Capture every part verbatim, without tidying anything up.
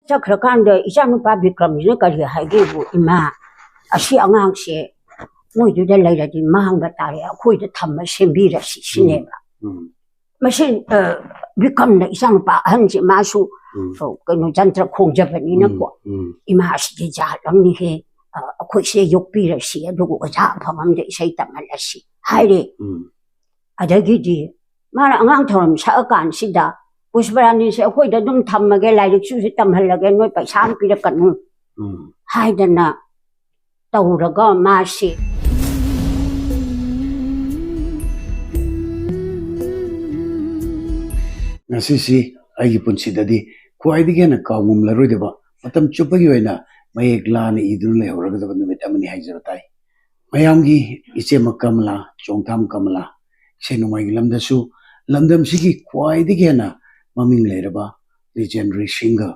ꯆꯠꯈ꯭ꯔꯀꯥꯟꯗ ꯏꯆꯥꯅꯨꯄꯥ ꯕꯤꯀ꯭ꯔꯝꯁꯤꯅ ꯀꯔꯤ ꯍꯥꯏꯒꯦꯕꯨ, "ꯏꯃꯥ, ꯑꯁꯤ ꯑꯉꯥꯡꯁꯦ ꯃꯣꯏꯗꯨꯗ ꯂꯩꯔꯗꯤ ꯃꯥꯡꯕ ꯇꯥꯔꯦ, ꯑꯩꯈꯣꯏꯗ ꯊꯝꯃ ꯁꯦꯝꯕꯤꯔꯁꯤ" ꯁꯤꯅꯦꯕ꯫ ꯎꯝ꯫ ꯃꯁꯤ, ꯑ, ꯕꯤꯀ꯭ꯔꯝꯅ, ꯏꯆꯥꯅꯨꯄꯥ ꯑꯍꯟꯁꯦ, ꯃꯥꯁꯨ, ꯎꯝ꯫ ꯑ, ꯀꯩꯅꯣ, ꯖꯟꯇ꯭ꯔ ꯈꯣꯡꯖꯕꯅꯤꯅꯀꯣ, ꯎꯝ, ꯎꯝ꯫ "ꯏꯃꯥ, ꯑꯁꯤꯗꯤ ꯖꯥꯠ ꯑꯃꯅꯤꯍꯦ, ꯑ, ꯑꯩꯈꯣꯏꯁꯦ ꯌꯣꯛꯄꯤꯔꯁꯤ, ꯑꯗꯨꯒ ꯑꯣꯖꯥ ꯑꯐꯕ ꯑꯃꯗ ꯏꯁꯩ ꯇꯝꯍꯜꯂꯁꯤ" ꯍꯥꯏꯔꯦ꯫ ꯎꯝ꯫ ꯑꯗꯒꯤꯗꯤ ꯃꯥꯅ ꯑꯉꯥꯡ ꯊꯧꯔꯝ ꯁꯛꯑꯀꯥꯟꯁꯤꯗ, "ꯄꯨꯁꯄꯔꯥꯅꯤꯁꯦ ꯑꯩꯈꯣꯏꯗ ꯑꯗꯨꯝ ꯊꯝꯃꯒꯦ, ꯂꯥꯏꯔꯤꯛꯁꯨ ꯇꯝꯍꯜꯂꯒꯦ, ꯅꯣꯏ ꯄꯩꯁꯥ ꯑꯃ ꯄꯤꯔꯛꯀꯅꯨ" ꯎꯝ꯫ ꯍꯥꯏꯗꯅ ꯇꯧꯔꯒ ꯃꯥꯁꯤ ꯉꯁꯤꯁꯤ ꯑꯩꯒꯤ ꯄꯨꯟꯁꯤꯗꯗꯤ ꯈ꯭ꯋꯥꯏꯗꯒꯤ ꯍꯦꯟꯅ ꯀꯥꯎꯉꯝꯂꯔꯣꯏꯗꯕ, ꯃꯇꯝ ꯆꯨꯞꯄꯒꯤ ꯑꯣꯏꯅ ꯃꯌꯦꯛ ꯂꯥꯅ ꯏꯗꯨꯅ ꯂꯩꯍꯧꯔꯒꯗꯕ ꯅꯨꯃꯤꯠ ꯑꯃꯅꯤ ꯍꯥꯏꯖꯕ ꯇꯥꯏ꯫ ꯃꯌꯥꯝꯒꯤ ꯏꯆꯦꯃ ꯀꯃꯂꯥ, ꯆꯣꯡꯊꯥꯝ ꯀꯃꯂꯥ, ꯏꯁꯩ ꯅꯣꯡꯃꯥꯏꯒꯤ ꯂꯝꯗꯁꯨ ꯂꯝꯗꯝꯁꯤꯒꯤ ꯈ꯭ꯋꯥꯏꯗꯒꯤ ꯍꯦꯟꯅ ꯃꯃꯤꯡ ꯂꯩꯔꯕ legendary singer,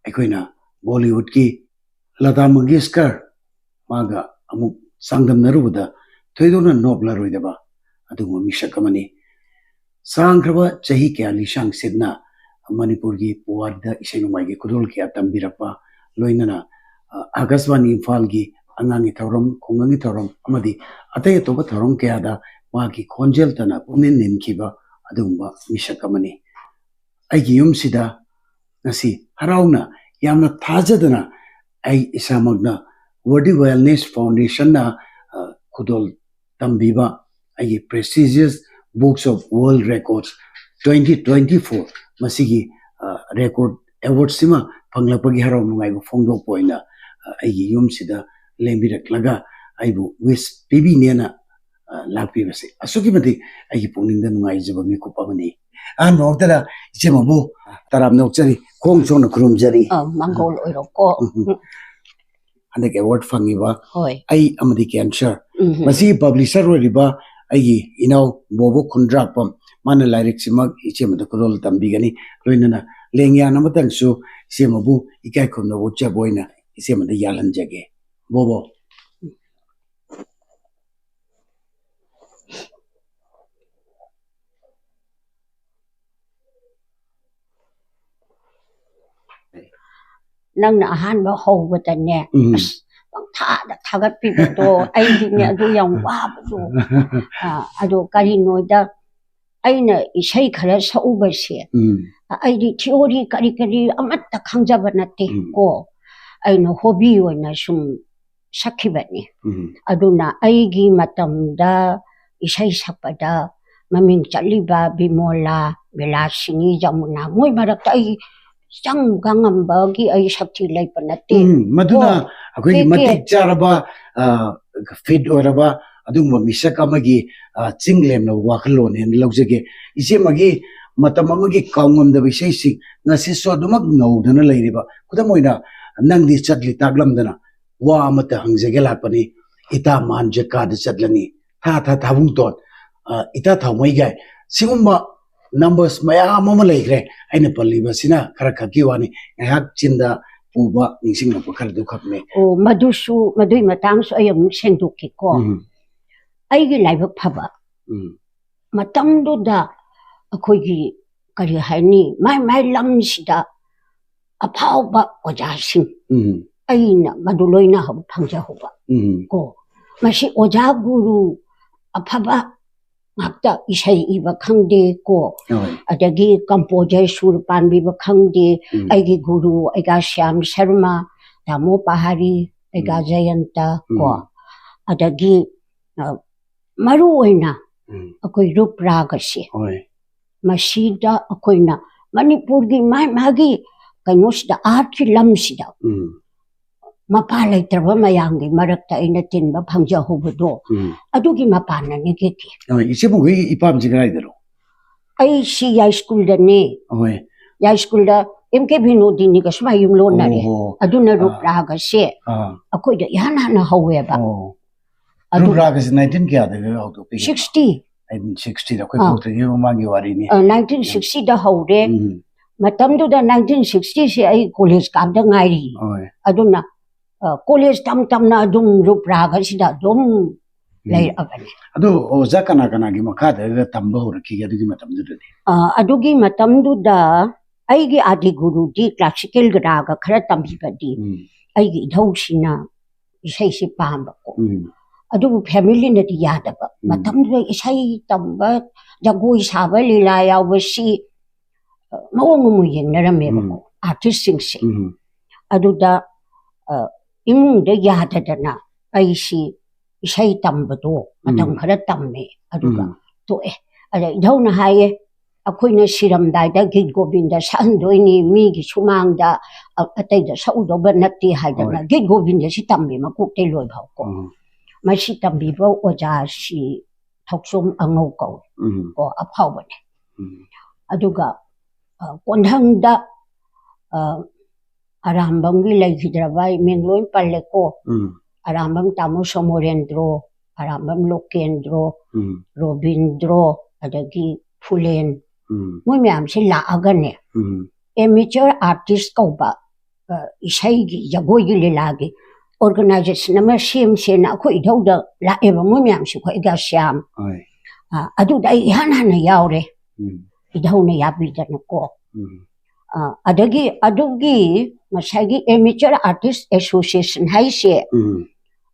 ꯑꯩꯈꯣꯏꯅ ꯕꯣꯂꯤꯋꯨꯗꯀꯤ ꯂꯇꯥ ꯃꯪꯒꯦꯁꯀꯔ, ꯃꯥꯒ ꯑꯃꯨꯛ ꯆꯥꯡꯗꯝꯅꯔꯨꯕꯗ ꯊꯣꯏꯗꯣꯛꯅ ꯅꯣꯞꯂꯔꯣꯏꯗꯕ ꯑꯗꯨꯒꯨꯝꯕ ꯃꯤꯁꯛ ꯑꯃꯅꯤ꯫ ꯁꯥꯡꯈ꯭ꯔꯕ ꯆꯍꯤ ꯀꯌꯥ ꯂꯤꯁꯥꯡ ꯁꯤꯠꯅ ꯃꯅꯤꯄꯨꯔꯒꯤ ꯄꯨꯋꯥꯔꯤꯗ ꯏꯁꯩ ꯅꯣꯡꯃꯥꯏꯒꯤ ꯈꯨꯗꯣꯜ ꯀꯌꯥ ꯇꯝꯕꯤꯔꯛꯄ, ꯂꯣꯏꯅꯅ, ꯑ, ꯑꯥꯀꯥꯁꯕꯥꯅꯤ ꯏꯝꯐꯥꯜꯒꯤ ꯑꯉꯥꯡꯒꯤ ꯊꯧꯔꯝ, ꯈꯨꯡꯒꯪꯒꯤ ꯊꯧꯔꯝ ꯑꯃꯗꯤ ꯑꯇꯩ ꯑꯇꯣꯞꯄ ꯊꯧꯔꯝ ꯀꯌꯥꯗ ꯃꯥꯒꯤ ꯈꯣꯟꯖꯦꯜꯇꯅ ꯄꯨꯛꯅꯤꯡ ꯅꯤꯟꯈꯤꯕ ꯑꯗꯨꯒꯨꯝꯕ ꯃꯤꯁꯛ ꯑꯃꯅꯤ꯫ ꯑꯩꯒꯤ ꯌꯨꯝꯁꯤꯗ ꯉꯁꯤ ꯍꯔꯥꯎꯅ, ꯌꯥꯝꯅ ꯊꯥꯖꯗꯅ ꯑꯩ ꯏꯁꯥꯃꯛꯅ Worthy Wellness Foundationꯅ, ꯑ, ꯈꯨꯗꯣꯜ ꯇꯝꯕꯤꯕ ꯑꯩꯒꯤ prestigious Books of World Records twenty twenty-four, ꯃꯁꯤꯒꯤ, ꯑ, record awardꯁꯤꯃ ꯐꯪꯂꯛꯄꯒꯤ ꯍꯔꯥꯎ ꯅꯨꯡꯉꯥꯏꯕ ꯐꯣꯡꯗꯣꯛꯄ ꯑꯣꯏꯅ, ꯑ, ꯑꯩꯒꯤ ꯌꯨꯝꯁꯤꯗ ꯂꯦꯡꯕꯤꯔꯛꯂꯒ ꯑꯩꯕꯨ wish ꯄꯤꯕꯤꯅꯦꯅ, ꯑ, ꯂꯥꯛꯄꯤꯕꯁꯦ ꯑꯁꯨꯛꯀꯤ ꯃꯇꯤꯛ ꯑꯩꯒꯤ ꯄꯨꯛꯅꯤꯡꯗ ꯅꯨꯡꯉꯥꯏꯖꯕ ꯃꯤꯀꯨꯞ ꯑꯃꯅꯤ꯫ ꯑꯍꯥꯟꯕ ꯃꯛꯇꯗ ꯏꯆꯦꯃꯕꯨ ꯇꯔꯥꯝꯅ ꯑꯣꯛꯆꯔꯤ, ꯈꯣꯡ ꯁꯣꯛꯅ ꯈꯨꯔꯨꯝꯖꯔꯤ꯫ ꯑ, ꯃꯥꯡꯒꯣꯜ ꯑꯣꯏꯔꯣꯀꯣ꯫ ꯎꯝ, ꯎꯝ꯫ ꯎꯝ꯫ ꯍꯟꯗꯛ award ꯐꯪꯉꯤꯕ ꯍꯣꯏ꯫ ꯑꯩ ꯑꯃꯗꯤ cancer꯫ ꯎꯝ꯫ ꯃꯁꯤꯒꯤ publisher ꯑꯣꯏꯔꯤꯕ ꯑꯩꯒꯤ ꯏꯅꯥꯎ ꯕꯣꯕꯣ ꯈꯨꯟꯗ꯭ꯔꯥꯛꯄꯝ, ꯃꯥꯅ ꯂꯥꯏꯔꯤꯛꯁꯤꯃꯛ ꯏꯆꯦꯃꯗ ꯈꯨꯗꯣꯜ ꯇꯝꯕꯤꯒꯅꯤ꯫ ꯂꯣꯏꯅꯅ ꯂꯦꯡꯌꯥꯟ ꯑꯃꯇꯪꯁꯨ ꯏꯆꯦꯃꯕꯨ ꯏꯀꯥꯏ ꯈꯨꯝꯅꯕ ꯎꯠꯆꯕ ꯑꯣꯏꯅ ꯏꯆꯦꯃꯗ ꯌꯥꯜꯍꯟꯖꯒꯦ꯫ ꯕꯣꯕꯣ꯫ ꯅꯪꯅ ꯑꯍꯥꯟꯕ ꯍꯧꯕꯗꯅꯦ, ꯎꯝ꯫ ꯑꯁ, ꯄꯪꯊꯥꯗ ꯊꯥꯒꯠꯄꯤꯕꯗꯣ, ꯑꯩꯗꯤꯅꯦ, ꯑꯗꯨ ꯌꯥꯝ ꯋꯥꯕꯗꯣ꯫ ꯑ, ꯑꯗꯣ ꯀꯔꯤꯅꯣꯗ, ꯑꯩꯅ ꯏꯁꯩ ꯈꯔ ꯁꯛꯎꯕꯁꯦ, ꯎꯝ꯫ ꯑ, ꯑꯩꯗꯤ theory ꯀꯔꯤ ꯀꯔꯤ ꯑꯃꯠꯇ ꯈꯪꯖꯕ ꯅꯠꯇꯦ ꯎꯝ꯫ ꯀꯣ꯫ ꯑꯩꯅ hobby ꯑꯣꯏꯅ ꯁꯨꯝ ꯁꯛꯈꯤꯕꯅꯤ꯫ ꯎꯝ꯫ ꯑꯗꯨꯅ ꯑꯩꯒꯤ ꯃꯇꯝꯗ ꯏꯁꯩ ꯁꯛꯄꯗ ꯃꯃꯤꯡ ꯆꯠꯂꯤꯕ ꯕꯤꯃꯣꯂꯥ, ꯕꯤꯂꯥꯁꯤꯅꯤ, ꯖꯃꯨꯅꯥ, ꯃꯣꯏ ꯃꯔꯛꯇ ꯑꯩ ꯆꯪꯕ ꯉꯝꯕꯒꯤ ꯑꯩ ꯁꯛꯇꯤ ꯂꯩꯕ ꯅꯠꯇꯦ꯫ ꯎꯝ, ꯃꯗꯨꯅ ꯀꯣ꯫ ꯑꯩꯈꯣꯏꯒꯤ ꯀꯦ ꯀꯦ꯫ ꯃꯇꯤꯛ ꯆꯥꯔꯕ, ꯑ, fit ꯑꯣꯏꯔꯕ ꯑꯗꯨꯒꯨꯝꯕ ꯃꯤꯁꯛ ꯑꯃꯒꯤ, ꯑ, ꯆꯤꯡ ꯂꯦꯝꯅꯕ ꯋꯥꯈꯜꯂꯣꯟꯅꯦꯅ ꯂꯧꯖꯒꯦ꯫ ꯏꯆꯦꯃꯒꯤ ꯃꯇꯝ ꯑꯃꯒꯤ ꯀꯥꯎꯉꯝꯗꯕ ꯏꯁꯩꯁꯤꯡ ꯉꯁꯤꯁꯨ ꯑꯗꯨꯃꯛ ꯅꯧꯗꯅ ꯂꯩꯔꯤꯕ꯫ ꯈꯨꯗꯝ ꯑꯣꯏꯅ, ꯅꯪꯗꯤ ꯆꯠꯂꯤ ꯇꯥꯛꯂꯝꯗꯅ ꯋꯥ ꯑꯃꯠꯇ ꯍꯪꯖꯒꯦ ꯂꯥꯛꯄꯅꯤ, ꯏꯇꯥ ꯃꯥꯟ ꯖꯀꯥꯗ ꯆꯠꯂꯅꯤ, ꯊꯥ ꯊꯥ ꯊꯥꯕꯨꯡꯇꯣꯟ, ꯑ, ꯏꯇꯥ ꯊꯥꯎꯃꯩꯒꯥꯏ, ꯁꯤꯒꯨꯝꯕ numbers ꯃꯌꯥꯝ ꯑꯃ ꯂꯩꯈ꯭ꯔꯦ꯫ ꯑꯩꯅ ꯄꯜꯂꯤꯕꯁꯤꯅ ꯈꯔ ꯈꯛꯀꯤ ꯋꯥꯅꯤ, ꯉꯥꯏꯍꯥꯛ ꯆꯤꯟꯗ ꯄꯨꯕ ꯅꯤꯡꯁꯤꯡꯂꯛꯄ ꯈꯔꯗꯨ ꯈꯛꯅꯤ꯫ ꯑꯣ, ꯃꯗꯨꯁꯨ, ꯃꯗꯨꯏ ꯃꯇꯥꯡꯁꯨ ꯑꯩ ꯑꯃꯨꯛ ꯁꯦꯡꯗꯣꯛꯀꯦꯀꯣ꯫ ꯎꯝ꯫ ꯑꯩꯒꯤ ꯂꯥꯏꯕꯛ ꯐꯕ ꯎꯝ꯫ ꯃꯇꯝꯗꯨꯗ ꯑꯩꯈꯣꯏꯒꯤ, ꯀꯔꯤ ꯍꯥꯏꯅꯤ, ꯃꯥꯏ ꯃꯥꯏ ꯂꯝꯁꯤꯗ ꯑꯐꯥꯎꯕ ꯑꯣꯖꯥꯁꯤꯡ ꯎꯝ꯫ ꯑꯩꯅ ꯃꯗꯨ ꯂꯣꯏꯅ ꯍꯧ-, ꯐꯪꯖꯍꯧꯕ ꯎꯝ꯫ ꯀꯣ꯫ ꯃꯁꯤ ꯑꯣꯖꯥ ꯒꯨꯔꯨ ꯑꯐꯕ ꯉꯥꯛꯇ, ꯏꯁꯩ ꯏꯕ ꯈꯪꯗꯦ ꯀꯣ, ꯍꯣꯏ꯫ ꯑꯗꯒꯤ composer ꯁꯨꯔ ꯄꯥꯟꯕꯤꯕ ꯈꯪꯗꯦ, ꯎꯝ꯫ ꯑꯩꯒꯤ ꯒꯨꯔꯨ ꯑꯩꯒꯥ ꯁ꯭ꯌꯥꯝ ꯁꯔꯃ, ꯇꯥꯃꯣ ꯄꯍꯥꯔꯤ, ꯑꯩꯒꯥ ꯎꯝ꯫ ꯖꯌꯟꯇ ꯀꯣ, ꯎꯝ꯫ ꯑꯗꯒꯤ, ꯑ, ꯃꯔꯨ ꯑꯣꯏꯅ ꯎꯝ꯫ ꯑꯩꯈꯣꯏ ꯔꯨꯞ ꯔꯥꯒ ꯑꯁꯤ ꯍꯣꯏ꯫ ꯃꯁꯤꯗ ꯑꯩꯈꯣꯏꯅ ꯃꯅꯤꯄꯨꯔꯒꯤ ꯃꯥ-, ꯃꯥꯒꯤ ꯀꯩꯅꯣꯁꯤꯗ, artꯀꯤ ꯂꯝꯁꯤꯗ ꯎꯝ꯫ ꯃꯄꯥ ꯂꯩꯇ꯭ꯔꯕ ꯃꯌꯥꯝꯒꯤ ꯃꯔꯛꯇ ꯑꯩꯅ ꯇꯤꯟꯕ ꯐꯪꯖꯍꯧꯕꯗꯣ, ꯎꯝ꯫ ꯑꯗꯨꯒꯤ ꯃꯄꯥꯟꯅꯅꯤ ꯀꯦ ꯀꯦ꯫ ꯍꯣꯏ, ꯏꯆꯦꯕꯨ ꯍꯣꯏꯒꯤ ꯏꯄꯥꯝꯁꯤ ꯀꯗꯥꯏꯗꯅꯣ? ꯑꯩ ꯁꯤ ꯌꯥꯏꯁ꯭ꯀꯨꯜꯗꯅꯦ꯫ ꯍꯣꯏ꯫ ꯌꯥꯏꯁ꯭ꯀꯨꯜꯗ ꯑꯦꯝ ꯀꯦ ꯕꯤꯅꯣꯗꯤꯅꯤꯒ ꯁꯨꯃꯥꯏ ꯌꯨꯝꯂꯣꯟꯅꯔꯦ꯫ ꯑꯣꯍꯣ꯫ ꯑꯗꯨꯅ ꯑꯥ꯫ ꯔꯨꯞ ꯔꯥꯒꯁꯦ ꯑꯥ꯫ ꯑꯩꯈꯣꯏꯗ ꯏꯍꯥꯟ ꯍꯥꯟꯅ ꯍꯧꯋꯦꯕ꯫ ꯑꯣ꯫ ꯑꯗꯨ ꯔꯨꯞ ꯔꯥꯒꯁꯦ nineteen ꯀꯌꯥꯗꯒ ꯍꯧꯗꯣꯛꯄꯤꯒꯦ? Sixty꯫ Nineteen sixtyꯗ ꯑꯩꯈꯣꯏ ꯑꯥ꯫ ꯄꯣꯛꯇ꯭ꯔꯤꯉꯩ ꯃꯃꯥꯡꯒꯤ ꯋꯥꯔꯤꯅꯤ꯫ ꯑ, nineteen sixtyꯗ ꯍꯧꯔꯦ꯫ ꯎꯝ꯫ ꯃꯇꯝꯗꯨꯗ nineteen sixtyꯁꯦ ꯑꯩ ꯀꯣꯂꯦꯖ ꯀꯥꯕꯗ ꯉꯥꯏꯔꯤ꯫ ꯍꯣꯏ꯫ ꯑꯗꯨꯅ, ꯑ, ꯀꯣꯂꯦꯖ ꯇꯝ ꯇꯝꯅ ꯑꯗꯨꯝ ꯔꯨꯞ ꯔꯥꯒꯁꯤꯗ ꯑꯗꯨꯝ ꯎꯝ꯫ ꯂꯩꯔꯛꯑꯕꯅꯤ꯫ ꯑꯗꯨ ꯑꯣꯖꯥ ꯀꯅꯥ ꯀꯅꯥꯒꯤ ꯃꯈꯥꯗꯒ ꯇꯝꯕ ꯍꯧꯔꯛꯈꯤꯒꯦ ꯑꯗꯨꯒꯤ ꯃꯇꯝꯗꯨꯗꯗꯤ? ꯑ, ꯑꯗꯨꯒꯤ ꯃꯇꯝꯗꯨꯗ ꯑꯩꯒꯤ ꯑꯥꯗꯤ ꯒꯨꯔꯨꯗꯤ classical ꯒ ꯔꯥꯒ ꯈꯔ ꯇꯝꯕꯤꯕꯗꯤ ꯎꯝ, ꯑꯩꯒꯤ ꯏꯙꯧꯁꯤꯅ ꯏꯁꯩꯁꯤ ꯄꯥꯝꯕꯀꯣ꯫ ꯎꯝ, ꯑꯗꯨꯕꯨ family ꯅꯗꯤ ꯌꯥꯗꯕ꯫ ꯎꯝ. ꯃꯇꯝꯗꯨꯗ ꯏꯁꯩ ꯇꯝꯕ, ꯖꯒꯣꯏ ꯁꯥꯕ, ꯂꯤꯂꯥ ꯌꯥꯎꯕꯁꯤ, ꯑ, ꯃꯑꯣꯡ ꯑꯃ ꯌꯦꯡꯅꯔꯝꯃꯦꯕꯀꯣ, artist ꯁꯤꯡꯁꯦ꯫ ꯎꯝ, ꯑꯗꯨꯗ, ꯑ, ꯏꯃꯨꯡꯗ ꯌꯥꯗꯗꯅ ꯑꯩꯁꯤ ꯏꯁꯩ ꯇꯝꯕꯗꯣ ꯃꯇꯝ ꯎꯝ. ꯈꯔ ꯇꯝꯃꯦ, ꯑꯗꯨꯒ ꯎꯝ. ꯇꯣꯛꯑꯦ꯫ ꯑꯗ ꯏꯙꯧꯅ ꯍꯥꯏꯌꯦ, "ꯑꯩꯈꯣꯏꯅ ꯁꯤꯔꯝꯗꯥꯏꯗ ꯒꯤꯠ ꯒꯣꯕꯤꯟꯗ ꯁꯛꯍꯟꯗꯣꯏꯅꯤ, ꯃꯤꯒꯤ ꯁꯨꯃꯥꯡꯗ, ꯑ-, ꯑꯇꯩꯗ ꯁꯛꯎꯗꯧꯕ ꯅꯠꯇꯦ" ꯍꯥꯏꯗꯅ ꯍꯣꯏ. ꯒꯤꯠ ꯒꯣꯕꯤꯟꯗꯁꯤ ꯇꯝꯃꯦ ꯃꯀꯣꯛꯇꯩ ꯂꯣꯏꯐꯥꯎ ꯀꯣ꯫ ꯎꯝ, ꯃꯁꯤ ꯇꯝꯕꯤꯕ ꯑꯣꯖꯥꯁꯤ ꯊꯧꯆꯣꯝ ꯑꯉꯧ ꯀꯧꯏ ꯎꯝ, ꯀꯣ, ꯑꯐꯥꯎꯕꯅꯦ꯫ ꯎꯝ, ꯑꯗꯨꯒ, ꯑ, ꯀꯣꯟꯊꯪꯗ, ꯑ, ꯑꯔꯥꯝꯕꯝꯒꯤ ꯂꯩꯈꯤꯗ꯭ꯔꯕ ꯑꯩ ꯃꯤꯡ ꯂꯣꯏ ꯄꯜꯂꯦꯀꯣ꯫ ꯎꯝ, ꯑꯔꯥꯝꯕꯝ ꯇꯥꯃꯣ ꯁꯣꯃꯣꯔꯦꯟꯗ꯭ꯔꯣ, ꯑꯔꯥꯝꯕꯝ ꯂꯣꯀꯦꯟꯗ꯭ꯔꯣ, ꯎꯝ, ꯔꯣꯕꯤꯟꯗ꯭ꯔꯣ, ꯑꯗꯒꯤ ꯐꯨꯂꯦꯟ, ꯎꯝ, ꯃꯣꯏ ꯃꯌꯥꯝꯁꯤ ꯂꯥꯛꯑꯒꯅꯦ, ꯎꯝ, amateur artist ꯀꯧꯕ, ꯑ, ꯏꯁꯩꯒꯤ, ꯖꯒꯣꯏꯒꯤ, ꯂꯤꯂꯥꯒꯤ organization ꯑꯃ ꯁꯦꯝꯁꯦꯅ ꯑꯩꯈꯣꯏ ꯏꯙꯧꯗ ꯂꯥꯛꯑꯦꯕ꯫ ꯃꯣꯏ ꯃꯌꯥꯝꯁꯤ ꯑꯩꯈꯣꯏ ꯑꯩꯒ ꯁ꯭ꯌꯥꯝ, ꯍꯣꯏ. ꯑ, ꯑꯗꯨꯗ ꯑꯩ ꯏꯍꯥꯟ ꯍꯥꯟꯅ ꯌꯥꯎꯔꯦ, ꯎꯝ, ꯏꯙꯧꯅ ꯌꯥꯕꯤꯗꯅꯀꯣ꯫ ꯎꯝ, ꯑ, ꯑꯗꯒꯤ ꯑꯗꯨꯒꯤ ꯉꯁꯥꯏꯒꯤ Amateur Artist Association ꯍꯥꯏꯁꯦ, ꯎꯝ,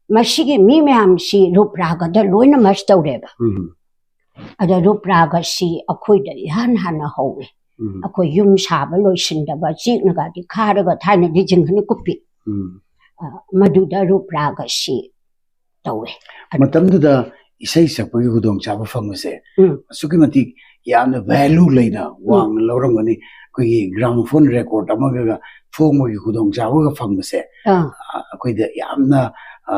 ꯃꯁꯤꯒꯤ ꯃꯤ ꯃꯌꯥꯝꯁꯤ ꯔꯨꯞ ꯔꯥꯒꯗ ꯂꯣꯏꯅ merge ꯇꯧꯔꯦꯕ꯫ ꯎꯝ, ꯑꯗ ꯔꯨꯞ ꯔꯥꯒꯁꯤ ꯑꯩꯈꯣꯏꯗ ꯏꯍꯥꯟ ꯍꯥꯟꯅ ꯍꯧꯋꯦ꯫ ꯎꯝ, ꯑꯩꯈꯣꯏ ꯌꯨꯝ ꯁꯥꯕ ꯂꯣꯏꯁꯤꯟꯗꯕ, ꯆꯦꯛꯅꯒꯗꯤ ꯈꯥꯔꯒ ꯊꯥꯏꯅꯗꯤ ꯖꯤꯡꯒꯅ ꯀꯨꯞꯄꯤ꯫ ꯎꯝ. ꯑ, ꯃꯗꯨꯗ ꯔꯨꯞ ꯔꯥꯒꯁꯤ ꯇꯧꯋꯦ꯫ ꯃꯇꯝꯗꯨꯗ ꯏꯁꯩ ꯁꯛꯄꯒꯤ ꯈꯨꯗꯣꯡꯆꯥꯕ ꯐꯪꯕꯁꯦ ꯎꯝ. ꯑꯁꯨꯛꯀꯤ ꯃꯇꯤꯛ ꯌꯥꯝꯅ value ꯂꯩꯅ ꯋꯥꯡꯅ ꯂꯧꯔꯝꯒꯅꯤ꯫ ꯑꯩꯈꯣꯏꯒꯤ gramophone record ꯑꯃꯒ ꯐꯣꯡꯕꯒꯤ ꯈꯨꯗꯣꯡꯆꯥꯕꯒ ꯐꯪꯕꯁꯦ, ꯑꯥ. ꯑ, ꯑꯩꯈꯣꯏꯗ ꯌꯥꯝꯅ, ꯑ,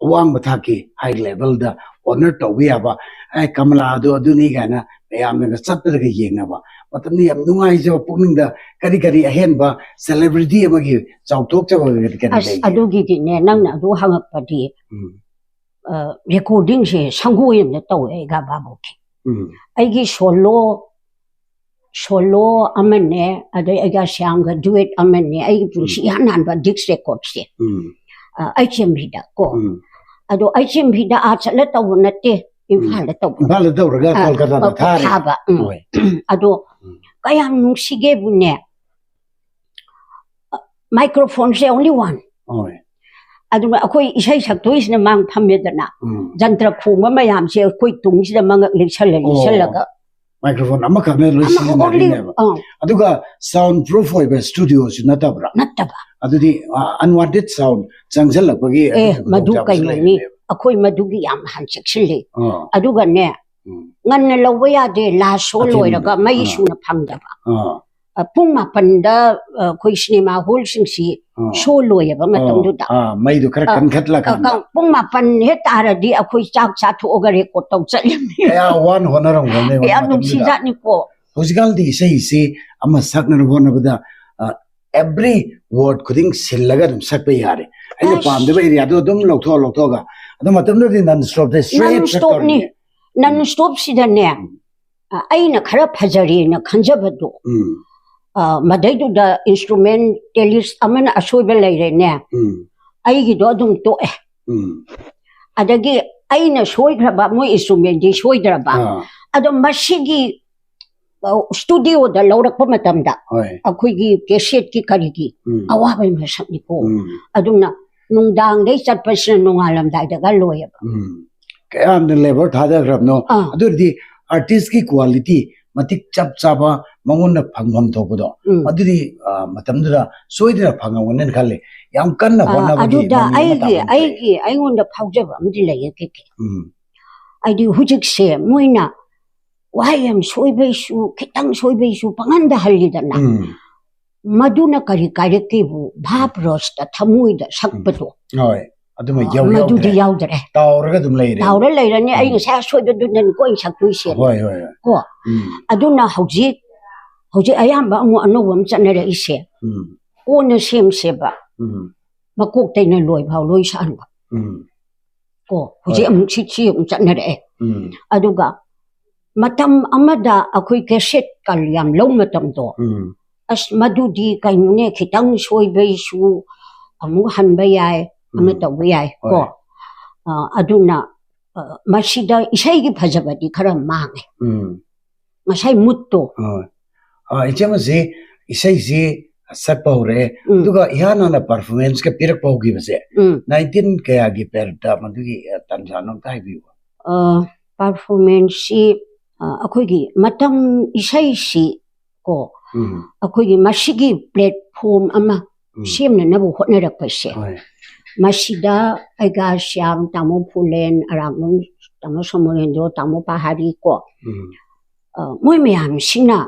ꯑꯋꯥꯡꯕ ꯊꯥꯛꯀꯤ, high level ꯗ honour ꯇꯧꯕ ꯌꯥꯕ, "ꯑꯦ, ꯀꯃꯂꯥꯗꯣ ꯑꯗꯨꯅꯤ" ꯀꯥꯏꯅ ꯃꯌꯥꯝꯅꯒ ꯆꯠꯄꯗꯒ ꯌꯦꯡꯅꯕ ꯃꯇꯝꯗ ꯌꯥꯝ ꯅꯨꯡꯉꯥꯏꯖꯕ, ꯄꯨꯛꯅꯤꯡꯗ ꯀꯔꯤ ꯀꯔꯤ ꯑꯍꯦꯟꯕ celebrity ꯑꯃꯒꯤ ꯆꯥꯎꯊꯣꯛꯆꯕ ꯀꯔꯤ ꯀꯔꯤ ꯑꯁ, ꯂꯩꯒꯦ? ꯑꯗꯨꯒꯤꯗꯤꯅꯦ, ꯅꯪꯅ ꯑꯗꯨ ꯍꯪꯉꯛꯄꯗꯤ, ꯎꯝ. ꯑ, recording ꯁꯦ ꯁꯪꯒꯣꯏ ꯑꯃꯗ ꯇꯧꯋꯦ ꯑꯩꯒ ꯕꯥꯕꯨꯒꯤ꯫ ꯎꯝ. ꯑꯩꯒꯤ solo, solo ꯑꯃꯅꯦ, ꯑꯗꯩ ꯑꯩꯒ ꯁ꯭ꯌꯥꯝꯒ duet ꯑꯃꯅꯦ, ꯑꯩꯒꯤ ꯄꯨꯟꯁꯤ ꯏꯍꯥꯟ ꯍꯥꯟꯕ disc record ꯁꯦ꯫ ꯎꯝ. ꯑ, ꯑꯩꯆ ꯑꯦꯝ ꯚꯤꯗ ꯀꯣ꯫ ꯎꯝ. ꯑꯗꯣ ꯑꯩꯆ ꯑꯦꯝ ꯚꯤꯗ ꯑꯥ ꯆꯠꯂ ꯇꯧꯕ ꯅꯠꯇꯦ, ꯏꯝꯐꯥꯜꯗ ꯇꯧꯕ꯫ ꯏꯝꯐꯥꯜꯗ ꯇꯧꯔꯒ ꯑ, ꯀꯣꯜꯀꯇꯥꯗ ꯑ, ꯊꯥꯔꯦ. ꯊꯥꯕ, ꯎꯝ. ꯍꯣꯏ. ꯑꯗꯣ ꯎꯝ. ꯀꯌꯥꯝ ꯅꯨꯡꯁꯤꯒꯦꯕꯨꯅꯦ, microphone ꯁꯦ only one. ꯍꯣꯏ. ꯑꯗꯨꯒ ꯑꯩꯈꯣꯏ ꯏꯁꯩ ꯁꯛꯇꯣꯏꯁꯤꯅ ꯃꯥꯡ ꯐꯝꯃꯦꯗꯅ, ꯎꯝ. ꯖꯟꯇ꯭ꯔ ꯈꯣꯡꯕ ꯃꯌꯥꯝꯁꯦ ꯑꯩꯈꯣꯏ ꯇꯨꯡꯁꯤꯗ ꯃꯉꯛ ꯂꯤꯛꯁꯜꯂ ꯑꯣ. ꯂꯤꯛꯁꯜꯂꯒ Microphone ꯑꯃꯈꯛꯅ ꯂꯣꯏ ꯑꯃꯈꯛ only, ꯁꯤꯖꯤꯟꯅꯗꯣꯏꯅꯦꯕ. ꯑꯥ, ꯑꯗꯨꯒ sound proof ꯑꯣꯏꯕ studio ꯁꯨ ꯅꯠꯇꯕ꯭ꯔꯥ? ꯅꯠꯇꯕ. ꯑꯗꯨꯗꯤ unwanted sound ꯆꯪꯁꯤꯜꯂꯛꯄꯒꯤ ꯑꯦ, ꯑꯗꯨꯒꯤ ꯃꯗꯨ ꯈꯨꯗꯣꯡꯆꯥꯕꯁꯨ ꯀꯩꯅꯣꯅꯤ? ꯂꯩꯔꯤꯅꯦꯕ. ꯑꯩꯈꯣꯏ ꯃꯗꯨꯒꯤ ꯌꯥꯝ ꯍꯥꯟ ꯆꯦꯛꯁꯤꯜꯂꯤ. ꯑꯥ. ꯑꯗꯨꯒꯅꯦ, ꯎꯝ. ꯉꯟꯅ ꯂꯧꯕ ꯌꯥꯗꯦ, last show ꯑꯊꯦꯡꯕꯗ. ꯂꯣꯏꯔꯒ ꯃꯩ ꯑꯥ. ꯁꯨꯅ ꯐꯪꯗꯕ. ꯑꯥ. ꯑ, ꯄꯨꯡ ꯃꯥꯄꯟꯗ, ꯑ, ꯑꯩꯈꯣꯏ cinema hall ꯁꯤꯡꯁꯤ ꯑꯥ. show ꯂꯣꯏꯌꯦꯕ ꯃꯇꯝꯗꯨꯗ. ꯑꯥ, ꯃꯩꯗꯣ ꯈꯔ ꯑꯥ, ꯀꯟꯈꯠꯂꯀꯥꯟꯗ. ꯑ, ꯄꯨꯡ ꯃꯥꯄꯟ ꯍꯦꯛ ꯇꯥꯔꯗꯤ ꯑꯩꯈꯣꯏ ꯆꯥꯛ ꯆꯥꯊꯣꯛꯑꯒ record ꯇꯧ ꯆꯠꯂꯤꯅꯤ꯫ ꯀꯌꯥ ꯋꯥꯅ ꯍꯣꯠꯅꯔꯝꯒꯅꯤ ꯀꯌꯥ ꯃꯇꯝꯗꯨꯗ. ꯅꯨꯡꯁꯤꯖꯥꯠꯅꯤꯀꯣ꯫ ꯍꯧꯖꯤꯛꯀꯥꯟꯗꯤ ꯏꯁꯩꯁꯤ ꯑꯃ ꯁꯛꯅꯅꯕ ꯍꯣꯠꯅꯕꯗ, ꯑ, every word ꯈꯨꯗꯤꯡ ꯁꯤꯜꯂꯒ ꯑꯗꯨꯝ ꯁꯛꯄ ꯌꯥꯔꯦ꯫ ꯑꯩꯅ ꯑꯁ. ꯄꯥꯝꯗꯕ area ꯗꯣ ꯑꯗꯨꯝ ꯂꯧꯊꯣꯛꯑ ꯂꯧꯊꯣꯛꯑꯒ. ꯑꯗꯣ ꯃꯇꯝꯗꯨꯗꯗꯤ non stop ꯗ straight Non stop ꯅꯤ. ꯁꯛꯇꯧꯔꯤꯅꯦ. Non stop ꯁꯤꯗꯅꯦ, ꯎꯝ. ꯑ, ꯑꯩꯅ ꯈꯔ ꯐꯖꯔꯦꯅ ꯈꯟꯖꯕꯗꯣ, ꯎꯝ. ꯑ, ꯃꯗꯩꯗꯨꯗ instrumentalist ꯑꯃꯅ ꯑꯁꯣꯏꯕ ꯂꯩꯔꯦꯅꯦ, ꯎꯝ. ꯑꯩꯒꯤꯗꯣ ꯑꯗꯨꯝ ꯇꯣꯛꯑꯦ. ꯎꯝ. ꯑꯗꯒꯤ ꯑꯩꯅ ꯁꯣꯏꯈ꯭ꯔꯕ, ꯃꯣꯏ instrument ꯇꯤ ꯁꯣꯏꯗ꯭ꯔꯕ. ꯑꯥ. ꯑꯗꯣ ꯃꯁꯤꯒꯤ, ꯑ, studio ꯗ ꯂꯧꯔꯛꯄ ꯃꯇꯝꯗ ꯍꯣꯏ. ꯑꯩꯈꯣꯏꯒꯤ cassette ꯀꯤ ꯀꯔꯤꯒꯤ ꯎꯝ. ꯑꯋꯥꯕ ꯃꯁꯛꯅꯤꯀꯣ꯫ ꯎꯝ. ꯑꯗꯨꯝꯅ ꯅꯨꯡꯗꯥꯡꯗꯩ ꯆꯠꯄꯁꯤꯅ ꯅꯣꯡꯉꯥꯜꯂꯝꯗꯥꯏꯗꯒ ꯂꯣꯏꯌꯦꯕ꯫ ꯎꯝ. ꯀꯌꯥꯝꯅ labor ꯊꯥꯗꯈ꯭ꯔꯕꯅꯣ? ꯑꯥ. ꯑꯗꯨ ꯑꯣꯏꯔꯗꯤ artist ꯀꯤ quality ꯃꯇꯤꯛ ꯆꯞ ꯆꯥꯕ ꯃꯉꯣꯟꯗ ꯐꯪꯐꯝ ꯊꯣꯛꯄꯗꯣ, ꯎꯝ. ꯑꯗꯨꯗꯤ, ꯑ, ꯃꯇꯝꯗꯨꯗ ꯁꯣꯏꯗꯅ ꯐꯪꯉꯝꯒꯅꯤꯅ ꯈꯜꯂꯤ꯫ ꯌꯥꯝ ꯀꯟꯅ ꯑꯥ, ꯍꯣꯠꯅꯕꯒꯤ ꯑꯗꯨꯗ ꯃꯃꯤ ꯑꯃ ꯑꯩꯒꯤ, ꯇꯥꯐꯝ ꯊꯣꯛꯏ꯫ ꯑꯩꯒꯤ, ꯑꯩꯉꯣꯟꯗ ꯐꯥꯎꯖꯕ ꯑꯃꯗꯤ ꯂꯩꯌꯦ, ꯀꯦ ꯀꯦ꯫ ꯎꯝ. ꯍꯥꯏꯗꯤ ꯍꯧꯖꯤꯛꯁꯦ ꯃꯣꯏꯅ ꯋꯥꯍꯩ ꯑꯃ ꯁꯣꯏꯕꯩꯁꯨ, ꯈꯤꯇꯪ ꯁꯣꯏꯕꯩꯁꯨ ꯄꯪꯍꯟꯗ ꯍꯜꯂꯤꯗꯅ꯫ ꯎꯝ. ꯃꯗꯨꯅ ꯀꯔꯤ ꯀꯥꯏꯔꯛꯀꯦꯕꯨ? ꯚꯥꯞ ꯔꯁꯇ, ꯊꯃꯣꯏꯗ ꯁꯛꯄꯗꯣ, ꯍꯣꯏ. ꯑꯗꯨꯃ ꯑ, ꯌꯥꯎ-, ꯃꯗꯨꯗꯤ ꯌꯥꯎꯗ꯭ꯔꯦ. ꯌꯥꯎꯗ꯭ꯔꯦ꯫ ꯇꯥꯎꯔꯒ ꯑꯗꯨꯝ ꯂꯩꯔꯦ. ꯇꯥꯎꯔ ꯂꯩꯔꯅꯤ, ꯑꯩ ꯎꯝ. ꯉꯁꯥꯏ ꯑꯁꯣꯏꯕꯗꯨꯗꯅꯤꯀꯣ ꯑꯩ ꯁꯛꯇꯣꯏꯁꯦ꯫ ꯍꯣꯏ, ꯍꯣꯏ, ꯍꯣꯏ. ꯀꯣ? ꯎꯝ. ꯑꯗꯨꯅ ꯍꯧꯖꯤꯛ, ꯍꯧꯖꯤꯛ ꯑꯌꯥꯝꯕ ꯑꯃꯨꯛ ꯑꯅꯧꯕ ꯑꯃ ꯆꯠꯅꯔꯛꯏꯁꯦ, ꯎꯝ. ꯀꯣꯟꯅ ꯁꯦꯝꯁꯦꯕ, ꯎꯝ. ꯃꯀꯣꯛꯇꯩꯅ ꯂꯣꯏ ꯐꯥꯎ ꯂꯣꯏ ꯁꯛꯍꯟꯕ꯫ ꯎꯝ. ꯀꯣ? ꯍꯧꯖꯤꯛ ꯍꯣꯏ. ꯑꯃꯨꯛ ꯁꯤ, ꯁꯤ ꯑꯃꯨꯛ ꯆꯠꯅꯔꯛꯑꯦ꯫ ꯎꯝ. ꯑꯗꯨꯒ ꯃꯇꯝ ꯑꯃꯗ ꯑꯩꯈꯣꯏ cassette ꯀ ꯌꯥꯝ ꯂꯧ ꯃꯇꯝꯗꯣ, ꯎꯝ. ꯑꯁ, ꯃꯗꯨꯗꯤ ꯀꯩꯅꯣꯅꯦ, ꯈꯤꯇꯪ ꯁꯣꯏꯕꯩꯁꯨ ꯑꯃꯨꯛ ꯍꯟꯕ ꯌꯥꯏ, ꯑꯃ ꯎꯝ. ꯇꯧꯕ ꯌꯥꯏ ꯀꯣ꯫ ꯍꯣꯏ. ꯑ, ꯑꯗꯨꯅ, ꯑ, ꯃꯁꯤꯗ ꯏꯁꯩꯒꯤ ꯐꯖꯕꯗꯤ ꯈꯔ ꯃꯥꯡꯉꯦ꯫ ꯎꯝ. ꯉꯁꯥꯏ mood ꯇꯣ꯫ ꯍꯣꯏ. ꯑ, ꯏꯆꯦꯃꯁꯤ ꯏꯁꯩꯁꯤ ꯁꯛꯄ ꯍꯧꯔꯛꯑꯦ, ꯎꯝ꯫ ꯑꯗꯨꯒ ꯏꯍꯥꯟ ꯍꯥꯟꯅ performance ꯀ ꯄꯤꯔꯛꯄ ꯍꯧꯈꯤꯕꯁꯦ ꯎꯝ꯫ nineteen ꯀꯌꯥꯒꯤ period ꯇ, ꯃꯗꯨꯒꯤ, ꯑ, ꯇꯥꯟꯖꯥꯅꯣ ꯑꯝꯇ ꯍꯥꯏꯕꯤꯌꯨ꯫ ꯑ, performance ꯁꯤ, ꯑ, ꯑꯩꯈꯣꯏꯒꯤ ꯃꯇꯝ ꯏꯁꯩꯁꯤ ꯀꯣ, ꯎꯝ꯫ ꯑꯩꯈꯣꯏꯒꯤ ꯃꯁꯤꯒꯤ platform ꯑꯃ ꯎꯝ꯫ ꯁꯦꯝꯅꯅꯕ ꯍꯣꯠꯅꯔꯛꯄꯁꯦ꯫ ꯍꯣꯏ꯫ ꯃꯁꯤꯗ ꯑꯩꯒ ꯁ꯭ꯌꯥꯝ, ꯇꯥꯃꯣ ꯐꯨꯂꯦꯟ, ꯑꯔꯥꯛꯅꯨꯡ, ꯇꯥꯃꯣ ꯁꯣꯃꯣꯔꯦꯟꯗ꯭ꯔꯣ, ꯇꯥꯃꯣ ꯄꯥꯍꯥꯔꯤ ꯀꯣ, ꯎꯝ꯫ ꯑ, ꯃꯣꯏ ꯃꯌꯥꯝꯁꯤꯅ,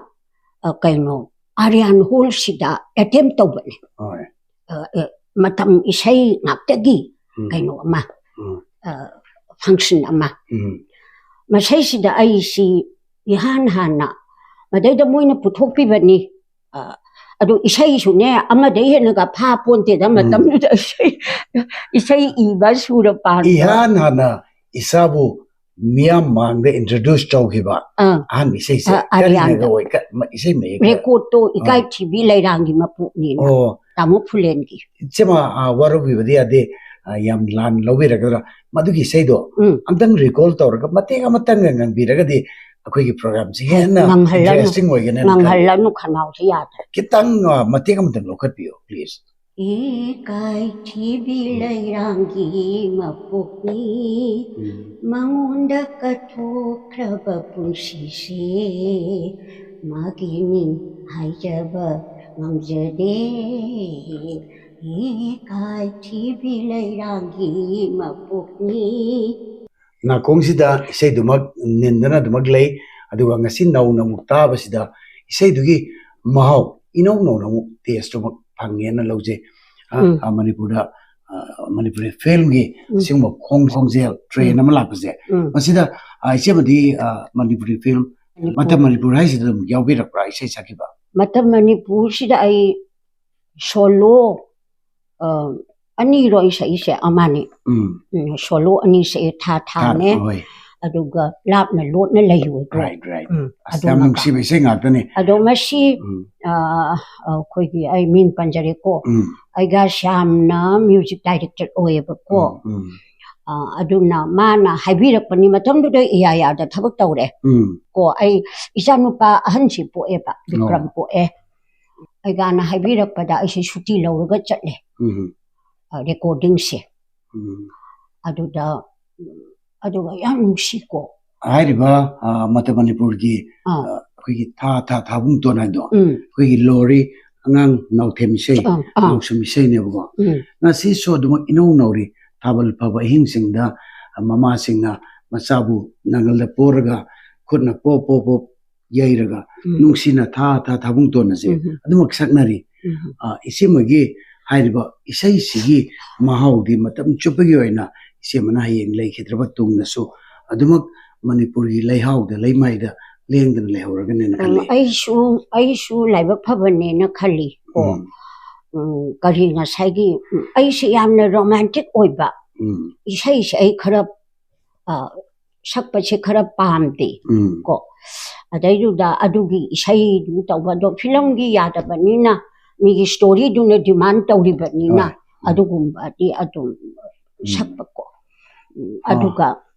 ꯑ, ꯀꯩꯅꯣ, ꯑꯥꯔꯤꯌꯥꯟ ꯍꯣꯜꯁꯤꯗ attempt ꯇꯧꯕꯅꯦ꯫ ꯍꯣꯏ꯫ ꯑ, ꯑ, ꯃꯇꯝ ꯏꯁꯩ ꯉꯥꯛꯇꯒꯤ ꯎꯝ꯫ ꯀꯩꯅꯣ ꯑꯃ, ꯎꯝ꯫ ꯑ, function ꯑꯃ꯫ ꯎꯝ꯫ ꯃꯁꯩꯁꯤꯗ ꯑꯩꯁꯤ ꯏꯍꯥꯟ ꯍꯥꯟꯅ ꯃꯗꯩꯗ ꯃꯣꯏꯅ ꯄꯨꯊꯣꯛꯄꯤꯕꯅꯤ꯫ ꯑ, ꯑꯗꯨ ꯏꯁꯩꯁꯨꯅꯦ, ꯑꯃꯗꯩ ꯍꯦꯟꯅꯒ ꯐꯥ ꯄꯣꯟꯇꯦꯗ ꯎꯝ꯫ ꯃꯇꯝꯗꯨꯗ ꯏꯁꯩ, ꯏꯁꯩ ꯏꯕ ꯁꯨꯔ ꯄꯥꯟꯕ꯫ ꯏꯍꯥꯟ ꯍꯥꯟꯅ ꯏꯁꯥꯕꯨ ꯃꯤꯌꯥꯝ ꯃꯥꯡꯗ introduce ꯇꯧꯈꯤꯕ ꯑꯥ꯫ ꯑꯍꯥꯟꯕ ꯏꯁꯩꯁꯦ ꯑ, ꯑꯔꯤꯌꯥꯟꯗ꯫ ꯀꯔꯤꯅꯒ ꯑꯣꯏ? ꯀ-, ꯃ-, ꯏꯁꯩ ꯃꯌꯦꯛꯇ? Record ꯇꯣ ꯏꯀꯥꯏ ꯑꯥ꯫ ꯊꯤꯕꯤ ꯂꯩꯔꯥꯡꯒꯤ ꯃꯄꯣꯛꯅꯤꯅ꯫ ꯑꯣ꯫ ꯇꯥꯃꯣ ꯐꯨꯂꯦꯟꯒꯤ꯫ ꯏꯆꯦꯃ, ꯑ, ꯋꯥꯔꯧꯕꯤꯕꯗꯤ ꯌꯥꯗꯦ, ꯑ, ꯌꯥꯝ ꯂꯥꯟ ꯂꯧꯕꯤꯔꯒꯗ꯭ꯔꯥ? ꯃꯗꯨꯒꯤ ꯏꯁꯩꯗꯣ ꯎꯝ꯫ ꯑꯝꯇꯪ recall ꯇꯧꯔꯒ ꯃꯇꯦꯛ ꯑꯃꯇꯪꯒ ꯉꯪꯕꯤꯔꯒꯗꯤ ꯑꯩꯈꯣꯏꯒꯤ program ꯁꯤ ꯍꯦꯟꯅ ꯉꯪꯍꯜꯂꯅꯨ꯫ Interesting ꯑꯣꯏꯒꯅꯦꯅ ꯈꯜꯂꯤ꯫ ꯉꯪꯍꯜꯂꯅꯨ, ꯈꯅꯥꯎꯁꯦ ꯌꯥꯗ꯭ꯔꯦ꯫ ꯈꯤꯇꯪ, ꯑ, ꯃꯇꯦꯛ ꯑꯃꯇꯪ ꯂꯧꯈꯠꯄꯤꯌꯨ, please꯫ ꯏꯀꯥꯏ ꯊꯤꯕꯤ ꯎꯝ꯫ ꯂꯩꯔꯥꯡꯒꯤ ꯃꯄꯣꯛꯅꯤ, ꯎꯝ꯫ ꯃꯉꯣꯟꯗ ꯀꯠꯊꯣꯛꯈ꯭ꯔꯕ ꯄꯨꯟꯁꯤꯁꯦ, ꯃꯥꯒꯤ ꯃꯤꯡ ꯍꯥꯏꯖꯕ ꯉꯝꯖꯗꯦ꯫ ꯏꯀꯥꯏ ꯊꯤꯕꯤ ꯂꯩꯔꯥꯡꯒꯤ ꯃꯄꯣꯛꯅꯤ꯫ ꯅꯥꯀꯣꯡꯁꯤꯗ ꯏꯁꯩꯗꯨꯃꯛ ꯅꯤꯟꯗꯅ ꯑꯗꯨꯃꯛ ꯂꯩ, ꯑꯗꯨꯒ ꯉꯁꯤ ꯅꯧꯅ ꯑꯃꯨꯛ ꯇꯥꯕꯁꯤꯗ ꯏꯁꯩꯗꯨꯒꯤ ꯃꯍꯥꯎ ꯏꯅꯧ ꯅꯧꯅ ꯑꯃꯨꯛ taste ꯇꯨꯃꯛ ꯐꯪꯉꯦꯅ ꯂꯧꯖꯩ꯫ ꯑ, ꯎꯝ꯫ ꯑ, ꯃꯅꯤꯄꯨꯔꯗ, ꯑ, ꯃꯅꯤꯄꯨꯔꯤ film ꯒꯤ ꯎꯝ꯫ ꯁꯤꯒꯨꯝꯕ ꯈꯣꯡ ꯈꯣꯡꯖꯦꯜ train ꯎꯝ꯫ ꯑꯃ ꯂꯥꯛꯄꯁꯦ, ꯎꯝ꯫ ꯃꯁꯤꯗ, ꯑ, ꯏꯆꯦꯃꯗꯤ, ꯑ, ꯃꯅꯤꯄꯨꯔꯤ film, ꯃꯅꯤꯄꯨꯔ꯫ ꯃꯇꯝ ꯃꯅꯤꯄꯨꯔ ꯍꯥꯏꯁꯤꯗ ꯑꯗꯨꯝ ꯌꯥꯎꯕꯤꯔꯛꯄ꯭ꯔꯥ ꯏꯁꯩ ꯁꯛꯈꯤꯕ? ꯃꯇꯝ ꯃꯅꯤꯄꯨꯔꯁꯤꯗ ꯑꯩ solo, ꯑ, ꯑꯅꯤꯔꯣ ꯑꯩ ꯁꯛꯏꯁꯦ? ꯑꯃꯅꯤ꯫ ꯎꯝ꯫ ꯎꯝ, solo ꯑꯅꯤ ꯁꯛꯏ, ꯊꯥ ꯊꯥ, ꯊꯥꯅꯦ꯫ ꯍꯣꯏ꯫ ꯑꯗꯨꯒ ꯂꯥꯞꯅ ꯂꯣꯠꯅ ꯂꯩꯌꯨ ꯍꯥꯏꯕ꯭ꯔꯣ? Right, right꯫ ꯎꯝ, ꯑꯁ, ꯌꯥꯝ ꯑꯗꯨꯃꯒ꯫ ꯅꯨꯡꯁꯤꯕ ꯏꯁꯩ ꯉꯥꯛꯇꯅꯤ꯫ ꯑꯗꯣ ꯃꯁꯤ, ꯎꯝ꯫ ꯑ, ꯑꯩꯈꯣꯏꯒꯤ, ꯑꯩ ꯃꯤꯡ ꯄꯟꯖꯔꯦꯀꯣ꯫ ꯎꯝ꯫ ꯑꯩꯒ ꯁ꯭ꯌꯥꯝꯅ music director ꯑꯣꯏꯌꯦꯕꯀꯣ꯫ ꯎꯝ, ꯎꯝ꯫ ꯑ, ꯑꯗꯨꯅ ꯃꯥꯅ ꯍꯥꯏꯕꯤꯔꯛꯄꯅꯤ, ꯃꯇꯝꯗꯨꯗ ꯑꯦ ꯑꯥꯏ ꯑꯥꯔꯗ ꯊꯕꯛ ꯇꯧꯔꯦ꯫ ꯎꯝ ꯀꯣ, ꯑꯩ ꯏꯆꯥꯅꯨꯄꯥ ꯑꯍꯟꯁꯤ ꯄꯣꯛꯑꯦꯕ, ꯕꯤꯀ꯭ꯔꯝ ꯄꯣꯛꯑꯦ꯫ ꯑꯩꯒꯥꯅ ꯍꯥꯏꯕꯤꯔꯛꯄꯗ ꯑꯩꯁꯦ ꯁꯨꯇꯤ ꯂꯧꯔꯒ ꯆꯠꯂꯦ, ꯎꯝ ꯑ, ꯔꯦꯀꯣꯔꯗꯤꯡꯁꯦ꯫ ꯎꯝ ꯑꯗꯨꯗ, ꯎꯝ, ꯑꯗꯨꯒ ꯌꯥꯝ ꯅꯨꯡꯁꯤꯀꯣ꯫ ꯍꯥꯏꯔꯤꯕ ꯑ, ꯃꯇꯝ ꯃꯅꯤꯄꯨꯔꯒꯤ ꯑꯥ꯫ ꯑ, ꯑꯩꯈꯣꯏꯒꯤ ꯊꯥ ꯊꯥ ꯊꯥꯕꯨꯡꯇꯣꯟ ꯍꯥꯏꯗꯣ, ꯎꯝ ꯑꯩꯈꯣꯏꯒꯤ ꯂꯣꯔꯤ ꯑꯉꯥꯡ ꯅꯥꯎꯊꯦꯝ ꯏꯁꯩ, ꯑꯥ, ꯑꯥ꯫ ꯅꯥꯎꯁꯨꯝ ꯏꯁꯩꯅꯦꯕꯀꯣ꯫ ꯎꯝ ꯉꯁꯤꯁꯨ ꯑꯗꯨꯃꯛ ꯏꯅꯧ ꯅꯧꯔꯤ ꯊꯥꯕꯜ ꯐꯕ ꯑꯍꯤꯡꯁꯤꯡꯗ, ꯑ, ꯃꯃꯥꯁꯤꯡꯅ ꯃꯆꯥꯕꯨ ꯅꯪꯒꯜꯗ ꯄꯣꯔꯒ ꯈꯨꯠꯅ ꯄꯣꯞ ꯄꯣꯞ ꯄꯣꯞ ꯌꯩꯔꯒ ꯎꯝ ꯅꯨꯡꯁꯤꯅ ꯊꯥ ꯊꯥ ꯊꯥꯕꯨꯡꯇꯣꯟ ꯑꯁꯦ ꯎꯝ ꯑꯗꯨꯃꯛ ꯁꯛꯅꯔꯤ꯫ ꯎꯝ ꯑ, ꯏꯆꯦꯃꯒꯤ ꯍꯥꯏꯔꯤꯕ ꯏꯁꯩꯁꯤꯒꯤ ꯃꯍꯥꯎꯗꯤ ꯃꯇꯝ ꯆꯨꯞꯄꯒꯤ ꯑꯣꯏꯅ ꯏꯆꯦꯃꯅ ꯍꯌꯦꯡ ꯂꯩꯈꯤꯗ꯭ꯔꯕ ꯇꯨꯡꯗꯁꯨ ꯑꯗꯨꯃꯛ ꯃꯅꯤꯄꯨꯔꯒꯤ ꯂꯩꯍꯥꯎꯗ ꯂꯩꯃꯥꯏꯗ ꯂꯦꯡꯗꯅ ꯂꯩꯍꯧꯔꯒꯅꯦꯅ ꯑ, ꯈꯜꯂꯤ꯫ ꯑꯩꯁꯨ ꯑꯩꯁꯨ ꯂꯥꯏꯕꯛ ꯐꯕꯅꯦꯅ ꯈꯜꯂꯤ ꯀꯣ꯫ ꯎꯝ, ꯎꯝ, ꯀꯔꯤ ꯉꯁꯥꯏꯒꯤ, ꯎꯝ, ꯑꯩꯁꯦ ꯌꯥꯝꯅ ꯔꯣꯃꯥꯟꯇꯤꯛ ꯑꯣꯏꯕ, ꯎꯝ, ꯏꯁꯩꯁꯦ ꯑꯩ ꯈꯔ, ꯑ, ꯁꯛꯄꯁꯦ ꯈꯔ ꯄꯥꯝꯗꯦ ꯎꯝ, ꯀꯣ꯫ ꯑꯗꯩꯗꯨꯗ ꯑꯗꯨꯒꯤ ꯏꯁꯩꯗꯨ ꯇꯧꯕ, ꯑꯗꯣ ꯐꯤꯂꯝꯒꯤ ꯌꯥꯗꯕꯅꯤꯅ ꯃꯤꯒꯤ ꯁ꯭ꯇꯣꯔꯤꯗꯨꯅ ꯗꯤꯃꯥꯟ ꯇꯧꯔꯤꯕꯅꯤꯅ ꯍꯣꯏ, ꯎꯝ, ꯑꯗꯨꯒꯨꯝꯕꯗꯤ ꯑꯗꯨꯝ ꯎꯝ꯫ ꯁꯛꯄꯀꯣ꯫ ꯎꯝ, ꯑꯥ, ꯑꯗꯨꯒ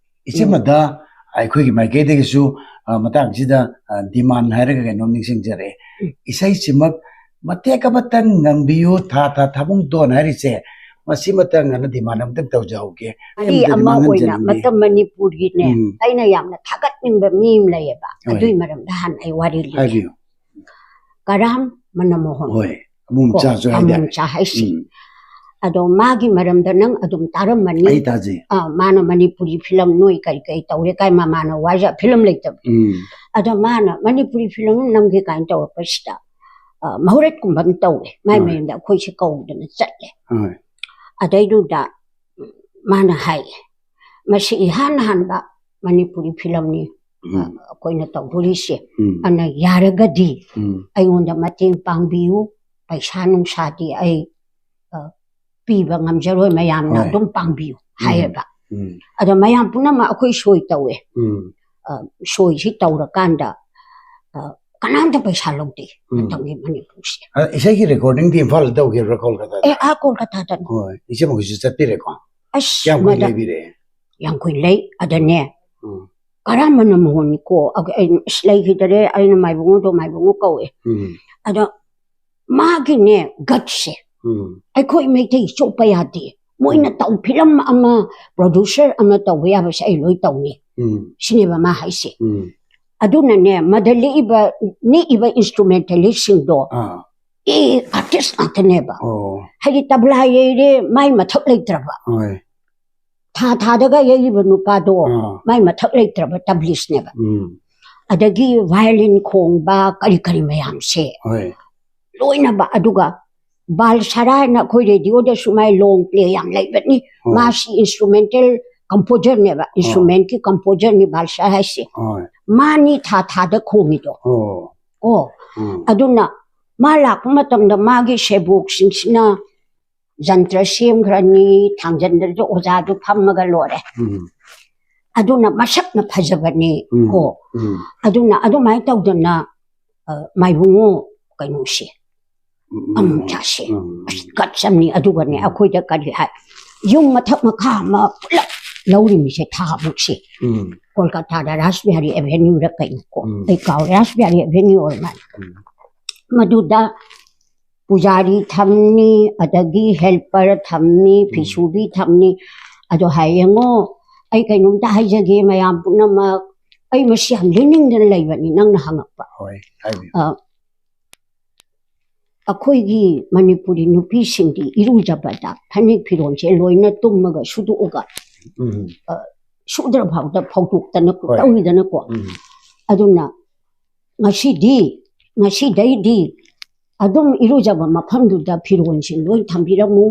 ꯏꯆꯦꯃꯗ ꯑꯩꯈꯣꯏꯒꯤ ꯃꯥꯏꯀꯩꯗꯒꯤꯁꯨ, ꯑ, ꯃꯇꯥꯡꯁꯤꯗ, ꯑ, ꯗꯤꯃꯥꯟ ꯍꯥꯏꯔꯒ ꯀꯩꯅꯣꯝ ꯅꯤꯡꯁꯤꯡꯖꯔꯛꯑꯦ꯫ ꯎꯝ꯫ ꯏꯁꯩꯁꯤꯃꯛ ꯃꯇꯦꯛ ꯑꯃꯇꯪ ꯉꯪꯕꯤꯌꯨ, ꯊꯥ ꯊꯥ ꯊꯥꯕꯨꯡꯇꯣꯟ ꯍꯥꯏꯔꯤꯁꯦ, ꯃꯁꯤꯃꯇꯪ ꯑꯅ ꯗꯤꯃꯥꯟ ꯑꯃꯇꯪ ꯇꯧꯖꯍꯧꯒꯦ꯫ ꯋꯥꯔꯤ ꯑꯝꯇ ꯑꯃ ꯗꯤꯃꯥꯟ ꯑꯣꯏꯅ ꯍꯟꯖꯅꯤꯡꯗꯦ꯫ ꯃꯇꯝ ꯃꯅꯤꯄꯨꯔꯒꯤꯅꯦ, ꯎꯝ꯫ ꯑꯩꯅ ꯌꯥꯝꯅ ꯊꯥꯒꯠꯅꯤꯡꯕ ꯃꯤ ꯑꯃ ꯂꯩꯌꯦꯕ꯫ ꯍꯣꯏ꯫ ꯑꯗꯨꯏ ꯃꯔꯝꯗ ꯍꯥꯟꯅ ꯑꯩ ꯋꯥꯔꯤ ꯂꯤꯒꯦ꯫ ꯍꯥꯏꯕꯤꯌꯨ꯫ ꯀꯔꯥꯝ ꯃꯅꯃꯣꯍꯟ ꯍꯣꯏ, ꯑꯃꯨꯛ ꯀꯣ, ꯆꯥꯁꯨ ꯍꯥꯏꯇꯥꯔꯦ꯫ ꯑꯃꯨꯛ ꯆꯥ ꯍꯥꯏꯁꯤ꯫ ꯎꯝ, ꯑꯗꯣ ꯃꯥꯒꯤ ꯃꯔꯝꯗ ꯅꯪ ꯑꯗꯨꯝ ꯇꯥꯔꯝꯃꯅꯤ꯫ ꯑꯩ ꯇꯥꯖꯩ꯫ ꯑ, ꯃꯥꯅ ꯃꯅꯤꯄꯨꯔꯤ ꯐꯤꯂꯝ ꯅꯣꯏ ꯀꯔꯤ ꯀꯔꯤ ꯇꯧꯔꯦ ꯀꯥꯏ ꯃꯃꯥꯅ ꯋꯥꯏꯖ ꯐꯤꯂꯝ ꯂꯩꯇꯕ꯫ ꯎꯝ, ꯑꯗꯣ ꯃꯥꯅ ꯃꯅꯤꯄꯨꯔꯤ ꯐꯤꯂꯝ ꯑꯃ ꯅꯝꯒꯦ ꯀꯥꯏꯅ ꯇꯧꯔꯛꯄꯁꯤꯗ, ꯑ, ꯃꯍꯨꯔꯠꯀꯨꯝꯕ ꯑꯃ ꯇꯧꯋꯦ꯫ ꯃꯥꯏ ꯍꯣꯏ꯫ ꯃꯌꯨꯝꯗ ꯑꯩꯈꯣꯏꯁꯦ ꯀꯧꯗꯅ ꯆꯠꯂꯦ꯫ ꯍꯣꯏ꯫ ꯑꯗꯩꯗꯨꯗ ꯃꯥꯅ ꯍꯥꯏꯌꯦ, "ꯃꯁꯤ ꯏꯍꯥꯟ ꯍꯥꯟꯕ ꯃꯅꯤꯄꯨꯔꯤ ꯐꯤꯂꯝꯅꯤ, ꯎꯝ, ꯑ, ꯑꯩꯈꯣꯏꯅ ꯇꯧꯗꯣꯔꯤꯁꯦ꯫ ꯎꯝ, ꯑꯗꯨꯅ ꯌꯥꯔꯒꯗꯤ ꯎꯝ, ꯑꯩꯉꯣꯟꯗ ꯃꯇꯦꯡ ꯄꯥꯡꯕꯤꯌꯨ, ꯄꯩꯁꯥ ꯅꯨꯡꯁꯥꯗꯤ ꯑꯩ, ꯑ, ꯄꯤꯕ ꯉꯝꯖꯔꯣꯏ, ꯃꯌꯥꯝꯅ ꯍꯣꯏ꯫ ꯑꯗꯨꯝ ꯄꯥꯡꯕꯤꯌꯨ" ꯎꯝ꯫ ꯍꯥꯏꯌꯦꯕ꯫ ꯎꯝ, ꯑꯗꯣ ꯃꯌꯥꯝ ꯄꯨꯝꯅꯃꯛ ꯑꯩꯈꯣꯏ ꯁꯣꯏ ꯇꯧꯋꯦ꯫ ꯎꯝ, ꯑ, ꯁꯣꯏꯁꯤ ꯇꯧꯔꯀꯥꯟꯗ, ꯑ, ꯀꯅꯥꯝꯇ ꯄꯩꯁꯥ ꯂꯧꯗꯦ ꯎꯝ꯫ ꯃꯇꯝꯒꯤ ꯃꯅꯤꯄꯨꯔꯁꯦ꯫ ꯑ, ꯏꯁꯩꯒꯤ ꯔꯦꯀꯣꯔꯗꯤꯡꯗꯤ ꯏꯝꯐꯥꯜꯗ ꯇꯧꯈꯤꯕ꯭ꯔꯥ, ꯀꯣꯜꯀꯇꯥꯗ? ꯑꯦ, ꯑꯥ, ꯀꯣꯜꯀꯇꯥꯗꯅꯤ꯫ ꯍꯣꯏ, ꯏꯆꯦꯃꯈꯣꯏꯁꯨ ꯆꯠꯄꯤꯔꯦꯀꯣ? ꯑꯁ ꯀꯌꯥꯝ ꯀꯨꯏꯅ ꯃꯗ- ꯂꯩꯕꯤꯔꯦ? ꯌꯥꯝ ꯀꯨꯏꯅ ꯂꯩ꯫ ꯑꯗꯅꯦ ꯎꯝ. ꯀꯔꯝꯕꯅ ꯃꯣꯍꯣꯟꯅꯤꯀꯣ? ꯑ-, ꯑꯩꯅ ꯑꯁ ꯂꯩꯈꯤꯗꯔꯦ, ꯑꯩꯅ ꯃꯥꯏꯕꯨꯡꯉꯣꯗꯣ ꯃꯥꯏꯕꯨꯡꯉꯣ ꯀꯧꯋꯦ꯫ ꯎꯝ. ꯑꯗꯣ ꯃꯥꯒꯤꯅꯦ ꯒꯠꯁꯦ ꯎꯝ. ꯑꯩꯈꯣꯏ ꯃꯩꯇꯩ ꯆꯣꯞꯄ ꯌꯥꯗꯦ꯫ ꯃꯣꯏꯅ ꯇꯧ ꯐꯤꯂꯝ ꯑꯃ ꯄ꯭ꯔꯣꯗ꯭ꯌꯨꯁꯔ ꯑꯃ ꯇꯧꯕ ꯌꯥꯕꯁꯦ ꯑꯩ ꯂꯣꯏ ꯇꯧꯅꯤ ꯎꯝ. ꯁꯤꯅꯦꯕ ꯃꯥ ꯍꯥꯏꯁꯦ꯫ ꯎꯝ. ꯑꯗꯨꯅꯅꯦ ꯃꯗ ꯂꯦꯛꯏꯕ ꯅꯦꯛꯏꯕ ꯏꯟꯁꯇ꯭ꯔꯨꯃꯦꯟꯇꯦꯂꯤꯁꯁꯤꯡꯗꯣ ꯑꯥ. ꯑꯦ ꯑꯥꯔꯇꯤꯁ ꯉꯥꯛꯇꯅꯦꯕ꯫ ꯑꯣ. ꯍꯥꯏꯗꯤ ꯇꯕ꯭ꯂꯥ ꯌꯩꯔꯦ ꯃꯥꯏ ꯃꯊꯛ ꯂꯩꯇ꯭ꯔꯕ, ꯍꯣꯏ. ꯊꯥ ꯊꯥꯗꯒ ꯌꯩꯔꯤꯕ ꯅꯨꯄꯥꯗꯣ ꯑꯥ. ꯃꯥꯏ ꯃꯊꯛ ꯂꯩꯇ꯭ꯔꯕ ꯇꯕ꯭ꯂꯤꯁꯅꯦꯕ꯫ ꯎꯝ. ꯑꯗꯒꯤ ꯚꯥꯏꯑꯣꯂꯤꯟ ꯈꯣꯡꯕ ꯀꯔꯤ ꯀꯔꯤ ꯃꯌꯥꯝꯁꯦ ꯍꯣꯏ. ꯂꯣꯏꯅꯕ꯫ ꯑꯗꯨꯒ ꯕꯥꯜ ꯁꯔꯥ ꯍꯥꯏꯅ ꯑꯩꯈꯣꯏ ꯔꯦꯗꯤꯑꯣꯗꯁꯨ ꯃꯥꯏ ꯂꯣꯡ ꯄ꯭ꯂꯦ ꯌꯥꯝ ꯂꯩꯕꯅꯤ꯫ ꯑꯣ. ꯃꯥꯁꯤ ꯏꯟꯁꯇ꯭ꯔꯨꯃꯦꯟꯇꯦꯜ ꯀꯝꯄꯣꯖꯔꯅꯦꯕ, ꯏꯟꯁꯇ꯭ꯔꯨꯃꯦꯟꯀꯤ ꯀꯝꯄꯣꯖꯔꯅꯤ ꯕꯥꯜ ꯁꯔꯥ ꯍꯥꯏꯁꯦ꯫ ꯍꯣꯏ. ꯃꯥꯅꯤ ꯊꯥ ꯊꯥꯗ ꯈꯣꯡꯉꯤꯗꯣ꯫ ꯑꯣ. ꯑꯣ, ꯎꯝ. ꯑꯗꯨꯅ ꯃꯥ ꯂꯥꯛꯄ ꯃꯇꯝꯗ ꯃꯥꯒꯤ ꯁꯦꯕꯣꯛꯁꯤꯡꯁꯤꯅ ꯖꯟꯇ꯭ꯔ ꯁꯦꯝꯈ꯭ꯔꯅꯤ, ꯊꯥꯡꯖꯟꯗꯁꯨ ꯑꯣꯖꯥꯗꯨ ꯐꯝꯃꯒ ꯂꯣꯏꯔꯦ꯫ ꯎꯝ. ꯑꯗꯨꯅ ꯃꯁꯛꯅ ꯐꯖꯕꯅꯤ ꯎꯝ. ꯀꯣ꯫ ꯎꯝ. ꯑꯗꯨꯅ ꯑꯗꯨꯃꯥꯏꯅ ꯇꯧꯗꯅ, ꯑ, ꯃꯥꯏꯕꯨꯡꯉꯣ ꯀꯩꯅꯣꯁꯦ ꯑꯃꯨꯛ ꯆꯥꯁꯦ꯫ ꯎꯝ. ꯑꯁ, ꯒꯠꯁ ꯑꯃꯅꯤ꯫ ꯑꯗꯨꯒꯅꯦ ꯎꯝ. ꯑꯩꯈꯣꯏꯗ ꯀꯔꯤ ꯍꯥꯏ, ꯌꯨꯝ ꯃꯊꯛ ꯃꯈꯥ ꯑꯃ ꯄꯨꯂꯞ ꯂꯧꯔꯤꯃꯤꯁꯦ ꯊꯥꯃꯨꯛꯁꯦ꯫ ꯎꯝ. ꯀꯣꯜꯀꯇꯥꯗ ꯔꯥꯁꯕꯤꯍꯥꯔꯤ ꯑꯦꯚꯦꯅ꯭ꯌꯨꯗ ꯀꯩꯅꯣ ꯀꯣ, ꯎꯝ. ꯑꯩ ꯀꯥꯎꯔꯦ, ꯔꯥꯁꯕꯤꯍꯥꯔꯤ ꯑꯦꯚꯦꯅ꯭ꯌꯨ ꯑꯣꯏꯔ ꯃꯥꯜꯂꯦ꯫ ꯎꯝ. ꯃꯗꯨꯗ ꯄꯨꯖꯥꯔꯤ ꯊꯝꯅꯤ, ꯑꯗꯒꯤ ꯍꯦꯜꯄꯔ ꯊꯝꯅꯤ, ꯎꯝ. ꯐꯤꯁꯨꯕꯤ ꯊꯝꯅꯤ꯫ ꯑꯗꯣ ꯍꯥꯏ, "ꯌꯦꯡꯉꯣ, ꯑꯩ ꯀꯩꯅꯣꯝꯇ ꯍꯥꯏꯖꯒꯦ ꯃꯌꯥꯝ ꯄꯨꯝꯅꯃꯛ, ꯑꯩ ꯃꯁꯤ ꯌꯥꯝ ꯂꯦꯡꯅꯤꯡꯗꯅ ꯂꯩꯕꯅꯤ ꯅꯪꯅ ꯍꯪꯉꯛꯄ꯫ ꯍꯣꯏ, ꯍꯥꯏꯕꯤꯌꯨ꯫ ꯑ, ꯑꯩꯈꯣꯏꯒꯤ ꯃꯅꯤꯄꯨꯔꯤ ꯅꯨꯄꯤꯁꯤꯡꯗꯤ ꯏꯔꯨꯖꯕꯗ ꯐꯅꯦꯛ ꯐꯤꯔꯣꯜꯁꯦ ꯂꯣꯏꯅ ꯇꯨꯝꯃꯒ ꯁꯨꯗꯣꯛꯑꯒ ꯎꯝ. ꯁꯨꯗ꯭ꯔ ꯐꯥꯎꯗ ꯐꯧꯗꯣꯛꯇꯅ ꯍꯣꯏ. ꯇꯧꯋꯤꯗꯅꯀꯣ꯫ ꯎꯝ. ꯑꯗꯨꯅ ꯉꯁꯤꯗꯤ, ꯉꯁꯤꯗꯩꯗꯤ ꯑꯗꯨꯝ ꯏꯔꯨꯖꯕ ꯃꯐꯝꯗꯨꯗ ꯐꯤꯔꯣꯜꯁꯤꯡ ꯂꯣꯏ ꯊꯝꯕꯤꯔꯝꯃꯨ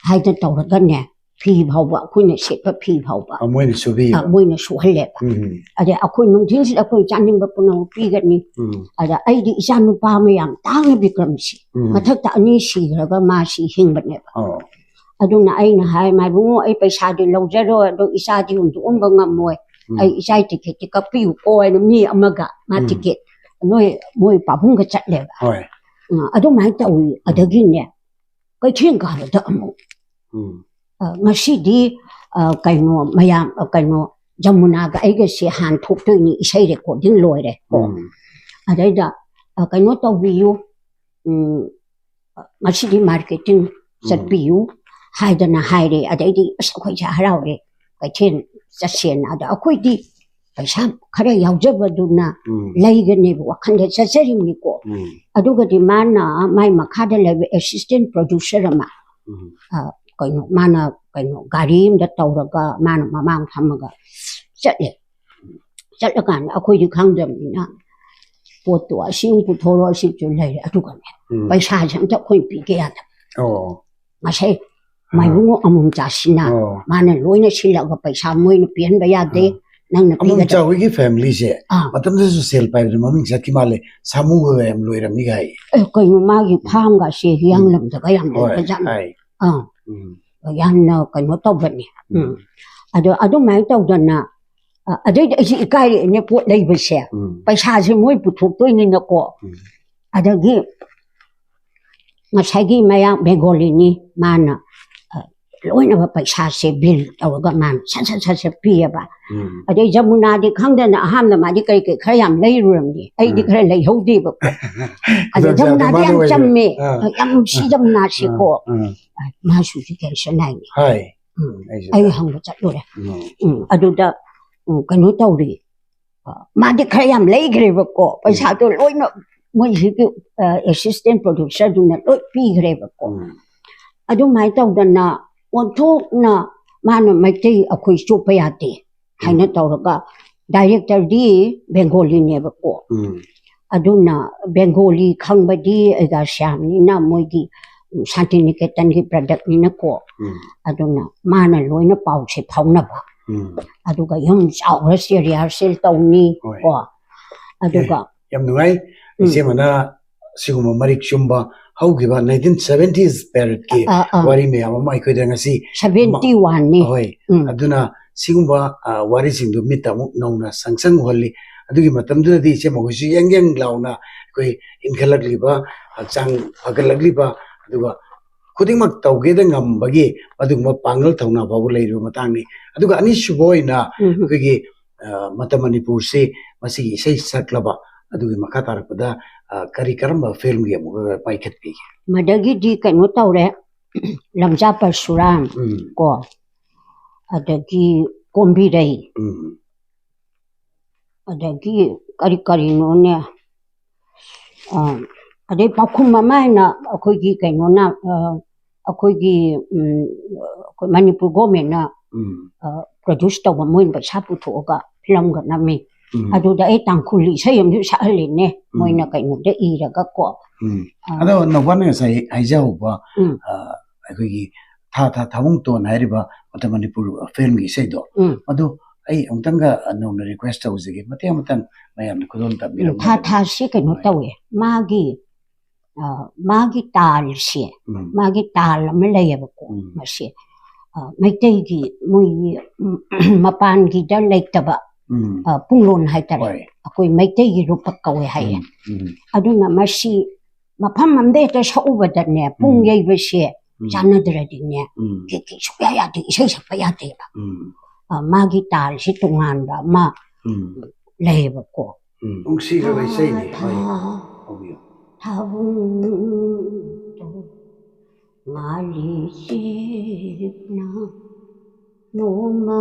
ꯍꯥꯏꯗꯅ ꯇꯧꯔꯒꯅꯦ, ꯐꯤ ꯐꯥꯎꯕ, ꯑꯩꯈꯣꯏꯅ ꯁꯦꯠꯄ ꯐꯤ ꯐꯥꯎꯕ ꯑ, ꯃꯣꯏꯅ ꯁꯨꯕꯤꯕ꯫ ꯑ, ꯃꯣꯏꯅ ꯁꯨꯍꯜꯂꯦꯕ꯫ ꯎꯝ. ꯑꯗꯩ ꯑꯩꯈꯣꯏ ꯅꯨꯡꯊꯤꯜꯁꯤꯗ ꯑꯩꯈꯣꯏ ꯆꯥꯅꯤꯡꯕ ꯄꯨꯝꯅꯃꯛ ꯄꯤꯒꯅꯤ꯫ ꯎꯝ. ꯑꯗ ꯑꯩꯗꯤ ꯏꯆꯥ ꯅꯨꯄꯥ ꯑꯃ ꯌꯥꯝ ꯇꯥꯡꯅ, ꯕꯤꯀ꯭ꯔꯝꯁꯤ꯫ ꯎꯝ. ꯃꯊꯛꯇ ꯑꯅꯤ ꯁꯤꯈ꯭ꯔꯒ ꯃꯥꯁꯤ ꯍꯤꯡꯕꯅꯦꯕ꯫ ꯑꯣ. ꯑꯗꯨꯅ ꯑꯩꯅ ꯍꯥꯏ, "ꯃꯥꯏꯕꯨꯡꯉꯣ, ꯑꯩ ꯄꯩꯁꯥꯗꯤ ꯂꯧꯖꯔꯣꯏ, ꯑꯗꯣ ꯏꯆꯥꯗꯤ ꯍꯨꯟꯗꯣꯛꯑꯝꯕ ꯉꯝꯃꯣꯏ꯫ ꯎꯝ. ꯑꯩ ꯏꯆꯥꯒꯤ ꯇꯤꯀꯦꯠꯇꯤ ꯀꯛꯄꯤꯌꯨꯀꯣ" ꯍꯥꯏꯅ ꯃꯤ ꯑꯃꯒ ꯃꯥ ꯎꯝ. ꯇꯤꯀꯦꯠ ꯅꯣꯏ ꯃꯣꯏ ꯄꯥꯕꯨꯡꯒ ꯆꯠꯂꯦꯕ꯫ ꯍꯣꯏ. ꯑ, ꯑꯗꯨꯃꯥꯏꯅ ꯇꯧꯋꯤ꯫ ꯑꯗꯒꯤꯅꯦ, ꯀꯩꯊꯦꯜ ꯀꯥꯕꯗ ꯑꯃꯨꯛ ꯎꯝ. ꯑ, ꯉꯁꯤꯗꯤ, ꯑ, ꯀꯩꯅꯣ ꯃꯌꯥꯝ, ꯑ, ꯀꯩꯅꯣ ꯖꯃꯨꯅꯥꯒ ꯑꯩꯒꯁꯦ ꯍꯥꯟ ꯊꯣꯛꯇꯣꯏꯅꯤ, ꯏꯁꯩ ꯔꯦꯀꯣꯔꯗꯤꯡ ꯂꯣꯏꯔꯦ ꯀꯣ꯫ ꯎꯝ꯫ ꯑꯗꯩꯗ, ꯑ, ꯀꯩꯅꯣ ꯇꯧꯕꯤꯌꯨ, ꯎꯝ, ꯉꯁꯤꯗꯤ ꯃꯥꯔꯀꯦꯇꯤꯡ ꯎꯝ꯫ ꯆꯠꯄꯤꯌꯨ ꯍꯥꯏꯗꯅ ꯍꯥꯏꯔꯦ꯫ ꯑꯗꯩꯗꯤ ꯑꯁ ꯑꯩꯈꯣꯏꯁꯦ ꯍꯔꯥꯎꯔꯦ, ꯀꯩꯊꯦꯜ ꯆꯠꯁꯦꯅ꯫ ꯑꯗ ꯑꯩꯈꯣꯏꯗꯤ ꯄꯩꯁꯥ ꯈꯔ ꯌꯥꯎꯖꯕꯗꯨꯅ ꯎꯝ꯫ ꯂꯩꯒꯅꯦꯕ ꯋꯥꯈꯜꯗ ꯆꯠꯆꯔꯤꯕꯅꯤꯀꯣ꯫ ꯎꯝ꯫ ꯑꯗꯨꯒꯗꯤ ꯃꯥꯅ ꯃꯥꯏ ꯃꯈꯥꯗ ꯂꯩꯕ ꯑꯦꯁꯤꯁꯇꯦꯟ ꯄ꯭ꯔꯣꯗ꯭ꯌꯨꯁꯔ ꯑꯃ, ꯎꯝ꯫ ꯑ, ꯀꯩꯅꯣ ꯃꯥꯅ ꯀꯩꯅꯣ ꯒꯥꯔꯤ ꯑꯃꯗ ꯇꯧꯔꯒ ꯃꯥꯅ ꯃꯃꯥꯡ ꯐꯝꯃꯒ ꯆꯠꯂꯦ꯫ ꯆꯠꯂꯀꯥꯟꯗ ꯑꯩꯈꯣꯏꯗꯤ ꯈꯪꯗꯕꯅꯤꯅ ꯄꯣꯠꯇꯣ ꯑꯁꯤ ꯑꯃ ꯄꯨꯊꯣꯔꯣ, ꯑꯁꯤꯁꯨ ꯂꯩꯔꯦ꯫ ꯑꯗꯨꯒꯅꯦ ꯎꯝ꯫ ꯄꯩꯁꯥꯁꯦ ꯑꯝꯇ ꯑꯩꯈꯣꯏ ꯄꯤꯒꯦ ꯌꯥꯗꯕ꯫ ꯑꯣ꯫ ꯉꯁꯥꯏ ꯑꯥ꯫ ꯃꯥꯏꯕꯨꯡꯉꯣ ꯑꯃꯨꯝ ꯆꯥꯁꯤꯅ ꯑꯣ꯫ ꯃꯥꯅ ꯂꯣꯏꯅ ꯁꯤꯜꯂꯛꯑꯒ ꯄꯩꯁꯥ ꯃꯣꯏꯅ ꯄꯤꯍꯟꯕ ꯌꯥꯗꯦ, ꯑꯥ꯫ ꯅꯪꯅ ꯑꯃꯨꯛ ꯄꯤꯒꯗꯕ꯫ ꯆꯥꯎꯕꯒꯤ ꯐꯦꯃꯤꯂꯤꯁꯦ ꯑꯥ꯫ ꯃꯇꯝꯗꯨꯗꯁꯨ ꯁꯦꯜ ꯄꯥꯏꯕꯗ ꯃꯃꯤꯡ ꯆꯠꯈꯤ ꯃꯥꯜꯂꯦ, ꯁꯥꯃꯨꯒ ꯌꯥꯝ ꯂꯣꯏꯔꯝꯃꯤ ꯍꯥꯏ꯫ ꯑꯦ, ꯀꯩꯅꯣ ꯃꯥꯒꯤ ꯐꯥꯝꯒꯁꯦ ꯍꯤꯌꯥꯡꯂꯝꯗꯒ ꯌꯥꯝ ꯍꯣꯏ, ꯂꯩꯕꯖꯥꯠꯅꯤ꯫ ꯍꯥꯏ꯫ ꯑꯥ꯫ ꯎꯝ꯫ ꯌꯥꯝꯅ ꯀꯩꯅꯣ ꯇꯧꯕꯅꯤ꯫ ꯎꯝ꯫ ꯎꯝ꯫ ꯑꯗꯣ ꯑꯗꯨꯃꯥꯏꯅ ꯇꯧꯗꯅ, ꯑ, ꯑꯗꯩꯗꯤ ꯑꯩꯁꯦ ꯏꯀꯥꯏꯔꯛꯑꯦꯅꯦ ꯄꯣꯠ ꯂꯩꯕꯁꯦ꯫ ꯎꯝ꯫ ꯄꯩꯁꯥꯁꯦ ꯃꯣꯏ ꯄꯨꯊꯣꯛꯇꯣꯏꯅꯤꯅꯀꯣ꯫ ꯎꯝ꯫ ꯑꯗꯒꯤ ꯉꯁꯥꯏꯒꯤ ꯃꯌꯥꯡ ꯕꯦꯡꯒꯣꯂꯤꯅꯤ, ꯃꯥꯅ, ꯑ, ꯂꯣꯏꯅꯃꯛ ꯄꯩꯁꯥꯁꯦ ꯕꯤꯜ ꯇꯧꯔꯒ ꯃꯥꯅ ꯁꯠ ꯁꯠ ꯁꯠ ꯁꯠ ꯄꯤꯌꯦꯕ꯫ ꯎꯝ꯫ ꯑꯗꯩ ꯖꯃꯨꯅꯥꯗꯤ ꯈꯪꯗꯅ ꯑꯍꯥꯟꯕ ꯃꯥꯗꯤ ꯀꯔꯤ ꯀꯔꯤ ꯈꯔ ꯌꯥꯝ ꯂꯩꯔꯨꯔꯝꯅꯤ, ꯑꯩꯗꯤ ꯎꯝ꯫ ꯈꯔ ꯂꯩꯍꯧꯗꯦꯕꯀꯣ꯫ ꯑꯗ ꯈꯨꯗꯣꯡꯆꯥꯕꯗꯣ ꯖꯃꯨꯅꯥꯗꯤ ꯃꯥꯅ ꯌꯥꯝ ꯑꯣꯏꯔꯦ꯫ ꯆꯝꯃꯦ, ꯑꯥ꯫ ꯌꯥꯝ ꯅꯨꯡꯁꯤ ꯑꯥ꯫ ꯖꯃꯨꯅꯥꯁꯦꯀꯣ꯫ ꯑꯥ꯫ ꯑꯥ꯫ ꯃꯥꯁꯨ ꯍꯧꯖꯤꯛ ꯀꯦꯟꯁꯔ ꯅꯥꯏꯅꯦ꯫ ꯍꯥꯏ꯫ ꯎꯝ꯫ ꯑꯩꯁꯨ ꯑꯩ ꯇꯥꯏ꯫ ꯍꯪꯕ ꯆꯠꯂꯨꯔꯦ꯫ ꯎꯝ꯫ ꯎꯝ꯫ ꯑꯗꯨꯗ, ꯎꯝ, ꯀꯩꯅꯣ ꯇꯧꯔꯤ꯫ ꯑ, ꯃꯥꯗꯤ ꯈꯔ ꯌꯥꯝ ꯂꯩꯈ꯭ꯔꯦꯕꯀꯣ꯫ ꯎꯝ꯫ ꯄꯩꯁꯥꯗꯣ ꯂꯣꯏꯅ ꯃꯣꯏ ꯍꯧꯖꯤꯛꯀꯤ, ꯑ, ꯑꯦꯁꯤꯁꯇꯦꯟ ꯄ꯭ꯔꯣꯗ꯭ꯌꯨꯁꯔꯗꯨꯅ ꯂꯣꯏ ꯄꯤꯈ꯭ꯔꯦꯕꯀꯣ꯫ ꯎꯝ꯫ ꯑꯗꯨꯃꯥꯏꯅ ꯇꯧꯗꯅ ꯑꯣꯟꯊꯣꯛꯅ ꯃꯥꯅ ꯃꯩꯇꯩ ꯑꯩꯈꯣꯏ ꯆꯣꯞꯄ ꯌꯥꯗꯦ ꯍꯥꯏꯅ ꯎꯝ꯫ ꯇꯧꯔꯒ ꯗꯥꯏꯔꯦꯛꯇꯔꯗꯤ ꯕꯦꯡꯒꯣꯂꯤꯅꯦꯕꯀꯣ꯫ ꯎꯝ꯫ ꯑꯗꯨꯅ ꯕꯦꯡꯒꯣꯂꯤ ꯈꯪꯕꯗꯤ ꯑꯩꯒ ꯁ꯭ꯌꯥꯝꯅꯤꯅ ꯃꯣꯏꯒꯤ, ꯎꯝ, ꯁꯥꯟꯇꯤꯅꯤꯀꯦꯇꯟꯒꯤ ꯄ꯭ꯔꯗꯛꯅꯤꯅꯀꯣ꯫ ꯎꯝ꯫ ꯑꯗꯨꯅ ꯃꯥꯅ ꯂꯣꯏꯅ ꯄꯥꯎꯁꯦ ꯐꯥꯎꯅꯕ꯫ ꯎꯝ꯫ ꯑꯗꯨꯒ ꯌꯨꯝ ꯆꯥꯎꯈ꯭ꯔꯁꯤ, ꯔꯤꯍꯥꯔꯁꯦꯜ ꯇꯧꯅꯤ ꯍꯣꯏ꯫ ꯀꯣ꯫ ꯑꯗꯨꯒ ꯌꯥꯝ ꯅꯨꯡꯉꯥꯏ꯫ ꯎꯝ꯫ ꯏꯆꯦꯃꯅ ꯁꯤꯒꯨꯝꯕ ꯃꯔꯤꯛ ꯆꯨꯝꯕ ꯍꯧꯈꯤꯕ nineteen seventies periodꯀꯤ ꯑꯥ, ꯑꯥ꯫ ꯋꯥꯔꯤ ꯃꯌꯥꯝ ꯑꯃ ꯑꯩꯈꯣꯏꯗ ꯉꯁꯤ seventy oneꯅꯤ꯫ ꯍꯣꯏ꯫ ꯎꯝ꯫ ꯑꯗꯨꯅ ꯁꯤꯒꯨꯝꯕ, ꯑ, ꯋꯥꯔꯤꯁꯤꯡꯗꯨ ꯃꯤꯠꯇ ꯑꯃꯨꯛ ꯅꯧꯅ ꯁꯪ ꯁꯪ ꯎꯍꯜꯂꯤ꯫ ꯑꯗꯨꯒꯤ ꯃꯇꯝꯗꯨꯗꯗꯤ ꯏꯆꯦ ꯃꯈꯣꯏꯁꯨ ꯌꯪ ꯌꯪ ꯂꯥꯎꯅ ꯑꯩꯈꯣꯏ ꯏꯟꯈꯠꯂꯛꯂꯤꯕ, ꯍꯛꯆꯥꯡ ꯐꯒꯠꯂꯛꯂꯤꯕ, ꯑꯗꯨꯒ ꯈꯨꯗꯤꯡꯃꯛ ꯇꯧꯒꯦꯗ ꯉꯝꯕꯒꯤ ꯑꯗꯨꯒꯨꯝꯕ ꯄꯥꯡꯒꯜ ꯊꯧꯅꯥ ꯐꯥꯎꯕ ꯂꯩꯔꯤꯕ ꯃꯇꯥꯡꯅꯤ꯫ ꯑꯗꯨꯒ ꯑꯅꯤꯁꯨꯕ ꯑꯣꯏꯅ ꯎꯝ꯫ ꯑꯩꯈꯣꯏꯒꯤ, ꯑ, ꯃꯇꯝ ꯃꯅꯤꯄꯨꯔꯁꯤ ꯃꯁꯤꯒꯤ ꯏꯁꯩ ꯁꯛꯂꯕ ꯑꯗꯨꯒꯤ ꯃꯈꯥ ꯇꯥꯔꯛꯄꯗ, ꯑ, ꯀꯔꯤ ꯀꯔꯝꯕ ꯐꯤꯂꯝꯒꯤ ꯑꯃꯨꯛꯀ ꯄꯥꯏꯈꯠꯄꯤꯒꯦ? ꯃꯗꯒꯤꯗꯤ ꯀꯩꯅꯣ ꯇꯧꯔꯦ, ꯂꯝꯖꯥ ꯄꯔꯁꯨꯔꯥꯝ ꯎꯝ꯫ ꯀꯣ, ꯑꯗꯒꯤ ꯀꯣꯝꯕꯤꯔꯩ, ꯎꯝ꯫ ꯑꯗꯒꯤ ꯀꯔꯤ ꯀꯔꯤꯅꯣꯅꯦ, ꯑ, ꯑꯗꯩ ꯄꯥꯎꯈꯨꯝ ꯑꯃ ꯍꯥꯏꯅ ꯑꯩꯈꯣꯏꯒꯤ ꯀꯩꯅꯣꯅ, ꯑ, ꯑꯩꯈꯣꯏꯒꯤ, ꯎꯝ, ꯑꯩꯈꯣꯏ ꯃꯅꯤꯄꯨꯔ ꯒꯣꯔꯃꯦꯟꯅ, ꯎꯝ꯫ ꯑ, ꯄ꯭ꯔꯣꯗ꯭ꯌꯨꯁ ꯇꯧꯕ, ꯃꯣꯏꯅ ꯄꯩꯁꯥ ꯄꯨꯊꯣꯛꯑꯒ ꯐꯤꯂꯝꯒ ꯅꯝꯃꯤ꯫ ꯎꯝ꯫ ꯑꯗꯨꯗ ꯑꯩ ꯇꯥꯡꯈꯨꯜ ꯏꯁꯩ ꯑꯃꯁꯨ ꯁꯛꯍꯜꯂꯤꯅꯦ, ꯎꯝ꯫ ꯃꯣꯏꯅ ꯀꯩꯅꯣꯗ ꯏꯔꯒ ꯀꯣ꯫ ꯎꯝ꯫ ꯑ꯫ ꯑꯗꯣ ꯅꯧꯕꯅ ꯉꯁꯥꯏ ꯍꯥꯏꯖꯍꯧꯕ, ꯎꯝ꯫ ꯑ, ꯑꯩꯈꯣꯏꯒꯤ ꯊꯥ ꯊꯥ ꯊꯥꯕꯨꯡꯇꯣꯟ ꯍꯥꯏꯔꯤꯕ ꯃꯇꯝ ꯃꯅꯤꯄꯨꯔ ꯐꯤꯂꯝꯒꯤ ꯏꯁꯩꯗꯣ, ꯎꯝ꯫ ꯑꯗꯨ ꯑꯩ ꯑꯃꯨꯛꯇꯪꯒ ꯅꯧꯅ ꯔꯤꯀ꯭ꯋꯦꯁ ꯇꯧꯖꯒꯦ, ꯃꯇꯦꯛ ꯑꯃꯇꯪ ꯃꯌꯥꯝꯅ ꯈꯨꯗꯣꯜ ꯎꯝ, ꯊꯥ ꯇꯝꯕꯤꯔꯝꯃꯒꯗꯤ꯫ ꯊꯥꯁꯤ ꯀꯩꯅꯣ ꯍꯣꯏ꯫ ꯇꯧꯋꯦ, ꯃꯥꯒꯤ, ꯑ, ꯃꯥꯒꯤ ꯇꯥꯜꯁꯦ, ꯎꯝ꯫ ꯃꯥꯒꯤ ꯇꯥꯜ ꯑꯃ ꯂꯩꯌꯦꯕꯀꯣ, ꯎꯝ꯫ ꯃꯁꯤ, ꯑ, ꯃꯩꯇꯩꯒꯤ ꯃꯣꯏꯒꯤ, ꯎꯝ, ꯃꯄꯥꯟꯒꯤꯗ ꯂꯩꯇꯕ, ꯎꯝ꯫ ꯑ, ꯄꯨꯡꯂꯣꯟ ꯍꯥꯏꯇꯥꯔꯦ꯫ ꯍꯣꯏ꯫ ꯑꯩꯈꯣꯏ ꯃꯩꯇꯩꯒꯤ ꯔꯨꯄꯛ ꯀꯧꯋꯦ ꯍꯥꯏꯌꯦ꯫ ꯎꯝ, ꯎꯝ꯫ ꯑꯗꯨꯅ ꯃꯁꯤ ꯃꯐꯝ ꯑꯃꯗ ꯍꯦꯛꯇ ꯁꯛꯎꯕꯗꯅꯦ, ꯄꯨꯡ ꯎꯝ꯫ ꯌꯩꯕꯁꯦ ꯎꯝ꯫ ꯆꯥꯟꯅꯗ꯭ꯔꯗꯤꯅꯦ, ꯎꯝ꯫ ꯀꯩ ꯀꯩ ꯁꯨꯛꯌꯥ ꯌꯥꯗꯦ, ꯏꯁꯩ ꯁꯛꯄ ꯌꯥꯗꯦꯕ꯫ ꯎꯝ꯫ ꯑ, ꯃꯥꯒꯤ ꯇꯥꯜꯁꯤ ꯇꯣꯉꯥꯟꯕ ꯑꯃ ꯎꯝ꯫ ꯂꯩꯌꯦꯕꯀꯣ꯫ ꯎꯝ꯫ ꯅꯨꯡꯁꯤꯈ꯭ꯔꯕ ꯏꯁꯩꯅꯤ꯫ ꯊꯥ ꯍꯣꯏ꯫ ꯊꯥ ꯍꯧꯕꯤꯌꯨ꯫ ꯊꯥꯕꯨꯡꯗꯣ ꯉꯥꯂꯤ ꯆꯦꯛꯅ ꯅꯣꯡꯃ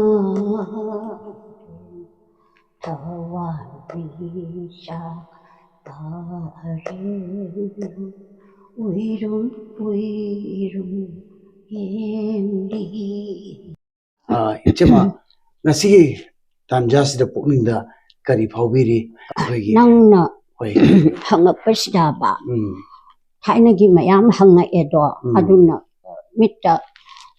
ꯊꯋꯥꯟꯃꯤꯆꯥꯛ ꯄꯥꯔꯦꯡꯅ ꯎꯏꯔꯨꯝ ꯎꯏꯔꯨꯝ ꯌꯦꯡꯂꯤ꯫ ꯑ, ꯏꯆꯦꯃ, ꯉꯁꯤꯒꯤ ꯇꯥꯟꯖꯥꯁꯤꯗ ꯄꯨꯛꯅꯤꯡꯗ ꯀꯔꯤ ꯐꯥꯎꯕꯤꯔꯤ? ꯑꯩꯈꯣꯏꯒꯤ ꯅꯪꯅ ꯍꯣꯏ꯫ ꯍꯪꯉꯛꯄꯁꯤꯗꯕ, ꯎꯝ꯫ ꯊꯥꯏꯅꯒꯤ ꯃꯌꯥꯝ ꯍꯪꯉꯛꯑꯦꯗꯣ, ꯎꯝ꯫ ꯑꯗꯨꯅ ꯃꯤꯠꯇ,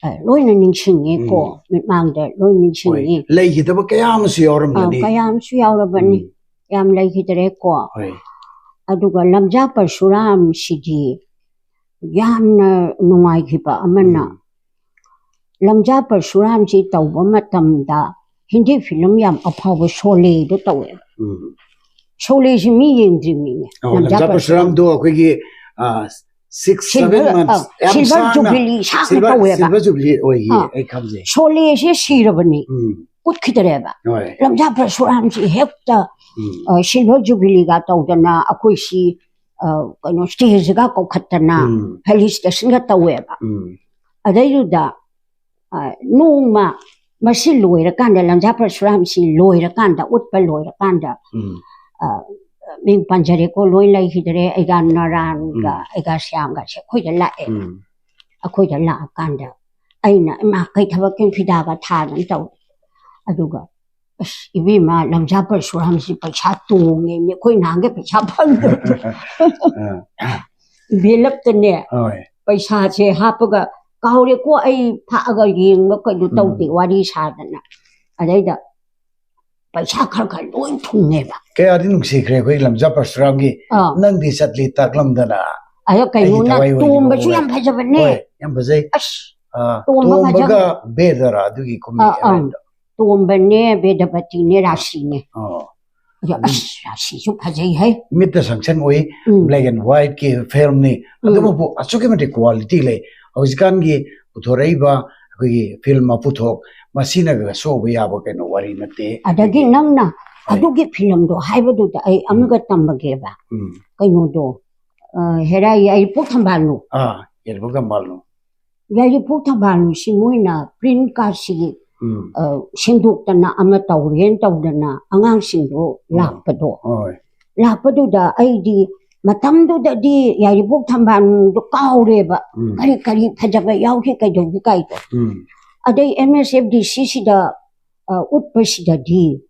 ꯑ, ꯂꯣꯏꯅ ꯅꯤꯡꯁꯤꯡꯉꯦꯀꯣ, ꯎꯝ꯫ ꯃꯤꯠꯃꯥꯡꯗ ꯂꯣꯏ ꯅꯤꯡꯁꯤꯡꯉꯤ꯫ ꯍꯣꯏ꯫ ꯂꯩꯈꯤꯗꯕ ꯀꯌꯥ ꯑꯃꯁꯨ ꯌꯥꯎꯔꯝꯒꯅꯤ꯫ ꯑ, ꯀꯌꯥ ꯑꯃꯁꯨ ꯌꯥꯎꯔꯕꯅꯤ꯫ ꯎꯝ꯫ ꯌꯥꯝ ꯂꯩꯈꯤꯗ꯭ꯔꯦꯀꯣ꯫ ꯍꯣꯏ꯫ ꯑꯗꯨꯒ ꯂꯝꯖꯥ ꯄꯔꯁꯨꯔꯥꯝꯁꯤꯗꯤ ꯌꯥꯝꯅ ꯅꯨꯡꯉꯥꯏꯈꯤꯕ ꯑꯃꯅ, ꯎꯝ꯫ ꯂꯝꯖꯥ ꯄꯔꯁꯨꯔꯥꯝꯁꯤ ꯇꯧꯕ ꯃꯇꯝꯗ ꯍꯤꯟꯗꯤ ꯐꯤꯂꯝ ꯌꯥꯝ ꯑꯐꯥꯎꯕ ꯁꯣꯂꯦꯗꯣ ꯇꯧꯋꯦꯕ꯫ ꯎꯝ꯫ ꯁꯣꯂꯦꯁꯤ ꯃꯤ ꯌꯦꯡꯗ꯭ꯔꯤꯃꯤꯅꯦ꯫ ꯑꯣ, ꯂꯝꯖꯥ ꯂꯝꯖꯥ ꯄꯔꯁꯨꯔꯥꯝ꯫ ꯄꯔꯁꯨꯔꯥꯝꯗꯣ ꯑꯩꯈꯣꯏꯒꯤ, ꯑ, Six, seven months. Silver Jubilee ꯁꯥꯡꯅ ꯇꯧꯋꯦꯕ꯫ Silver Jubilee ꯑꯣꯏꯌꯦ, ꯑꯩ ꯈꯪꯖꯩ꯫ ꯁꯣꯂꯦꯁꯦ ꯁꯤꯔꯕꯅꯤ꯫ ꯎꯠꯈꯤꯗꯔꯦꯕ꯫ ꯂꯝꯖꯥ ꯄꯔꯁꯨꯔꯥꯝꯁꯤ ꯍꯦꯛꯇ Silver Jubileeꯒ ꯇꯧꯗꯅ ꯑꯩꯈꯣꯏꯁꯤ ꯀꯩꯅꯣ stageꯒ ꯀꯧꯈꯠꯇꯅ felicitation ꯇꯧꯋꯦꯕ꯫ ꯑꯗꯩꯗꯨꯗ ꯅꯣꯡꯃ ꯃꯁꯤ ꯂꯣꯏꯔꯀꯥꯟꯗ, ꯂꯝꯖꯥ ꯄꯔꯁꯨꯔꯥꯝꯁꯤ ꯂꯣꯏꯔꯀꯥꯟꯗ, ꯎꯠꯄ ꯂꯣꯏꯔꯀꯥꯟꯗ, ꯃꯤꯡ ꯄꯟꯖꯔꯦꯀꯣ, ꯂꯣꯏ ꯂꯩꯈꯤꯗꯔꯦ, ꯑꯩꯒ ꯅꯥꯔꯥꯟꯒ ꯑꯩꯒ ꯁ꯭ꯌꯥꯝꯒꯁꯦ ꯑꯩꯈꯣꯏꯗ ꯂꯥꯛꯑꯦ꯫ ꯑꯩꯈꯣꯏꯗ ꯂꯥꯛꯑꯀꯥꯟꯗ ꯑꯩꯅ, "ꯏꯃꯥ, ꯀꯩ ꯊꯕꯛꯀꯤꯅꯣ ꯐꯤꯗꯥꯒ ꯊꯥꯗꯅ ꯇꯧ?" ꯑꯗꯨꯒ, "ꯑꯁ, ꯏꯕꯦꯝꯃ, ꯂꯝꯖꯥ ꯄꯔꯁꯨꯔꯥꯝꯁꯤ ꯄꯩꯁꯥ ꯇꯣꯡꯉꯦꯅꯦ, ꯑꯩꯈꯣꯏ ꯅꯍꯥꯟꯒꯩ ꯄꯩꯁꯥ ꯐꯪꯗꯕꯗꯣ꯫ ꯕꯦꯂꯞꯇꯅꯦ ꯄꯩꯁꯥꯁꯦ ꯍꯥꯞꯄꯒ, ꯀꯥꯎꯔꯦꯀꯣ, ꯑꯩ ꯐꯥꯛꯑꯒ ꯌꯦꯡꯕ ꯀꯩꯅꯣ ꯇꯧꯗꯦ, ꯋꯥꯔꯤ ꯁꯥꯗꯅ꯫ ꯑꯗꯩꯗ ꯄꯩꯁꯥ ꯈꯔ ꯈꯔ ꯂꯣꯏ ꯊꯨꯡꯉꯦꯕ꯫ ꯀꯌꯥꯗꯤ ꯅꯨꯡꯁꯤꯈ꯭ꯔꯦ ꯑꯩꯈꯣꯏ ꯂꯝꯖꯥ ꯄꯔꯁꯨꯔꯥꯝꯒꯤ꯫ ꯑꯥ꯫ ꯅꯪꯗꯤ ꯆꯠꯂꯤ ꯇꯥꯛꯂꯝꯗꯅ꯫ ꯑꯗꯣ ꯀꯩꯅꯣꯅ ꯑꯩꯒꯤ ꯊꯋꯥꯏ ꯑꯣꯏꯅ ꯇꯣꯝꯕꯁꯨ ꯂꯧꯕ ꯌꯥꯝ ꯐꯖꯕꯅꯦ꯫ ꯍꯣꯏ, ꯌꯥꯝ ꯐꯖꯩ꯫ ꯑꯁ, ꯑꯥ, ꯇꯣꯝꯕ ꯐꯖꯕ꯫ ꯇꯣꯝꯕꯒ ꯕꯦꯗꯔ ꯑꯗꯨꯒꯤ ꯀꯨꯝꯍꯩ ꯑꯥ, ꯑꯥ꯫ ꯍꯥꯏꯕꯗꯣ꯫ ꯇꯣꯝꯕꯅꯦ, ꯕꯦꯗꯄꯇꯤꯅꯦ, ꯔꯥꯁꯤꯅꯦ꯫ ꯑꯣ꯫ ꯑꯗꯣ ꯑꯗꯨꯝ ꯑꯁ, ꯔꯥꯁꯤꯁꯨ ꯐꯖꯩ ꯍꯦ꯫ ꯃꯤꯠꯇ ꯁꯪꯁꯟ ꯑꯣꯏ, ꯎꯝ꯫ Black and white ꯀꯤ film ꯅꯤ꯫ ꯎꯝ꯫ ꯑꯗꯨꯕꯨ ꯑꯁꯨꯛꯀꯤ ꯃꯇꯤꯛ quality ꯂꯩ꯫ ꯍꯧꯖꯤꯛꯀꯥꯟꯒꯤ ꯄꯨꯊꯣꯔꯛꯏꯕ ꯑꯩꯈꯣꯏꯒꯤ film ꯃꯄꯨꯊꯣꯛ, ꯃꯁꯤꯅꯒ ꯁꯣꯛꯕ ꯌꯥꯕ ꯀꯩꯅꯣ ꯋꯥꯔꯤ ꯅꯠꯇꯦ꯫ ꯑꯗꯒꯤ ꯑꯩꯈꯣꯏꯒꯤ ꯅꯪꯅ ꯍꯣꯏ꯫ ꯑꯗꯨꯒꯤ film ꯗꯣ ꯍꯥꯏꯕꯗꯨꯗ ꯑꯩ ꯎꯝ꯫ ꯑꯃꯒ ꯇꯝꯃꯒꯦꯕ꯫ ꯎꯝ꯫ ꯀꯩꯅꯣꯗꯣ, ꯑ, ꯍꯦꯔꯥ ꯌꯥꯏꯔꯤꯄꯣꯛ ꯊꯝꯕꯥꯜꯅꯨ꯫ ꯑꯥ, ꯌꯥꯏꯔꯤꯄꯣꯛ ꯊꯝꯕꯥꯜꯅꯨ꯫ ꯌꯥꯏꯔꯤꯄꯣꯛ ꯊꯝꯕꯥꯜꯅꯨꯁꯤ ꯃꯣꯏꯅ print card ꯁꯤ, ꯎꯝ꯫ ꯑ, ꯁꯦꯝꯗꯣꯛꯇꯅ ꯑꯃ ꯇꯧꯔꯦꯅ ꯇꯧꯗꯅ ꯑꯉꯥꯡꯁꯤꯡꯗꯣ ꯎꯝ꯫ ꯂꯥꯛꯄꯗꯣ꯫ ꯍꯣꯏ꯫ ꯂꯥꯛꯄꯗꯨꯗ ꯑꯩꯗꯤ ꯃꯇꯝꯗꯨꯗꯗꯤ ꯌꯥꯏꯔꯤꯄꯣꯛ ꯊꯝꯕꯥꯜꯅꯨꯗꯣ ꯀꯥꯎꯔꯦꯕ꯫ ꯎꯝ꯫ ꯀꯔꯤ ꯀꯔꯤ ꯐꯖꯕ ꯌꯥꯎꯈꯤ, ꯀꯩꯗꯧꯈꯤ ꯀꯥꯏꯗꯣ꯫ ꯎꯝ꯫ ꯑꯗꯩ M S F D C ꯁꯤꯗ, ꯑ, ꯎꯠꯄꯁꯤꯗꯗꯤ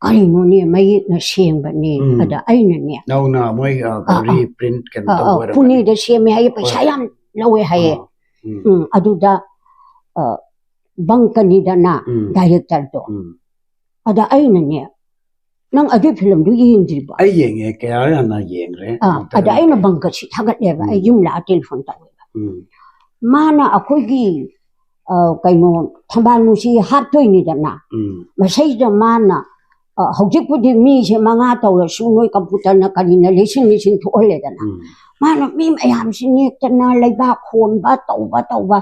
ꯀꯔꯤꯅꯣꯅꯦ, ꯃꯌꯦꯛꯅ ꯁꯦꯡꯕꯅꯦ꯫ ꯎꯝ꯫ ꯑꯗ ꯑꯩꯅꯅꯦ, ꯅꯧꯅ ꯃꯣꯏ, ꯑ, ꯑꯥ, ꯑꯥ꯫ Reprint ꯀꯩꯅꯣ ꯑꯥ, ꯇꯧꯕ ꯑꯥ, ꯑꯣꯏꯔꯝꯒꯅꯤ꯫ ꯄꯨꯅꯦꯗ ꯁꯦꯝꯃꯦ ꯍꯥꯏꯌꯦ, ꯄꯩꯁꯥ ꯍꯣꯏ꯫ ꯌꯥꯝ ꯂꯧꯋꯦ ꯍꯥꯏꯌꯦ꯫ ꯑꯥ, ꯎꯝ꯫ ꯎꯝ, ꯑꯗꯨꯗ, ꯑ, ꯕꯪꯀꯅꯤꯗꯅ ꯎꯝ꯫ Director ꯗꯣ꯫ ꯎꯝ꯫ ꯑꯗ ꯑꯩꯅꯅꯦ, "ꯅꯪ ꯑꯗꯨꯏ film ꯗꯨ ꯌꯦꯡꯗ꯭ꯔꯤꯕꯣ?" ꯑꯩ ꯌꯦꯡꯉꯦ, ꯀꯌꯥꯔꯛ ꯍꯥꯟꯅ ꯌꯦꯡꯈ꯭ꯔꯦ꯫ ꯑꯥ, ꯌꯥꯝ ꯑꯗ ꯐꯖꯅ ꯑꯩꯅ ꯌꯦꯡꯉꯦ꯫ ꯕꯪꯀꯁꯤ ꯊꯥꯒꯠꯂꯦꯕ, ꯑꯩ ꯎꯝ꯫ ꯌꯨꯝ ꯂꯥꯛꯑ telephone ꯇꯧꯋꯦꯕ꯫ ꯎꯝ꯫ ꯃꯥꯅ ꯑꯩꯈꯣꯏꯒꯤ, ꯑ, ꯀꯩꯅꯣ, ꯊꯝꯕꯥꯜꯅꯨꯁꯤ ꯍꯥꯞꯇꯣꯏꯅꯤꯗꯅ꯫ ꯎꯝ꯫ ꯃꯁꯩꯁꯤꯗ ꯃꯥꯅ ꯑ, ꯍꯧꯖꯤꯛꯄꯨꯗꯤ ꯃꯤꯁꯦ ꯃꯉꯥ ꯇꯧꯔꯁꯨ ꯅꯣꯏ ꯀꯝꯄ꯭ꯌꯨꯇꯔꯅ ꯀꯔꯤꯅ ꯂꯤꯁꯤꯡ ꯂꯤꯁꯤꯡ ꯊꯣꯛꯍꯜꯂꯦꯗꯅ꯫ ꯎꯝ꯫ ꯃꯥꯅ ꯃꯤ ꯃꯌꯥꯝꯁꯤ ꯅꯦꯛꯇꯅ ꯂꯩꯕꯥꯛ ꯍꯣꯟꯕ ꯇꯧꯕ ꯇꯧꯕ,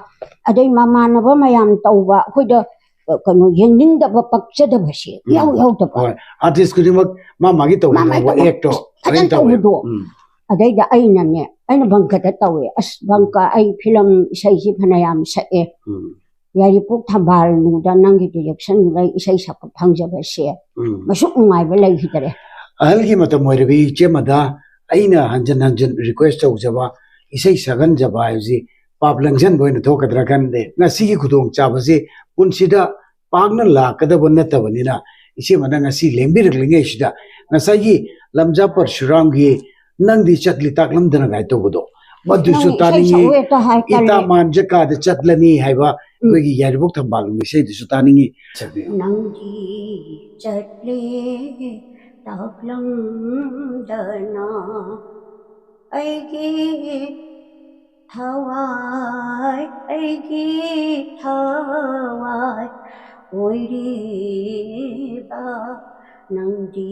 ꯑꯗꯩ ꯃꯃꯥꯟꯅꯕ ꯃꯌꯥꯝ ꯇꯧꯕ, ꯑꯩꯈꯣꯏꯗ, ꯑ, ꯀꯩꯅꯣ, ꯌꯦꯡꯅꯤꯡꯗꯕ, ꯄꯛꯆꯗꯕꯁꯦ ꯎꯝ꯫ ꯏꯌꯥꯎ ꯌꯥꯎꯗꯕ꯫ ꯍꯣꯏ, ꯑꯥꯔꯇꯤꯁ ꯈꯨꯗꯤꯡꯃꯛ ꯃꯥ ꯃꯥꯒꯤ ꯃꯥ ꯃꯥꯒꯤ ꯇꯧꯅꯤꯡꯕ ꯇꯧꯕ, ꯑꯦꯛꯇꯣ ꯐꯖꯅ ꯇꯧꯔꯦ꯫ ꯇꯧꯕꯗꯣ꯫ ꯎꯝ꯫ ꯑꯗꯩꯗ ꯑꯩꯅꯅꯦ, ꯑꯩꯅ ꯕꯪꯀꯗ ꯇꯧꯋꯦ, "ꯑꯁ ꯕꯪꯀ, ꯑꯩ ꯐꯤꯂꯝ ꯏꯁꯩꯁꯤ ꯐꯅꯌꯥꯝ ꯁꯛꯑꯦ꯫ ꯎꯝ꯫ ꯌꯥꯏꯔꯤꯄꯣꯛ ꯊꯝꯕꯥꯜꯅꯨꯗ ꯅꯪꯒꯤ ꯗꯤꯔꯦꯛꯁꯟꯗꯨꯗ ꯏꯁꯩ ꯁꯛꯄ ꯐꯪꯖꯕꯁꯦ ꯎꯝ꯫ ꯃꯁꯨꯛ ꯅꯨꯡꯉꯥꯏꯕ ꯂꯩꯈꯤꯗꯔꯦ"꯫ ꯑꯍꯜꯒꯤ ꯃꯇꯝ ꯑꯣꯏꯔꯕꯤ ꯏꯆꯦꯃꯗ ꯑꯩꯅ ꯍꯟꯖꯤꯟ ꯍꯟꯖꯤꯟ ꯔꯤꯀ꯭ꯋꯦꯁ ꯇꯧꯖꯕ, ꯏꯁꯩ ꯁꯛꯍꯟꯖꯕ ꯍꯥꯏꯕꯁꯤ ꯄꯥꯞ ꯂꯪꯁꯟꯕ ꯑꯣꯏꯅ ꯊꯣꯛꯀꯗ꯭ꯔꯥ ꯈꯟꯗꯦ꯫ ꯉꯁꯤꯒꯤ ꯈꯨꯗꯣꯡꯆꯥꯕꯁꯤ ꯄꯨꯟꯁꯤꯗ ꯄꯥꯛꯅ ꯂꯥꯛꯀꯗꯕ ꯅꯠꯇꯕꯅꯤꯅ, ꯏꯆꯦꯃꯅ ꯉꯁꯤ ꯂꯦꯡꯕꯤꯔꯛꯂꯤꯉꯩꯁꯤꯗ ꯉꯁꯥꯏꯒꯤ ꯂꯝꯖꯥ ꯄꯔꯁꯨꯔꯥꯝꯒꯤ "ꯅꯪꯗꯤ ꯆꯠꯂꯤ ꯇꯥꯛꯂꯝꯗꯅ" ꯀꯥꯏ ꯇꯧꯕꯗꯣ, ꯃꯗꯨꯁꯨ ꯅꯪ ꯏꯁꯩ ꯇꯥꯅꯤꯡꯉꯤ꯫ ꯁꯛꯎ ꯍꯦꯛꯇ ꯍꯥꯏ "ꯏꯇꯥ ꯇꯜꯂꯦ꯫ ꯃꯥꯟꯖꯀꯥꯗ ꯆꯠꯂꯅꯤ" ꯍꯥꯏꯕ ꯎꯝ꯫ ꯑꯩꯈꯣꯏꯒꯤ ꯌꯥꯏꯔꯤꯄꯣꯛ ꯊꯝꯕꯥꯜ ꯏꯁꯩꯗꯨꯁꯨ ꯇꯥꯅꯤꯡꯉꯤ꯫ ꯁꯛꯄꯤꯌꯨ꯫ "ꯅꯪꯗꯤ ꯆꯠꯂꯦ ꯇꯥꯛꯂꯝꯗꯅ ꯑꯩꯒꯤ ꯊꯋꯥꯏ, ꯑꯩꯒꯤ ꯊꯋꯥꯏ ꯑꯣꯏꯔꯤꯕ ꯅꯪꯗꯤ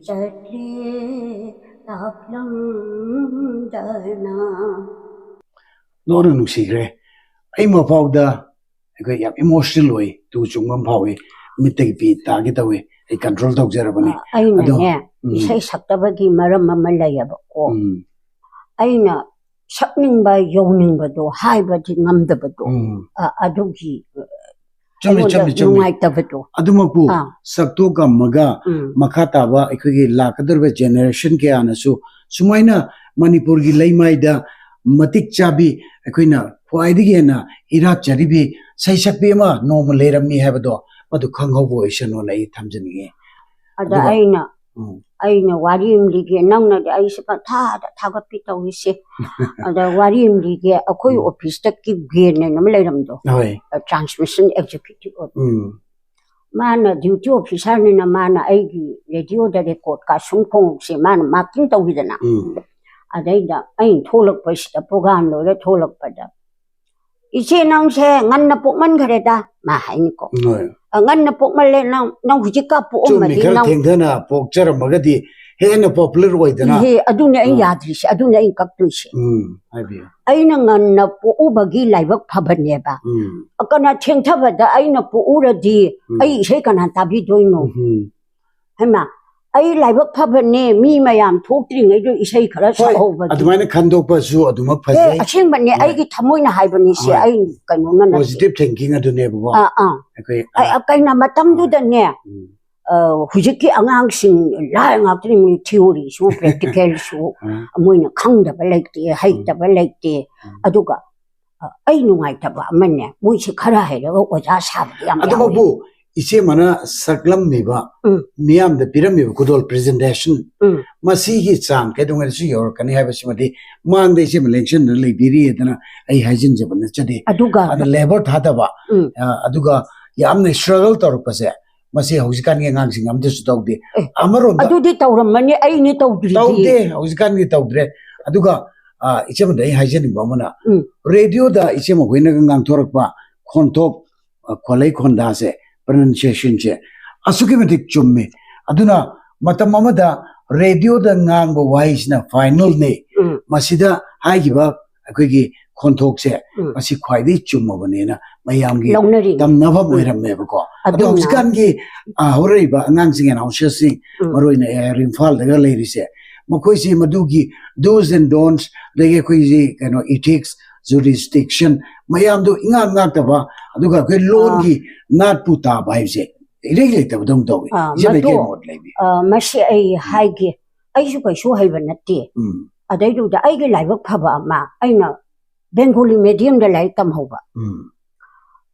ꯆꯠꯂꯦ ꯇꯥꯛꯂꯝꯗꯅ"꯫ ꯂꯣꯟꯅ ꯅꯨꯡꯁꯤꯈ꯭ꯔꯦ꯫ ꯑꯩ ꯃꯐꯥꯎꯗ ꯑꯩꯈꯣꯏ ꯌꯥꯝ ꯏꯃꯣꯁꯅꯦꯜ ꯑꯣꯏ, ꯇꯨ ꯆꯨꯡꯕ ꯑꯃ ꯐꯥꯎꯏ, ꯃꯤꯠꯇꯒꯤ ꯄꯤ ꯇꯥꯒꯦ ꯇꯧꯏ꯫ ꯑꯩ ꯀꯟꯇ꯭ꯔꯣꯜ ꯇꯧꯖꯔꯕꯅꯤ꯫ ꯑ, ꯑꯩꯅꯅꯦ, ꯑꯗꯣ, ꯎꯝ꯫ ꯏꯁꯩ ꯁꯛꯇꯕꯒꯤ ꯃꯔꯝ ꯑꯃ ꯂꯩꯌꯦꯕꯀꯣ꯫ ꯎꯝ꯫ ꯑꯩꯅ ꯁꯛꯅꯤꯡꯕ ꯌꯧꯅꯤꯡꯕꯗꯣ ꯍꯥꯏꯕꯗꯤ ꯉꯝꯗꯕꯗꯣ꯫ ꯎꯝ꯫ ꯑ, ꯑꯗꯨꯒꯤ, ꯑ, ꯆꯨꯝꯃꯤ, ꯑꯩꯉꯣꯟꯗ ꯆꯨꯝꯃꯤ, ꯆꯨꯝꯃꯤ꯫ ꯅꯨꯡꯉꯥꯏꯇꯕꯗꯣ꯫ ꯑꯗꯨꯃꯛꯄꯨ ꯑꯥ꯫ ꯁꯛꯇꯣꯛꯑꯝꯃꯒ ꯎꯝ꯫ ꯃꯈꯥ ꯇꯥꯕ ꯑꯩꯈꯣꯏꯒꯤ ꯂꯥꯛꯀꯗꯧꯔꯤꯕ ꯖꯦꯅꯦꯔꯦꯁꯟ ꯀꯌꯥꯅꯁꯨ ꯁꯨꯃꯥꯏꯅ ꯃꯅꯤꯄꯨꯔꯒꯤ ꯂꯩꯃꯥꯏꯗ ꯃꯇꯤꯛ ꯆꯥꯕꯤ, ꯑꯩꯈꯣꯏꯅ ꯈ꯭ꯋꯥꯏꯗꯒꯤ ꯍꯦꯟꯅ ꯏꯔꯥꯠꯆꯔꯤꯕꯤ ꯁꯩꯁꯛꯄꯤ ꯑꯃ ꯅꯣꯡꯃ ꯂꯩꯔꯝꯃꯤ ꯍꯥꯏꯕꯗꯣ ꯃꯗꯨ ꯈꯪꯍꯧꯕ ꯑꯣꯏꯁꯅꯨꯅ ꯑꯩ ꯊꯝꯖꯅꯤꯡꯉꯤ꯫ ꯑꯗ ꯑꯗꯨꯒ ꯑꯩꯅ, ꯎꯝ꯫ ꯑꯩꯅ ꯋꯥꯔꯤ ꯑꯃ ꯂꯤꯒꯦ, ꯅꯪꯅꯗꯤ ꯑꯩꯁꯦ ꯄꯪꯊꯥꯗ ꯊꯥꯒꯠꯄꯤ ꯇꯧꯔꯤꯁꯦ꯫ ꯑꯗ ꯋꯥꯔꯤ ꯑꯃ ꯂꯤꯒꯦ, ꯑꯩꯈꯣꯏ ꯎꯝ꯫ ꯑꯣꯐꯤꯁꯇ ꯀꯤꯞꯒꯦꯟ ꯍꯥꯏꯅ ꯑꯃ ꯂꯩꯔꯝꯗꯣ꯫ ꯍꯣꯏ꯫ ꯇ꯭ꯔꯥꯟꯁꯃꯤꯁꯟ ꯑꯦꯛꯖꯤꯀ꯭ꯌꯨꯇꯤꯚ ꯑꯣꯏꯕ꯫ ꯎꯝ꯫ ꯃꯥꯅ ꯗ꯭ꯌꯨꯇꯤ ꯑꯣꯐꯤꯁꯥꯔꯅꯤꯅ ꯃꯥꯅ ꯑꯩꯒꯤ ꯔꯦꯗꯤꯑꯣꯗ ꯔꯦꯀꯣꯔꯗ ꯀꯥꯁꯨꯝ ꯈꯣꯡꯎꯞꯁꯦ ꯃꯥꯅ ꯃꯥꯔꯀꯤꯡ ꯇꯧꯕꯤꯗꯅ꯫ ꯎꯝ꯫ ꯑꯗꯩꯗ ꯑꯩꯅ ꯊꯣꯛꯂꯛꯄꯁꯤꯗ, ꯄ꯭ꯔꯣꯒꯥꯝ ꯂꯣꯏꯔ ꯊꯣꯛꯂꯛꯄꯗ, "ꯏꯆꯦ, ꯅꯪꯁꯦ ꯉꯟꯅ ꯄꯣꯛꯃꯟꯈ꯭ꯔꯦꯗ", ꯃꯥ ꯍꯥꯏꯅꯤꯀꯣ꯫ ꯍꯣꯏ꯫ ꯑ, ꯉꯟꯅ ꯄꯣꯛꯃꯜꯂꯦ, ꯅꯪ, ꯅꯪ ꯍꯧꯖꯤꯛꯀ ꯆꯨꯝꯃꯤ, ꯄꯣꯛꯑꯝꯃꯗꯤ ꯈꯔ ꯅꯪ ꯊꯦꯡꯊꯅ ꯄꯣꯛꯆꯔꯝꯃꯒꯗꯤ ꯍꯦꯟꯅ popular ꯑꯣꯏꯗꯅ꯫ ꯏꯍꯦ, ꯑꯗꯨꯅꯦ ꯑꯩ ꯎꯝ꯫ ꯌꯥꯗ꯭ꯔꯤꯁꯦ, ꯑꯗꯨꯅꯦ ꯑꯩꯅ ꯀꯛꯇꯣꯏꯁꯦ꯫ ꯎꯝ, ꯍꯥꯏꯕꯤꯌꯨ꯫ ꯑꯩꯅ ꯉꯟꯅ ꯄꯣꯛꯎꯕꯒꯤ ꯂꯥꯏꯕꯛ ꯐꯕꯅꯦꯕ꯫ ꯎꯝ꯫ ꯀꯅꯥ ꯊꯦꯡꯊꯕꯗ ꯑꯩꯅ ꯄꯣꯛꯎꯔꯗꯤ ꯎꯝ꯫ ꯑꯩ ꯏꯁꯩ ꯀꯅꯥ ꯇꯥꯕꯤꯗꯣꯏꯅꯣ? ꯎꯝ꯫ ꯍꯩꯃꯥ, ꯑꯩ ꯂꯥꯏꯕꯛ ꯐꯕꯅꯦ, ꯃꯤ ꯃꯌꯥꯝ ꯊꯣꯛꯇ꯭ꯔꯤꯉꯩꯗ ꯏꯁꯩ ꯈꯔ ꯍꯣꯏ, ꯁꯛꯍꯧꯕꯒꯤ꯫ ꯑꯗꯨꯃꯥꯏꯅ ꯈꯟꯗꯣꯛꯄꯁꯨ ꯑꯗꯨꯃꯛ ꯑꯦ, ꯐꯖꯩ꯫ ꯑꯁꯦꯡꯕꯅꯦ, ꯍꯣꯏ꯫ ꯑꯩꯒꯤ ꯊꯃꯣꯏꯅ ꯍꯥꯏꯕꯅꯤꯁꯦ, ꯍꯣꯏ꯫ ꯑꯩ ꯀꯩꯅꯣꯅ ꯅꯠꯇꯦ꯫ Positive thinking ꯑꯗꯨꯅꯦꯕꯀꯣ꯫ ꯑꯥ, ꯑꯥ꯫ ꯑꯩꯈꯣꯏ, ꯑꯩ, ꯑꯥ, ꯀꯩꯅꯣ ꯃꯇꯝꯗꯨꯗꯅꯦ, ꯎꯝ꯫ ꯑ, ꯍꯧꯖꯤꯛꯀꯤ ꯑꯉꯥꯡꯁꯤꯡ ꯂꯥꯏ ꯉꯥꯛꯇꯅꯤ, ꯃꯣꯏ theoryꯁꯨ, practicalꯁꯨ, ꯑꯥ꯫ ꯃꯣꯏꯅ ꯈꯪꯗꯕ ꯂꯩꯇꯦ, ꯍꯩꯇꯕ ꯎꯝ꯫ ꯂꯩꯇꯦ꯫ ꯎꯝ꯫ ꯑꯗꯨꯒ, ꯑ, ꯑꯩ ꯅꯨꯡꯉꯥꯏꯇꯕ ꯑꯃꯅꯦ, ꯃꯣꯏꯁꯦ ꯈꯔ ꯍꯩꯔꯒ ꯑꯣꯖꯥ ꯁꯥꯕꯗꯤ ꯌꯥꯝ ꯌꯥꯎꯋꯤ꯫ ꯑꯗꯨꯃꯛꯄꯨ ꯏꯆꯦ ꯑꯃꯅ ꯁꯛꯂꯝꯃꯤꯕ, ꯎꯝ꯫ ꯃꯤꯌꯥꯝꯗ ꯄꯤꯔꯝꯃꯤꯕ ꯈꯨꯗꯣꯜ presentation, ꯎꯝ꯫ ꯃꯁꯤꯒꯤ ꯆꯥꯡ ꯀꯩꯗꯧꯉꯩꯗꯁꯨ ꯌꯧꯔꯛꯀꯅꯤ ꯍꯥꯏꯕꯁꯤꯃꯗꯤ ꯃꯥꯡꯗ ꯏꯆꯦ ꯑꯃ ꯂꯦꯡꯁꯤꯟꯗꯨꯅ ꯂꯩꯕꯤꯔꯤ ꯍꯥꯏꯗꯅ ꯑꯩ ꯍꯥꯏꯖꯤꯟꯖꯕ ꯅꯠꯆꯗꯦ꯫ ꯑꯗꯨꯒ ꯑꯗ labor ꯊꯥꯗꯕ, ꯎꯝ꯫ ꯑ, ꯑꯗꯨꯒ ꯌꯥꯝꯅ struggle ꯇꯧꯔꯛꯄꯁꯦ, ꯃꯁꯤ ꯍꯧꯖꯤꯛꯀꯥꯟꯒꯤ ꯑꯉꯥꯡꯁꯤꯡ ꯑꯝꯇꯁꯨ ꯇꯧꯗꯦ꯫ ꯑꯦ, ꯑꯃꯔꯣꯝꯗ ꯑꯗꯨꯗꯤ ꯇꯧꯔꯝꯃꯅꯤ, ꯑꯩꯅꯤ ꯇꯧꯗ꯭ꯔꯤꯗꯤ꯫ ꯇꯧꯗꯦ, ꯍꯧꯖꯤꯛꯀꯥꯟꯒꯤ ꯇꯧꯗ꯭ꯔꯦ꯫ ꯑꯗꯨꯒ, ꯑ, ꯏꯆꯦ ꯑꯃꯗ ꯑꯩ ꯍꯥꯏꯖꯅꯤꯡꯕ ꯑꯃꯅ, ꯎꯝ꯫ radioꯗ ꯏꯆꯦ ꯃꯈꯣꯏꯅꯒ ꯉꯥꯡꯊꯣꯔꯛꯄ ꯈꯣꯟꯊꯣꯛ, ꯑ, ꯈꯣꯜꯂꯩ ꯈꯣꯟꯗꯥꯁꯦ, pronunciationꯁꯦ ꯑꯁꯨꯛꯀꯤ ꯃꯇꯤꯛ ꯆꯨꯝꯃꯤ꯫ ꯑꯗꯨꯅ ꯃꯇꯝ ꯑꯃꯗ radioꯗ ꯉꯥꯡꯕ ꯋꯥꯍꯩꯁꯤꯅ finalꯅꯤ꯫ ꯎꯝ꯫ ꯃꯁꯤꯗ ꯍꯥꯏꯈꯤꯕ ꯑꯩꯈꯣꯏꯒꯤ ꯈꯣꯟꯊꯣꯛꯁꯦ, ꯎꯝ꯫ ꯃꯁꯤ ꯈ꯭ꯋꯥꯏꯗꯒꯤ ꯆꯨꯝꯃꯕꯅꯦꯅ ꯃꯌꯥꯝꯒꯤ ꯂꯧꯅꯔꯤꯅꯤ꯫ ꯇꯝꯅꯐꯝ ꯎꯝ꯫ ꯑꯣꯏꯔꯝꯃꯦꯕꯀꯣ꯫ ꯑꯗꯣ ꯑꯗꯨꯅ ꯍꯧꯖꯤꯛꯀꯥꯟꯒꯤ, ꯑ, ꯍꯧꯔꯛꯏꯕ ꯑꯉꯥꯡꯁꯤꯡ, announcerꯁꯤꯡ, ꯎꯝ꯫ ꯃꯔꯨ ꯑꯣꯏꯅ ꯑꯦ ꯑꯥꯏ ꯏꯝꯐꯥꯜꯗꯒ ꯂꯩꯔꯤꯁꯦ, ꯃꯈꯣꯏꯁꯤ ꯃꯗꯨꯒꯤ do's and don'ts, ꯑꯗꯒꯤ ꯑꯩꯈꯣꯏꯒꯤ ꯀꯩꯅꯣ ethics, jurisdiction ꯃꯌꯥꯝꯗꯣ ꯏꯉꯥꯛ ꯉꯥꯛꯇꯕ, ꯑꯗꯨꯒ ꯑꯩꯈꯣꯏ ꯂꯣꯟꯒꯤ ꯑꯥ꯫ ꯅꯥꯠꯄꯨ ꯇꯥꯕ ꯍꯥꯏꯕꯁꯦ ꯏꯔꯩ ꯂꯩꯇꯕꯗꯧꯅ ꯇꯧꯏ꯫ ꯑꯥ, ꯏꯆꯦ ꯃꯗꯨ, ꯂꯩꯀꯥꯏ ꯃꯣꯠ ꯂꯩꯕꯤ꯫ ꯑꯥ, ꯃꯁꯤ ꯑꯩ ꯎꯝ꯫ ꯍꯥꯏꯒꯦ, ꯑꯩꯁꯨ ꯀꯩꯁꯨ ꯍꯩꯕ ꯅꯠꯇꯦ꯫ ꯎꯝ꯫ ꯑꯗꯩꯗꯨꯗ ꯑꯩꯒꯤ ꯂꯥꯏꯕꯛ ꯐꯕ ꯑꯃ, ꯑꯩꯅ Bengali mediumꯗ ꯂꯥꯏꯔꯤꯛ ꯇꯝꯍꯧꯕ꯫ ꯎꯝ꯫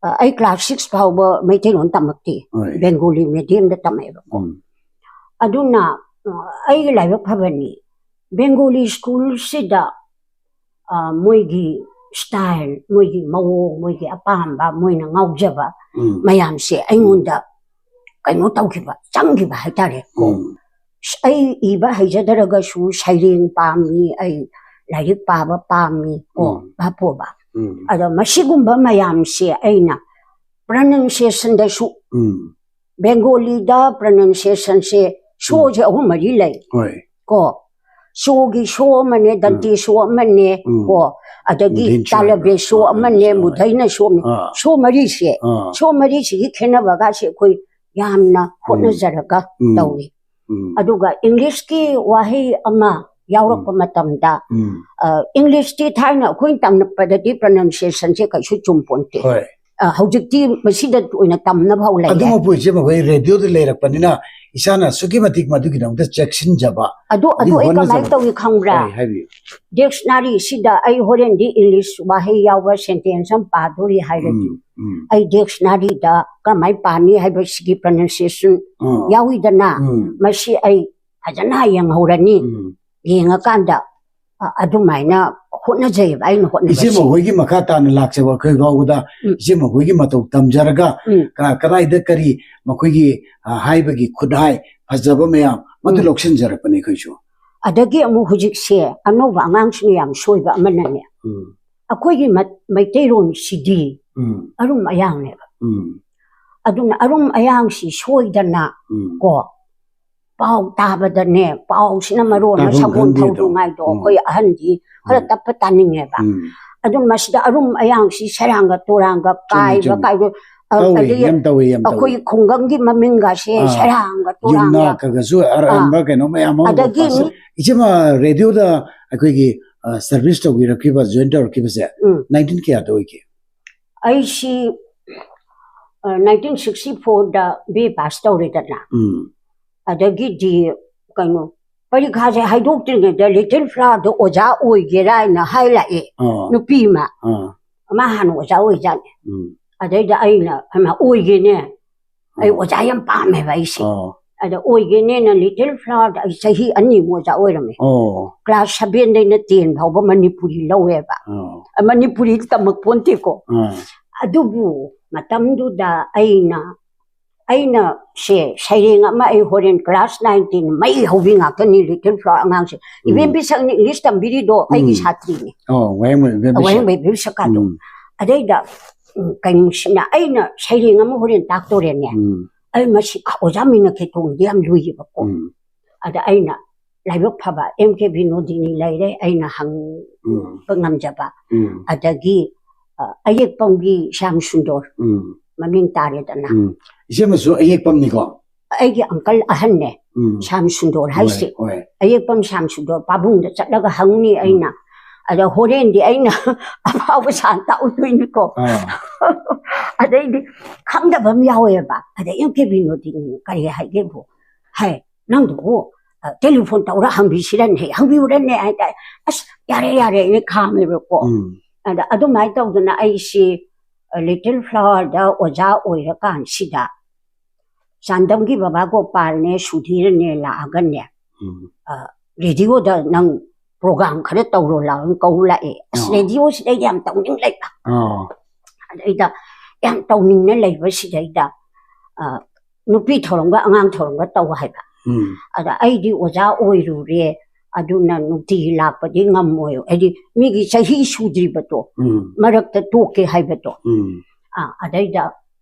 ꯑ, ꯑꯩ class six ꯐꯥꯎꯕ ꯃꯩꯇꯩꯂꯣꯟ ꯇꯝꯃꯛꯇꯦ꯫ ꯍꯣꯏ꯫ Bengali mediumꯗ ꯇꯝꯃꯛꯑꯦꯕꯀꯣ꯫ ꯎꯝ꯫ ꯑꯗꯨꯅ, ꯑ, ꯑꯩꯒꯤ ꯂꯥꯏꯕꯛ ꯐꯕꯅꯤ꯫ Bengali schoolꯁꯤꯗ, ꯑ, ꯃꯣꯏꯒꯤ style, ꯃꯣꯏꯒꯤ ꯃꯑꯣꯡ, ꯃꯣꯏꯒꯤ ꯑꯄꯥꯝꯕ, ꯃꯣꯏꯅ ꯉꯥꯎꯖꯕ ꯎꯝ꯫ ꯃꯌꯥꯝꯁꯦ ꯑꯩꯉꯣꯟꯗ ꯀꯩꯅꯣ ꯇꯧꯈꯤꯕ, ꯆꯪꯈꯤꯕ ꯍꯥꯏꯇꯥꯔꯦ ꯀꯣ꯫ ꯎꯝ꯫ ꯑꯁ, ꯑꯩ ꯏꯕ ꯍꯩꯖꯗ꯭ꯔꯒꯁꯨ ꯁꯩꯔꯦꯡ ꯄꯥꯝꯃꯤ, ꯑꯩ ꯂꯥꯏꯔꯤꯛ ꯄꯥꯕ ꯄꯥꯝꯃꯤ ꯀꯣ, ꯎꯝ꯫ ꯚꯥꯞ ꯑꯣꯏꯕ꯫ ꯎꯝ꯫ ꯑꯗꯣ ꯃꯁꯤꯒꯨꯝꯕ ꯃꯌꯥꯝꯁꯦ ꯑꯩꯅ pronunciationꯗꯁꯨ ꯎꯝ ꯕꯦꯡꯒꯣꯂꯤꯗ pronunciationꯁꯦ ꯁꯣꯁꯦ ꯑꯍꯨꯝ ꯃꯔꯤ ꯂꯩ ꯍꯣꯏ ꯀꯣ꯫ ꯁꯣꯒꯤ ꯁꯣ ꯑꯃꯅꯦ, ꯗꯟꯇꯤ ꯁꯣ ꯑꯃꯅꯦ ꯎꯝ꯫ ꯀꯣ, ꯑꯗꯒꯤ ꯃꯨꯙꯩꯅ ꯁꯣ ꯇꯥꯂꯕꯦ ꯍꯥꯏꯕ꯫ ꯁꯣ ꯑꯥ, ꯑꯃꯅꯦ, ꯁꯣ꯫ ꯃꯨꯙꯩꯅ ꯁꯣ ꯑꯃꯅꯦ꯫ ꯑꯥ ꯁꯣ ꯃꯔꯤꯁꯦ ꯑꯥ ꯁꯣ ꯃꯔꯤꯁꯤꯒꯤ ꯈꯦꯠꯅꯕꯒꯁꯦ ꯑꯩꯈꯣꯏ ꯌꯥꯝꯅ ꯍꯣꯠꯅꯖꯔꯒ ꯎꯝ꯫ ꯇꯧꯏ꯫ ꯎꯝ ꯑꯗꯨꯒ ꯏꯪꯂꯤꯁꯀꯤ ꯋꯥꯍꯩ ꯑꯃ ꯌꯥꯎꯔꯛꯄ ꯃꯇꯝꯗ ꯎꯝ ꯏꯪꯂꯤꯁꯇꯤ ꯊꯥꯏꯅ ꯑꯩꯈꯣꯏꯅ ꯇꯝꯂꯛꯄꯗꯗꯤ pronunciationꯁꯦ ꯀꯩꯁꯨ ꯆꯨꯝꯄꯣꯟꯇꯦ꯫ ꯍꯣꯏ ꯑ, ꯍꯧꯖꯤꯛꯇꯤ ꯃꯁꯤꯗ ꯑꯣꯏꯅ ꯇꯝꯅꯕ ꯍꯧ ꯂꯩꯔꯦ꯫ ꯑꯗꯨꯃꯛꯄꯨ ꯏꯆꯦ ꯃꯈꯣꯏ ꯔꯦꯗꯤꯑꯣꯗ ꯂꯩꯔꯛꯄꯅꯤꯅ ꯏꯁꯥꯅ ꯑꯁꯨꯛꯀꯤ ꯃꯇꯤꯛ ꯃꯗꯨꯒꯤꯗꯃꯛꯇ ꯆꯦꯛꯁꯤꯟꯖꯕ ꯑꯗꯨ ꯑꯗꯨ ꯑꯗꯨꯒꯤ ꯑꯩ ꯀꯃꯥꯏꯅ ꯍꯣꯠꯅꯖꯕ꯫ ꯇꯧꯏ ꯈꯪꯕ꯭ꯔꯥ? ꯍꯣꯏ ꯍꯥꯏꯕꯤꯌꯨ꯫ Dictionaryꯁꯤꯗ ꯑꯩ ꯍꯣꯔꯦꯟꯗꯤ ꯏꯪꯂꯤꯁ ꯋꯥꯍꯩ ꯌꯥꯎꯕ sentence ꯑꯃ ꯄꯥꯗꯣꯔꯤ ꯍꯥꯏꯔꯗꯤ ꯎꯝ ꯎꯝ ꯑꯩ dictionaryꯗ ꯀꯔꯝꯍꯥꯏꯅ ꯄꯥꯅꯤ ꯍꯥꯏꯕꯁꯤꯒꯤ pronunciation ꯑꯥ ꯌꯥꯎꯏꯗꯅ, ꯎꯝ ꯃꯁꯤ ꯑꯩ ꯐꯖꯅ ꯌꯦꯡꯍꯧꯔꯅꯤ꯫ ꯎꯝ ꯌꯦꯡꯉꯀꯥꯟꯗ ꯑ, ꯑꯗꯨꯃꯥꯏꯅ ꯍꯣꯠꯅꯖꯩꯑꯕ ꯑꯩꯅ ꯏꯆꯦ ꯍꯣꯠꯅꯕꯁꯤ꯫ ꯃꯈꯣꯏꯒꯤ ꯃꯈꯥ ꯇꯥꯅ ꯂꯥꯛꯆꯕ ꯑꯩꯈꯣꯏ ꯐꯥꯎꯕꯗ ꯎꯝ꯫ ꯏꯆꯦ ꯃꯈꯣꯏꯒꯤ ꯃꯇꯧ ꯇꯝꯖꯔꯒ ꯎꯝ꯫ ꯀ- ꯀꯗꯥꯏꯗ ꯀꯔꯤ ꯃꯈꯣꯏꯒꯤ ꯑ, ꯍꯥꯏꯕꯒꯤ ꯈꯨꯠꯍꯥꯏ ꯐꯖꯕ ꯃꯌꯥꯝ ꯃꯗꯨ ꯎꯝ꯫ ꯂꯧꯁꯤꯟꯖꯔꯛꯄꯅꯤ ꯑꯩꯈꯣꯏꯁꯨ꯫ ꯑꯗꯒꯤ ꯑꯃꯨꯛ ꯍꯧꯖꯤꯛꯁꯦ ꯑꯅꯧꯕ ꯑꯉꯥꯡꯁꯤꯡꯅ ꯌꯥꯝ ꯁꯣꯏꯕ ꯑꯃꯅꯅꯦ, ꯎꯝ ꯑꯩꯈꯣꯏꯒꯤ ꯃ- ꯃꯩꯇꯩꯔꯣꯟꯁꯤꯗꯤ ꯎꯝ ꯑꯔꯨꯝ ꯑꯌꯥꯡꯅꯦꯕ꯫ ꯎꯝ ꯑꯗꯨꯅ ꯑꯔꯨꯝ ꯑꯌꯥꯡꯁꯤ ꯁꯣꯏꯗꯅ ꯎꯝ ꯀꯣ ꯄꯥꯎ ꯇꯥꯕꯗꯅꯦ, ꯄꯥꯎꯁꯤꯅ ꯃꯔꯣꯟ ꯑꯃ ꯇꯥꯐꯝ ꯁꯒꯣꯜ ꯈꯪꯗꯦꯗꯣ꯫ ꯊꯧꯗ꯭ꯔꯤꯉꯥꯏꯗꯣ ꯎꯝ꯫ ꯑꯩꯈꯣꯏ ꯑꯍꯟꯗꯤ ꯈꯔ ꯎꯝ꯫ ꯇꯞꯄ ꯇꯥꯅꯤꯡꯉꯦꯕ꯫ ꯎꯝ ꯑꯗꯨ ꯃꯁꯤꯗ ꯑꯔꯨꯝ ꯑꯌꯥꯡꯁꯤ ꯁꯦꯔꯥꯡꯒ ꯇꯨꯔꯥꯡꯒ ꯆꯨꯝꯃꯤ, ꯀꯥꯏꯕ ꯆꯨꯝꯃꯤ꯫ ꯀꯥꯏꯕ ꯑ, ꯇꯧꯏ ꯑꯗꯒꯤ ꯌꯥꯝ ꯇꯧꯏ ꯌꯥꯝ ꯇꯧꯏ꯫ ꯑꯩꯈꯣꯏꯒꯤ ꯈꯨꯡꯒꯪꯒꯤ ꯃꯃꯤꯡꯒꯁꯦ ꯑꯥ꯫ ꯁꯦꯔꯥꯡꯒ ꯇꯨꯔꯥꯡꯒ ꯌꯨꯝꯅꯥꯛꯀꯒꯁꯨ ꯑꯔꯥꯟꯕ ꯀꯩꯅꯣ ꯃꯌꯥꯝ ꯑꯃ ꯑꯗꯒꯤ ꯄꯥꯁꯜ- ꯏꯆꯦꯃ ꯔꯦꯗꯤꯑꯣꯗ ꯑꯩꯈꯣꯏꯒꯤ ꯁꯔꯚꯤꯁ ꯇꯧꯕꯤꯔꯛꯈꯤꯕ ꯖꯣꯏꯟ ꯇꯧꯔꯛꯈꯤꯕꯁꯦ ꯎꯝ꯫ ꯅꯥꯏꯟꯇꯤꯟ ꯀꯌꯥꯗ ꯑꯣꯏꯒꯦ? ꯑꯩꯁꯤ ꯅꯥꯏꯟꯇꯤꯟ ꯁꯤꯛꯁꯇꯤ ꯐꯣꯔꯗ ꯕꯤ ꯑꯦ ꯄꯥꯁ ꯇꯧꯔꯦꯗꯅ, ꯎꯝ ꯑꯗꯒꯤꯗꯤ ꯀꯩꯅꯣ ꯄꯔꯤꯈꯥꯁꯦ ꯍꯥꯏꯗꯣꯛꯇ꯭ꯔꯤꯉꯩꯗ ꯂꯤꯇꯜ ꯐ꯭ꯂꯥꯋꯔꯗ ꯑꯣꯖꯥ ꯑꯣꯏꯒꯦꯔꯥ ꯍꯥꯏꯅ ꯍꯥꯏ ꯂꯥꯛꯑꯦ ꯑꯥ ꯅꯨꯄꯤ ꯑꯃ꯫ ꯑꯥ ꯃꯥ ꯍꯥꯟꯅ ꯑꯣꯖꯥ ꯑꯣꯏꯖꯥꯠꯅꯦ꯫ ꯎꯝ ꯑꯗꯩꯗ ꯑꯩꯅ "ꯍꯩꯃꯥ, ꯑꯣꯏꯒꯦꯅꯦ, ꯑꯩ ꯑꯥ ꯑꯣꯖꯥ ꯌꯥꯝ ꯄꯥꯝꯃꯦꯕ ꯑꯩꯁꯦ"꯫ ꯑꯥ ꯑꯗ ꯑꯣꯏꯒꯦꯅꯦꯅ ꯂꯤꯇꯜ ꯐ꯭ꯂꯥꯋꯔꯗ ꯑꯩ ꯆꯍꯤ ꯑꯅꯤꯃꯨꯛ ꯑꯣꯖꯥ ꯑꯣꯏꯔꯝꯃꯦ꯫ ꯑꯣ ꯀ꯭ꯂꯥꯁ ꯁꯚꯦꯟꯗꯩꯅ ꯇꯦꯟ ꯐꯥꯎꯕ ꯃꯅꯤꯄꯨꯔꯤ ꯂꯧꯋꯦꯕ꯫ ꯑꯥ ꯑ, ꯃꯅꯤꯄꯨꯔꯤ ꯇꯝꯃꯛꯄꯣꯟꯇꯦꯀꯣ꯫ ꯑꯥ ꯑꯗꯨꯕꯨ ꯃꯇꯝꯗꯨꯗ ꯑꯩꯅ ꯑꯩꯅ ꯁꯦ ꯁꯩꯔꯦꯡ ꯑꯃ ꯑꯩ ꯍꯣꯔꯦꯟ ꯀ꯭ꯂꯥꯁ ꯅꯥꯏꯟ ꯇꯦꯟ ꯃꯩ ꯍꯧꯕꯤ ꯉꯥꯛꯇꯅꯤ ꯂꯤꯇꯜ ꯐ꯭ꯂꯥꯋꯔ ꯑꯉꯥꯡꯁꯦ꯫ ꯎꯝ꯫ ꯏꯕꯦꯝ ꯕꯤꯁꯛꯅꯤ ꯏꯪꯂꯤꯁ ꯇꯝꯕꯤꯔꯤꯗꯣ ꯑꯩꯒꯤ ꯎꯝ꯫ ꯁꯥꯇ꯭ꯔꯤꯅꯤ꯫ ꯑꯣ ꯋꯥꯍꯦꯡꯕꯝ ꯏꯕꯦꯝ ꯕꯤꯁꯛ꯫ ꯋꯥꯍꯦꯡꯕꯝ ꯏꯕꯦꯝ ꯕꯤꯁꯛꯀꯥꯗꯣ꯫ ꯎꯝ꯫ ꯑꯗꯩꯗ ꯎꯝ, ꯀꯩꯅꯣꯁꯤꯅ ꯑꯩꯅ ꯁꯩꯔꯦꯡ ꯑꯃ ꯍꯣꯔꯦꯟ ꯇꯥꯛꯇꯣꯔꯦꯅꯦ꯫ ꯎꯝ꯫ ꯑꯩ ꯃꯁꯤ ꯑꯣꯖꯥ ꯃꯤꯅꯥꯈꯤ ꯇꯣꯡꯗꯤ ꯌꯥꯝ ꯂꯨꯏꯌꯦꯕꯀꯣ꯫ ꯎꯝ꯫ ꯑꯗ ꯑꯩꯅ ꯂꯥꯏꯕꯛ ꯐꯕ ꯑꯦꯝ ꯀꯦ ꯕꯤꯅꯣꯗꯤꯅꯤ ꯂꯩꯔꯦ, ꯑꯩꯅ ꯍꯪꯕ ꯎꯝ꯫ ꯉꯝꯖꯕ꯫ ꯎꯝ꯫ ꯑꯗꯒꯤ, ꯑ, ꯑꯌꯦꯛꯄꯝꯒꯤ ꯁ꯭ꯌꯥꯝ ꯁꯨꯟꯗꯣꯔ ꯎꯝ꯫ ꯃꯃꯤꯡ ꯇꯥꯔꯦꯗꯅ꯫ ꯎꯝ꯫ ꯏꯆꯦꯃꯁꯨ ꯑꯌꯦꯛꯄꯝꯅꯤꯀꯣ? ꯑꯩꯒꯤ ꯑꯪꯀꯜ ꯑꯍꯟꯅꯦ, ꯎꯝ꯫ ꯁ꯭ꯌꯥꯝ ꯁꯨꯟꯗꯣꯔ ꯍꯣꯏ, ꯍꯥꯏꯁꯦ꯫ ꯍꯣꯏ꯫ ꯑꯌꯦꯛꯄꯝ ꯁ꯭ꯌꯥꯝ ꯁꯨꯟꯗꯣꯔ ꯄꯥꯕꯨꯡꯗ ꯆꯠꯂꯒ ꯍꯪꯅꯤ ꯑꯩꯅ꯫ ꯎꯝ꯫ ꯑꯗ ꯍꯣꯔꯦꯟꯗꯤ ꯑꯩꯅ ꯑꯐꯥꯎꯕ ꯁꯥꯟ ꯇꯥꯛꯎꯗꯣꯏꯅꯤꯀꯣ꯫ ꯑꯥ꯫ ꯑꯗꯩꯗꯤ ꯈꯪꯗꯕ ꯑꯃ ꯌꯥꯎꯋꯦꯕ꯫ ꯑꯗ ꯑꯦꯝ ꯀꯦ ꯕꯤꯅꯣꯗꯤꯅꯤ ꯀꯔꯤ ꯍꯥꯏꯒꯦꯕꯨ? ꯍꯥꯏ, "ꯅꯪꯗꯨꯕꯨ, ꯑ, ꯇꯦꯂꯤꯐꯣꯟ ꯇꯧꯔ ꯍꯪꯕꯤꯁꯤꯔꯅꯦ, ꯍꯪꯕꯤꯌꯨꯔꯅꯦ?" ꯍꯥꯏꯇꯥꯔꯦ꯫ "ꯑꯁ, ꯌꯥꯔꯦ, ꯌꯥꯔꯦ," ꯑꯩꯅ ꯈꯥꯝꯃꯦꯕꯀꯣ꯫ ꯎꯝ꯫ ꯑꯗ ꯑꯗꯨꯃꯥꯏꯅ ꯇꯧꯗꯅ ꯑꯩꯁꯤ, ꯑ, ꯂꯤꯇꯜ ꯐ꯭ꯂꯥꯋꯔꯗ ꯑꯣꯖꯥ ꯑꯣꯏꯔꯀꯥꯟꯁꯤꯗ ꯆꯥꯟꯗꯝꯒꯤ ꯕꯕꯥ ꯒꯣꯄꯥꯜꯅꯦ, ꯁꯨꯙꯤꯔꯅꯦ ꯂꯥꯛꯑꯒꯅꯦ, ꯎꯝ꯫ ꯑ, "ꯔꯦꯗꯤꯑꯣꯗ ꯅꯪ ꯄ꯭ꯔꯣꯒ꯭ꯔꯥꯝ ꯈꯔ ꯇꯧꯔꯣ ꯂꯥꯎꯅ" ꯀꯧ ꯂꯥꯛꯑꯦ꯫ ꯑꯁ, ꯑꯥ꯫ ꯔꯦꯗꯤꯑꯣꯁꯤꯗ ꯌꯥꯝ ꯇꯧꯅꯤꯡ ꯂꯩꯕ꯫ ꯑꯥ꯫ ꯑꯗꯩꯗ ꯌꯥꯝ ꯇꯧꯅꯤꯡꯅ ꯂꯩꯕꯁꯤꯗꯩꯗ, ꯑ, ꯅꯨꯄꯤ ꯊꯧꯔꯝꯒ ꯑꯉꯥꯡ ꯊꯧꯔꯝꯒ ꯇꯧ ꯍꯥꯏꯕ꯫ ꯎꯝ꯫ ꯑꯗ ꯑꯩꯗꯤ ꯑꯣꯖꯥ ꯑꯣꯏꯔꯨꯔꯦ, ꯑꯗꯨꯅ ꯅꯨꯡꯇꯤꯒꯤ ꯂꯥꯛꯄꯗꯤ ꯉꯝꯃꯣꯏ꯫ ꯍꯥꯏꯗꯤ ꯃꯤꯒꯤ ꯆꯍꯤ ꯁꯨꯗ꯭ꯔꯤꯕꯗꯣ, ꯎꯝ꯫ ꯃꯔꯛꯇ ꯇꯣꯛꯀꯦ ꯍꯥꯏꯕꯗꯣ꯫ ꯎꯝ꯫ ꯑ, ꯑꯗꯩꯗ,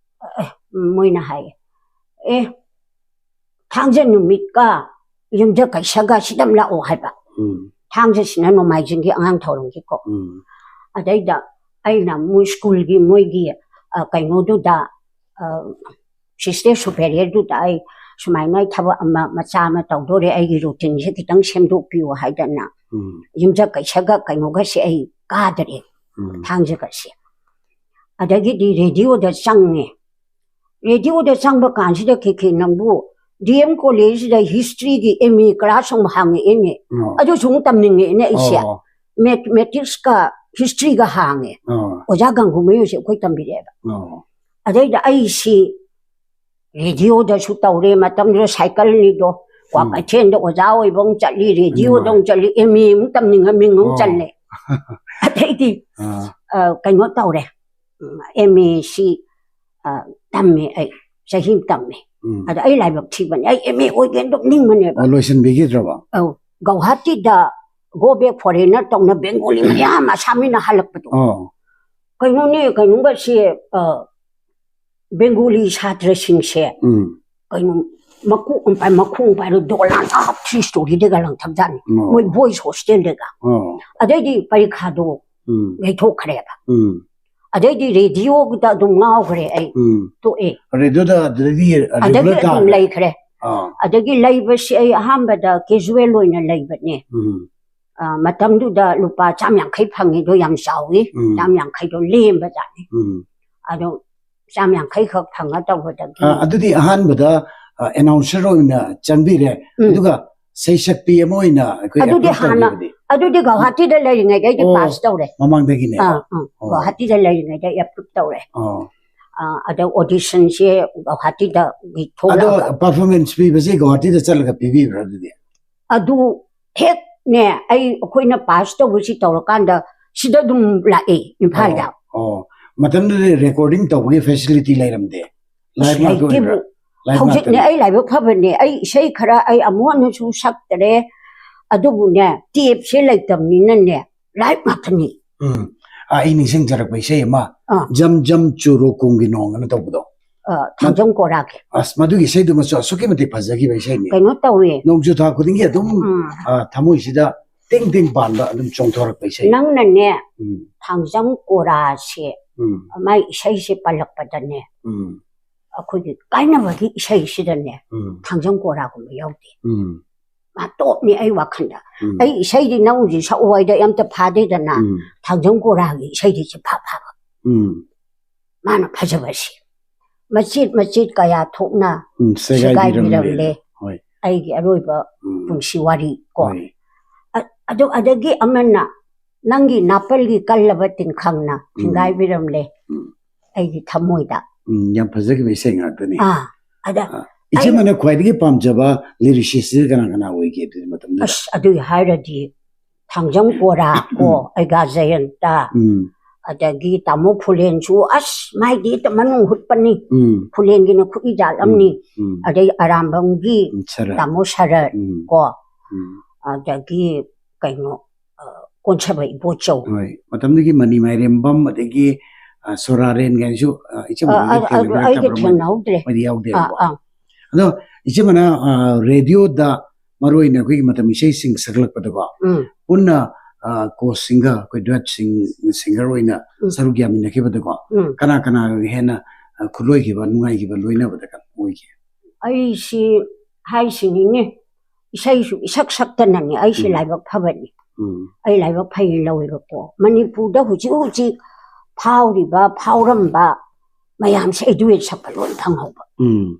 ꯑꯦ, ꯃꯣꯏꯅ ꯍꯥꯏꯌꯦ, "ꯑꯦ, ꯊꯥꯡꯖ ꯅꯨꯃꯤꯠꯀ ꯌꯨꯝꯖꯀꯩꯁꯒ ꯁꯤꯗ ꯑꯃ ꯂꯥꯛꯑꯣ" ꯍꯥꯏꯕ꯫ ꯎꯝ꯫ ꯊꯥꯡꯖꯁꯤꯅ ꯅꯣꯡꯃꯥꯏꯖꯤꯡꯒꯤ ꯑꯉꯥꯡ ꯊꯧꯔꯝꯒꯤꯀꯣ꯫ ꯎꯝ꯫ ꯑꯗꯩꯗ ꯑꯩꯅ ꯃꯣꯏ ꯁ꯭ꯀꯨꯜꯒꯤ ꯃꯣꯏꯒꯤ, ꯑ, ꯀꯩꯅꯣꯗꯨꯗ, ꯑ, ꯁꯤꯁꯇꯔ ꯁꯨꯄꯦꯔꯤꯌꯔꯗꯨꯗ ꯑꯩ ꯁꯨꯃꯥꯏꯅ ꯑꯩ ꯊꯕꯛ ꯑꯃ ꯃꯆꯥ ꯑꯃ ꯇꯧꯗꯣꯔꯦ, ꯑꯩꯒꯤ ꯔꯨꯇꯤꯟꯁꯦ ꯈꯤꯇꯪ ꯁꯦꯝꯗꯣꯛꯄꯤꯌꯨ ꯍꯥꯏꯗꯅ ꯎꯝ꯫ ꯌꯨꯝꯖꯀꯩꯁꯒ ꯀꯩꯅꯣꯒꯁꯦ ꯑꯩ ꯀꯥꯗꯔꯦ, ꯎꯝ꯫ ꯊꯥꯡꯖꯒꯁꯦ꯫ ꯑꯗꯒꯤꯗꯤ ꯔꯦꯗꯤꯑꯣꯗ ꯆꯪꯉꯦ꯫ ꯔꯦꯗꯤꯑꯣꯗ ꯆꯪꯕ ꯀꯥꯟꯁꯤꯗ, "ꯈꯦꯈꯦ, ꯅꯪꯕꯨ ꯗꯤ ꯑꯦꯝ ꯀꯣꯂꯦꯖꯁꯤꯗ ꯍꯤꯁꯇ꯭ꯔꯤꯒꯤ ꯑꯦꯝ ꯑꯦ ꯀ꯭ꯂꯥꯁ ꯑꯃꯨꯛ ꯍꯥꯡꯉꯛꯑꯦꯅꯦ"꯫ ꯑꯣ꯫ ꯑꯗꯨꯁꯨ ꯑꯃꯨꯛ ꯇꯝꯅꯤꯡꯉꯛꯑꯦꯅꯦ ꯑꯩꯁꯦ꯫ ꯑꯣ꯫ ꯃꯦꯊꯃꯦꯇꯤꯛꯁꯀ ꯍꯤꯁꯇ꯭ꯔꯤꯒ ꯍꯥꯡꯉꯦ꯫ ꯑꯣ꯫ ꯑꯣꯖꯥ ꯒꯪꯒꯨꯃꯌꯨꯁꯦ ꯑꯩꯈꯣꯏ ꯇꯝꯕꯤꯔꯛꯑꯦꯕ꯫ ꯑꯣ꯫ ꯑꯗꯩꯗ ꯑꯩꯁꯤ ꯔꯦꯗꯤꯑꯣꯗꯁꯨ ꯇꯧꯔꯦ, ꯃꯇꯝꯗꯨꯗ ꯁꯥꯏꯀꯜꯅꯤꯗꯣ꯫ ꯎꯝ꯫ ꯀ꯭ꯋꯥꯀꯩꯊꯦꯜꯗ ꯑꯣꯖꯥ ꯑꯣꯏꯕ ꯑꯃꯨꯛ ꯆꯠꯂꯤ, ꯔꯦꯗꯤꯑꯣꯗ ꯎꯝ꯫ ꯑꯃꯨꯛ ꯆꯠꯂꯤ, ꯑꯦꯝ ꯑꯦ ꯑꯃꯨꯛ ꯇꯝꯅꯤꯡꯉ ꯃꯤꯡ ꯑꯃꯨꯛ ꯑꯣ꯫ ꯆꯜꯂꯦ꯫ ꯑꯗꯩꯗꯤ, ꯑꯥ꯫ ꯑ, ꯀꯩꯅꯣ ꯇꯧꯔꯦ꯫ ꯎꯝ, ꯑꯦꯝ ꯑꯦ ꯁꯤ, ꯑ, ꯇꯝꯃꯦ ꯑꯩ, ꯆꯍꯤ ꯑꯃ ꯇꯝꯃꯦ꯫ ꯎꯝ꯫ ꯑꯗ ꯑꯩ ꯂꯥꯏꯕꯛ ꯊꯤꯕꯅꯦ, ꯑꯩ ꯑꯦꯝ ꯑꯦ ꯑꯣꯏꯒꯦꯅ ꯑꯗꯨꯝ ꯅꯤꯡꯕꯅꯦꯕ꯫ ꯑꯣ, ꯂꯣꯏꯁꯤꯟꯕꯤꯈꯤꯗ꯭ꯔꯕ? ꯑꯧ, ꯒꯧꯍꯥꯇꯤꯗ go back foreigner ꯇꯧꯅ ꯕꯦꯡꯒꯣꯂꯤ ꯃꯌꯥꯝ ꯑꯁꯥꯃꯤꯅ ꯍꯜꯂꯛꯄꯗꯣ꯫ ꯑꯣ꯫ ꯀꯩꯅꯣꯅꯦ, ꯀꯩꯅꯣꯒꯁꯦ, ꯑ, ꯕꯦꯡꯒꯣꯂꯤ ꯁꯥꯇ꯭ꯔꯁꯤꯡꯁꯦ, ꯎꯝ꯫ ꯀꯩꯅꯣ, ꯃꯀꯣꯛ ꯑꯃ ꯄꯥꯏ, ꯃꯈꯣꯡ ꯄꯥꯏꯔ ꯗꯣꯂꯥꯟ ꯑꯞ ꯊ꯭ꯔꯤ ꯁ꯭ꯇꯣꯔꯤꯗꯒ ꯂꯪꯊꯕꯖꯥꯠꯅꯤ꯫ ꯑꯣ꯫ ꯃꯣꯏ ꯕꯣꯏꯁ ꯍꯣꯁꯇꯦꯜꯗꯒ꯫ ꯑꯣ꯫ ꯑꯗꯩꯗꯤ ꯄꯔꯤꯈꯥꯗꯣ ꯎꯝ꯫ ꯌꯩꯊꯣꯛꯈ꯭ꯔꯦꯕ꯫ ꯎꯝ꯫ ꯑꯗꯩꯗꯤ ꯔꯦꯗꯤꯑꯣꯒꯤꯗ ꯑꯗꯨꯝ ꯉꯥꯎꯈ꯭ꯔꯦ ꯑꯩ꯫ ꯎꯝ꯫ ꯇꯣꯛꯑꯦ꯫ ꯔꯦꯗꯤꯑꯣꯗ ꯑꯗꯨꯗꯒꯤ ꯑꯗꯒꯤ ꯔꯤꯒꯨꯂꯔ ꯑꯗꯨꯝ ꯇꯥꯔꯦ꯫ ꯂꯩꯈ꯭ꯔꯦ꯫ ꯑꯥ꯫ ꯑꯗꯒꯤ ꯂꯩꯕꯁꯤ ꯑꯩ ꯑꯍꯥꯟꯕꯗ ꯀꯦꯖꯨꯋꯦꯜ ꯑꯣꯏꯅ ꯂꯩꯕꯅꯦ꯫ ꯎꯝ꯫ ꯑ, ꯃꯇꯝꯗꯨꯗ ꯂꯨꯄꯥ ꯆꯥꯝ ꯌꯥꯡꯈꯩ ꯐꯪꯉꯤꯗꯣ ꯌꯥꯝ ꯆꯥꯎꯏ꯫ ꯎꯝ꯫ ꯆꯥꯝ ꯌꯥꯡꯈꯩꯗꯣ ꯂꯦꯝꯕꯖꯥꯠꯅꯤ꯫ ꯎꯝ꯫ ꯑꯗꯣ ꯆꯥꯝ ꯌꯥꯡꯈꯩ ꯈꯛ ꯐꯪꯉ ꯇꯧꯕꯗꯒꯤ ꯑ, ꯑꯗꯨꯗꯤ ꯑꯍꯥꯟꯕꯗ, ꯑ, ꯑꯦꯅꯥꯎꯟꯁꯔ ꯑꯣꯏꯅ ꯆꯪꯕꯤꯔꯦ꯫ ꯎꯝ꯫ ꯑꯗꯨꯒ ꯁꯩꯁꯛꯄꯤ ꯑꯃ ꯑꯣꯏꯅ ꯑꯩꯈꯣꯏ ꯑꯗꯨꯗꯤ ꯑꯦꯄ꯭ꯔꯨꯚ ꯍꯥꯟꯅ, ꯇꯧꯈꯤꯕꯗꯤ? ꯑꯗꯨꯗꯤ ꯒꯧꯍꯥꯇꯤꯗ ꯂꯩꯔꯤꯉꯩꯗꯩꯗꯤ ꯑꯣ, ꯄꯥꯁ ꯇꯧꯔꯦ꯫ ꯃꯃꯥꯡꯗꯒꯤꯅꯦꯕ? ꯑꯥ, ꯑꯥ, ꯑꯣ꯫ ꯒꯧꯍꯥꯇꯤꯗ ꯂꯩꯔꯤꯉꯩꯗ ꯑꯦꯄ꯭ꯔꯨꯚ ꯇꯧꯔꯦ꯫ ꯑꯣ꯫ ꯑꯥ, ꯑꯗ ꯑꯣꯗꯤꯁꯟꯁꯦ ꯒꯧꯍꯥꯇꯤꯗꯒꯤ ꯑꯗꯣ ꯊꯣꯛꯂꯛꯑꯒ ꯄꯔꯐꯣꯔꯃꯦꯟꯁ ꯄꯤꯕꯁꯦ ꯒꯧꯍꯥꯇꯤꯗ ꯆꯠꯂꯒ ꯄꯤꯕꯤꯕ꯭ꯔꯥ ꯑꯗꯨꯗꯤ? ꯑꯗꯨ ꯍꯦꯛꯅꯦ, ꯑꯩ, ꯑꯩꯈꯣꯏꯅ ꯄꯥꯁ ꯇꯧꯕꯁꯤ ꯇꯧꯔꯀꯥꯟꯗ ꯁꯤꯗ ꯑꯗꯨꯝ ꯂꯥꯛꯑꯦ ꯏꯝꯐꯥꯜꯗ꯫ ꯑꯣ, ꯑꯣ꯫ ꯃꯇꯝꯗꯨꯗꯤ ꯔꯦꯀꯣꯔꯗꯤꯡ ꯇꯧꯕꯒꯤ ꯐꯦꯁꯤꯂꯤꯇꯤ ꯂꯩꯔꯝꯗꯦ? ꯑꯁ, ꯂꯥꯏꯚ ꯉꯥꯛꯇ ꯂꯩꯇꯦꯕꯨ꯫ ꯑꯣꯏꯕ꯭ꯔꯥ? ꯂꯥꯏꯚ ꯍꯧꯖꯤꯛꯅꯦ ꯉꯥꯛꯇꯅꯤ? ꯑꯩ ꯂꯥꯏꯕꯛ ꯐꯕꯅꯦ, ꯑꯩ ꯏꯁꯩ ꯈꯔ ꯑꯩ ꯑꯃꯨꯛ ꯍꯟꯅꯁꯨ ꯁꯛꯇ꯭ꯔꯦ, ꯑꯗꯨꯕꯨꯅꯦ, ꯇꯦꯞꯁꯦ ꯂꯩꯇꯕꯅꯤꯅꯅꯦ, ꯂꯥꯏꯚ ꯉꯥꯛꯇꯅꯤ꯫ ꯎꯝ꯫ ꯑꯥ, ꯑꯩ ꯅꯤꯡꯁꯤꯡꯖꯔꯛꯄ ꯏꯁꯩ ꯑꯃ, ꯑꯥ꯫ "ꯖꯝ ꯖꯝ ꯆꯨꯔꯨ ꯀꯨꯝꯒꯤ ꯅꯣꯡ" ꯑꯅ ꯇꯧꯕꯗꯣ꯫ ꯑ, ꯊꯥꯡꯖꯝ ꯀꯣꯔꯥꯒꯤ꯫ ꯑꯁ, ꯃꯗꯨꯒꯤ ꯏꯁꯩꯗꯨꯃꯁꯨ ꯑꯁꯨꯛꯀꯤ ꯃꯇꯤꯛ ꯐꯖꯈꯤꯕ ꯏꯁꯩꯅꯤ꯫ ꯀꯩꯅꯣ ꯇꯧꯋꯦ꯫ ꯅꯣꯡꯖꯨ ꯊꯥ ꯈꯨꯗꯤꯡꯒꯤ ꯑꯗꯨꯝ, ꯎꯝ꯫ ꯑ, ꯊꯃꯣꯏꯁꯤꯗ ꯇꯤꯡ ꯇꯤꯡ ꯄꯥꯟꯕ ꯑꯗꯨꯝ ꯆꯣꯡꯊꯣꯔꯛꯄ ꯏꯁꯩ꯫ ꯅꯪꯅꯅꯦ, ꯎꯝ꯫ ꯊꯥꯡꯖꯝ ꯀꯣꯔꯥꯁꯦ, ꯎꯝ꯫ ꯃꯥꯏ ꯏꯁꯩꯁꯦ ꯄꯜꯂꯛꯄꯗꯅꯦ, ꯎꯝ꯫ ꯑꯩꯈꯣꯏꯒꯤ ꯀꯥꯏꯅꯕꯒꯤ ꯏꯁꯩꯁꯤꯗꯅꯦ, ꯎꯝ꯫ ꯊꯥꯡꯖꯝ ꯀꯣꯔꯥꯒꯨꯝꯕ ꯌꯥꯎꯗꯦ꯫ ꯎꯝ꯫ ꯃꯥ ꯇꯣꯞꯅꯤ ꯑꯩ ꯋꯥꯈꯜꯗ꯫ ꯎꯝ꯫ ꯑꯩ ꯏꯁꯩꯗꯤ ꯅꯪ ꯍꯧꯖꯤꯛ ꯁꯛꯎ ꯍꯥꯏꯗ ꯑꯩ ꯑꯝꯇ ꯐꯥꯗꯦꯗꯅ, ꯎꯝ꯫ ꯊꯥꯡꯖꯝ ꯀꯣꯔꯥꯒꯤ ꯏꯁꯩꯗꯤ ꯆꯤꯐꯥ ꯐꯥꯕ꯫ ꯎꯝ꯫ ꯃꯥꯅ ꯐꯖꯕꯁꯤ꯫ ꯃꯆꯦꯠ ꯃꯆꯦꯠ ꯀꯌꯥ ꯊꯣꯛꯅ ꯎꯝ, ꯁꯦꯒꯥꯏꯕꯤꯔꯝꯂꯦ꯫ ꯁꯦꯒꯥꯏꯕꯤꯔꯝꯂꯦ꯫ ꯍꯣꯏ꯫ ꯑꯩꯒꯤ ꯑꯔꯣꯏꯕ ꯎꯝ꯫ ꯄꯨꯟꯁꯤ ꯋꯥꯔꯤ ꯀꯣ꯫ ꯍꯣꯏ꯫ ꯑ-, ꯑꯗꯨ, ꯑꯗꯒꯤ ꯑꯃꯅ ꯅꯪꯒꯤ ꯅꯥꯄꯜꯒꯤ ꯀꯜꯂꯕ ꯇꯤꯟꯈꯪꯅ ꯎꯝ꯫ ꯊꯤꯡꯒꯥꯏꯕꯤꯔꯝꯂꯦ ꯎꯝ꯫ ꯑꯩꯒꯤ ꯊꯃꯣꯏꯗ꯫ ꯎꯝ, ꯌꯥꯝ ꯐꯖꯈꯤꯕ ꯏꯁꯩ ꯉꯥꯛꯇꯅꯤ꯫ ꯑꯥ, ꯑꯗ ꯑ, ꯏꯆꯦ ꯑꯩ ꯃꯅ ꯈ꯭ꯋꯥꯏꯗꯒꯤ ꯄꯥꯝꯖꯕ ꯂꯤꯔꯤꯁꯤꯁꯁꯤ ꯀꯅꯥ ꯀꯅꯥ ꯑꯣꯏꯒꯦ ꯑꯗꯨꯒꯤ ꯃꯇꯝꯗꯨꯗ? ꯑꯁ, ꯑꯗꯨꯒꯤ ꯍꯥꯏꯔꯗꯤ ꯊꯥꯡꯖꯝ ꯀꯣꯔꯥ ꯀꯣ, ꯎꯝ꯫ ꯑꯩꯒꯥ ꯖꯌꯟꯇ, ꯎꯝ꯫ ꯑꯗꯒꯤ ꯇꯥꯃꯣ ꯐꯨꯂꯦꯟꯁꯨ, ꯑꯁ, ꯃꯥꯏꯗꯤ ꯍꯦꯛꯇ ꯃꯅꯨꯡ ꯍꯨꯠꯄꯅꯤ꯫ ꯎꯝ꯫ ꯐꯨꯂꯦꯟꯒꯤꯅ ꯈꯨꯏꯖꯥꯠ ꯑꯃꯅꯤ꯫ ꯎꯝ꯫ ꯎꯝ꯫ ꯑꯗꯩ ꯑꯔꯥꯝꯕꯝꯒꯤ ꯎꯝ, ꯁꯔꯠ꯫ ꯇꯥꯃꯣ ꯁꯔꯠ ꯎꯝ꯫ ꯀꯣ, ꯎꯝ꯫ ꯑꯗꯒꯤ ꯀꯩꯅꯣ, ꯑ, ꯀꯣꯟꯁꯥꯕꯩ ꯏꯕꯣꯆꯧ꯫ ꯍꯣꯏ, ꯃꯇꯝꯗꯨꯒꯤ ꯃꯅꯤ ꯃꯥꯏꯔꯦꯝꯕꯝ, ꯑꯗꯒꯤ ꯑ, ꯁꯣꯔꯥꯔꯦꯟ ꯀꯥꯏꯅꯁꯨ, ꯑ, ꯏꯆꯝ ꯑ, ꯍꯣꯏꯗꯤ ꯑ, ꯑ, ꯊꯦꯡꯅꯕꯤꯔꯛꯇꯕ꯭ꯔꯣ? ꯑꯩꯗꯤ ꯃꯣꯏꯗꯤ ꯊꯦꯡꯅꯍꯧꯗ꯭ꯔꯦ꯫ ꯃꯣꯏꯗꯤ ꯑꯥ ꯌꯥꯎꯗꯦꯕꯀꯣ꯫ ꯑꯥ ꯑꯗꯣ ꯏꯆꯝ ꯃꯅꯥ, ꯑ, ꯔꯦꯗꯤꯑꯣꯗ ꯃꯔꯨ ꯑꯣꯏꯅ ꯑꯩꯈꯣꯏꯒꯤ ꯃꯇꯝ ꯏꯁꯩꯁꯤꯡ ꯁꯛꯂꯛꯄꯗꯀꯣ, ꯎꯝ ꯄꯨꯟꯅ, ꯑ, ꯀꯣ ꯁꯤꯡꯒꯔ, ꯑꯩꯈꯣꯏ ꯗꯨꯋꯦꯠ ꯁꯤꯡ-, ꯁꯤꯡꯒꯔ ꯑꯣꯏꯅ ꯎꯝ꯫ ꯁꯔꯨꯛ ꯌꯥꯃꯤꯟꯅꯈꯤꯕꯗꯀꯣ, ꯎꯝ ꯀꯅꯥ ꯀꯅꯥ ꯍꯦꯟꯅ, ꯑ, ꯈꯨꯠꯂꯣꯏꯈꯤꯕ, ꯅꯨꯡꯉꯥꯏꯈꯤꯕ ꯂꯣꯏꯅꯕꯗ ꯀꯩꯅꯣ ꯑꯣꯏꯈꯤ? ꯑꯩꯁꯤ ꯍꯥꯏꯁꯤꯅꯤꯅꯦ, ꯏꯁꯩꯁꯨ ꯏꯁꯛ ꯁꯛꯇꯅꯅꯦ ꯑꯩꯁꯤ ꯎꯝ꯫ ꯂꯥꯏꯕꯛ ꯐꯕꯅꯤ꯫ ꯎꯝ ꯑꯩ ꯂꯥꯏꯕꯛ ꯐꯩ ꯂꯧꯋꯦꯕꯀꯣ꯫ ꯃꯅꯤꯄꯨꯔꯗ ꯍꯧꯖꯤꯛ ꯍꯧꯖꯤꯛ ꯐꯥꯎꯔꯤꯕ, ꯐꯥꯎꯔꯝꯕ ꯃꯌꯥꯝꯁꯦ ꯑꯩ ꯗꯨꯋꯦꯠ ꯁꯛꯄ ꯂꯣꯏ ꯐꯪꯍꯧꯕ꯫ ꯎꯝ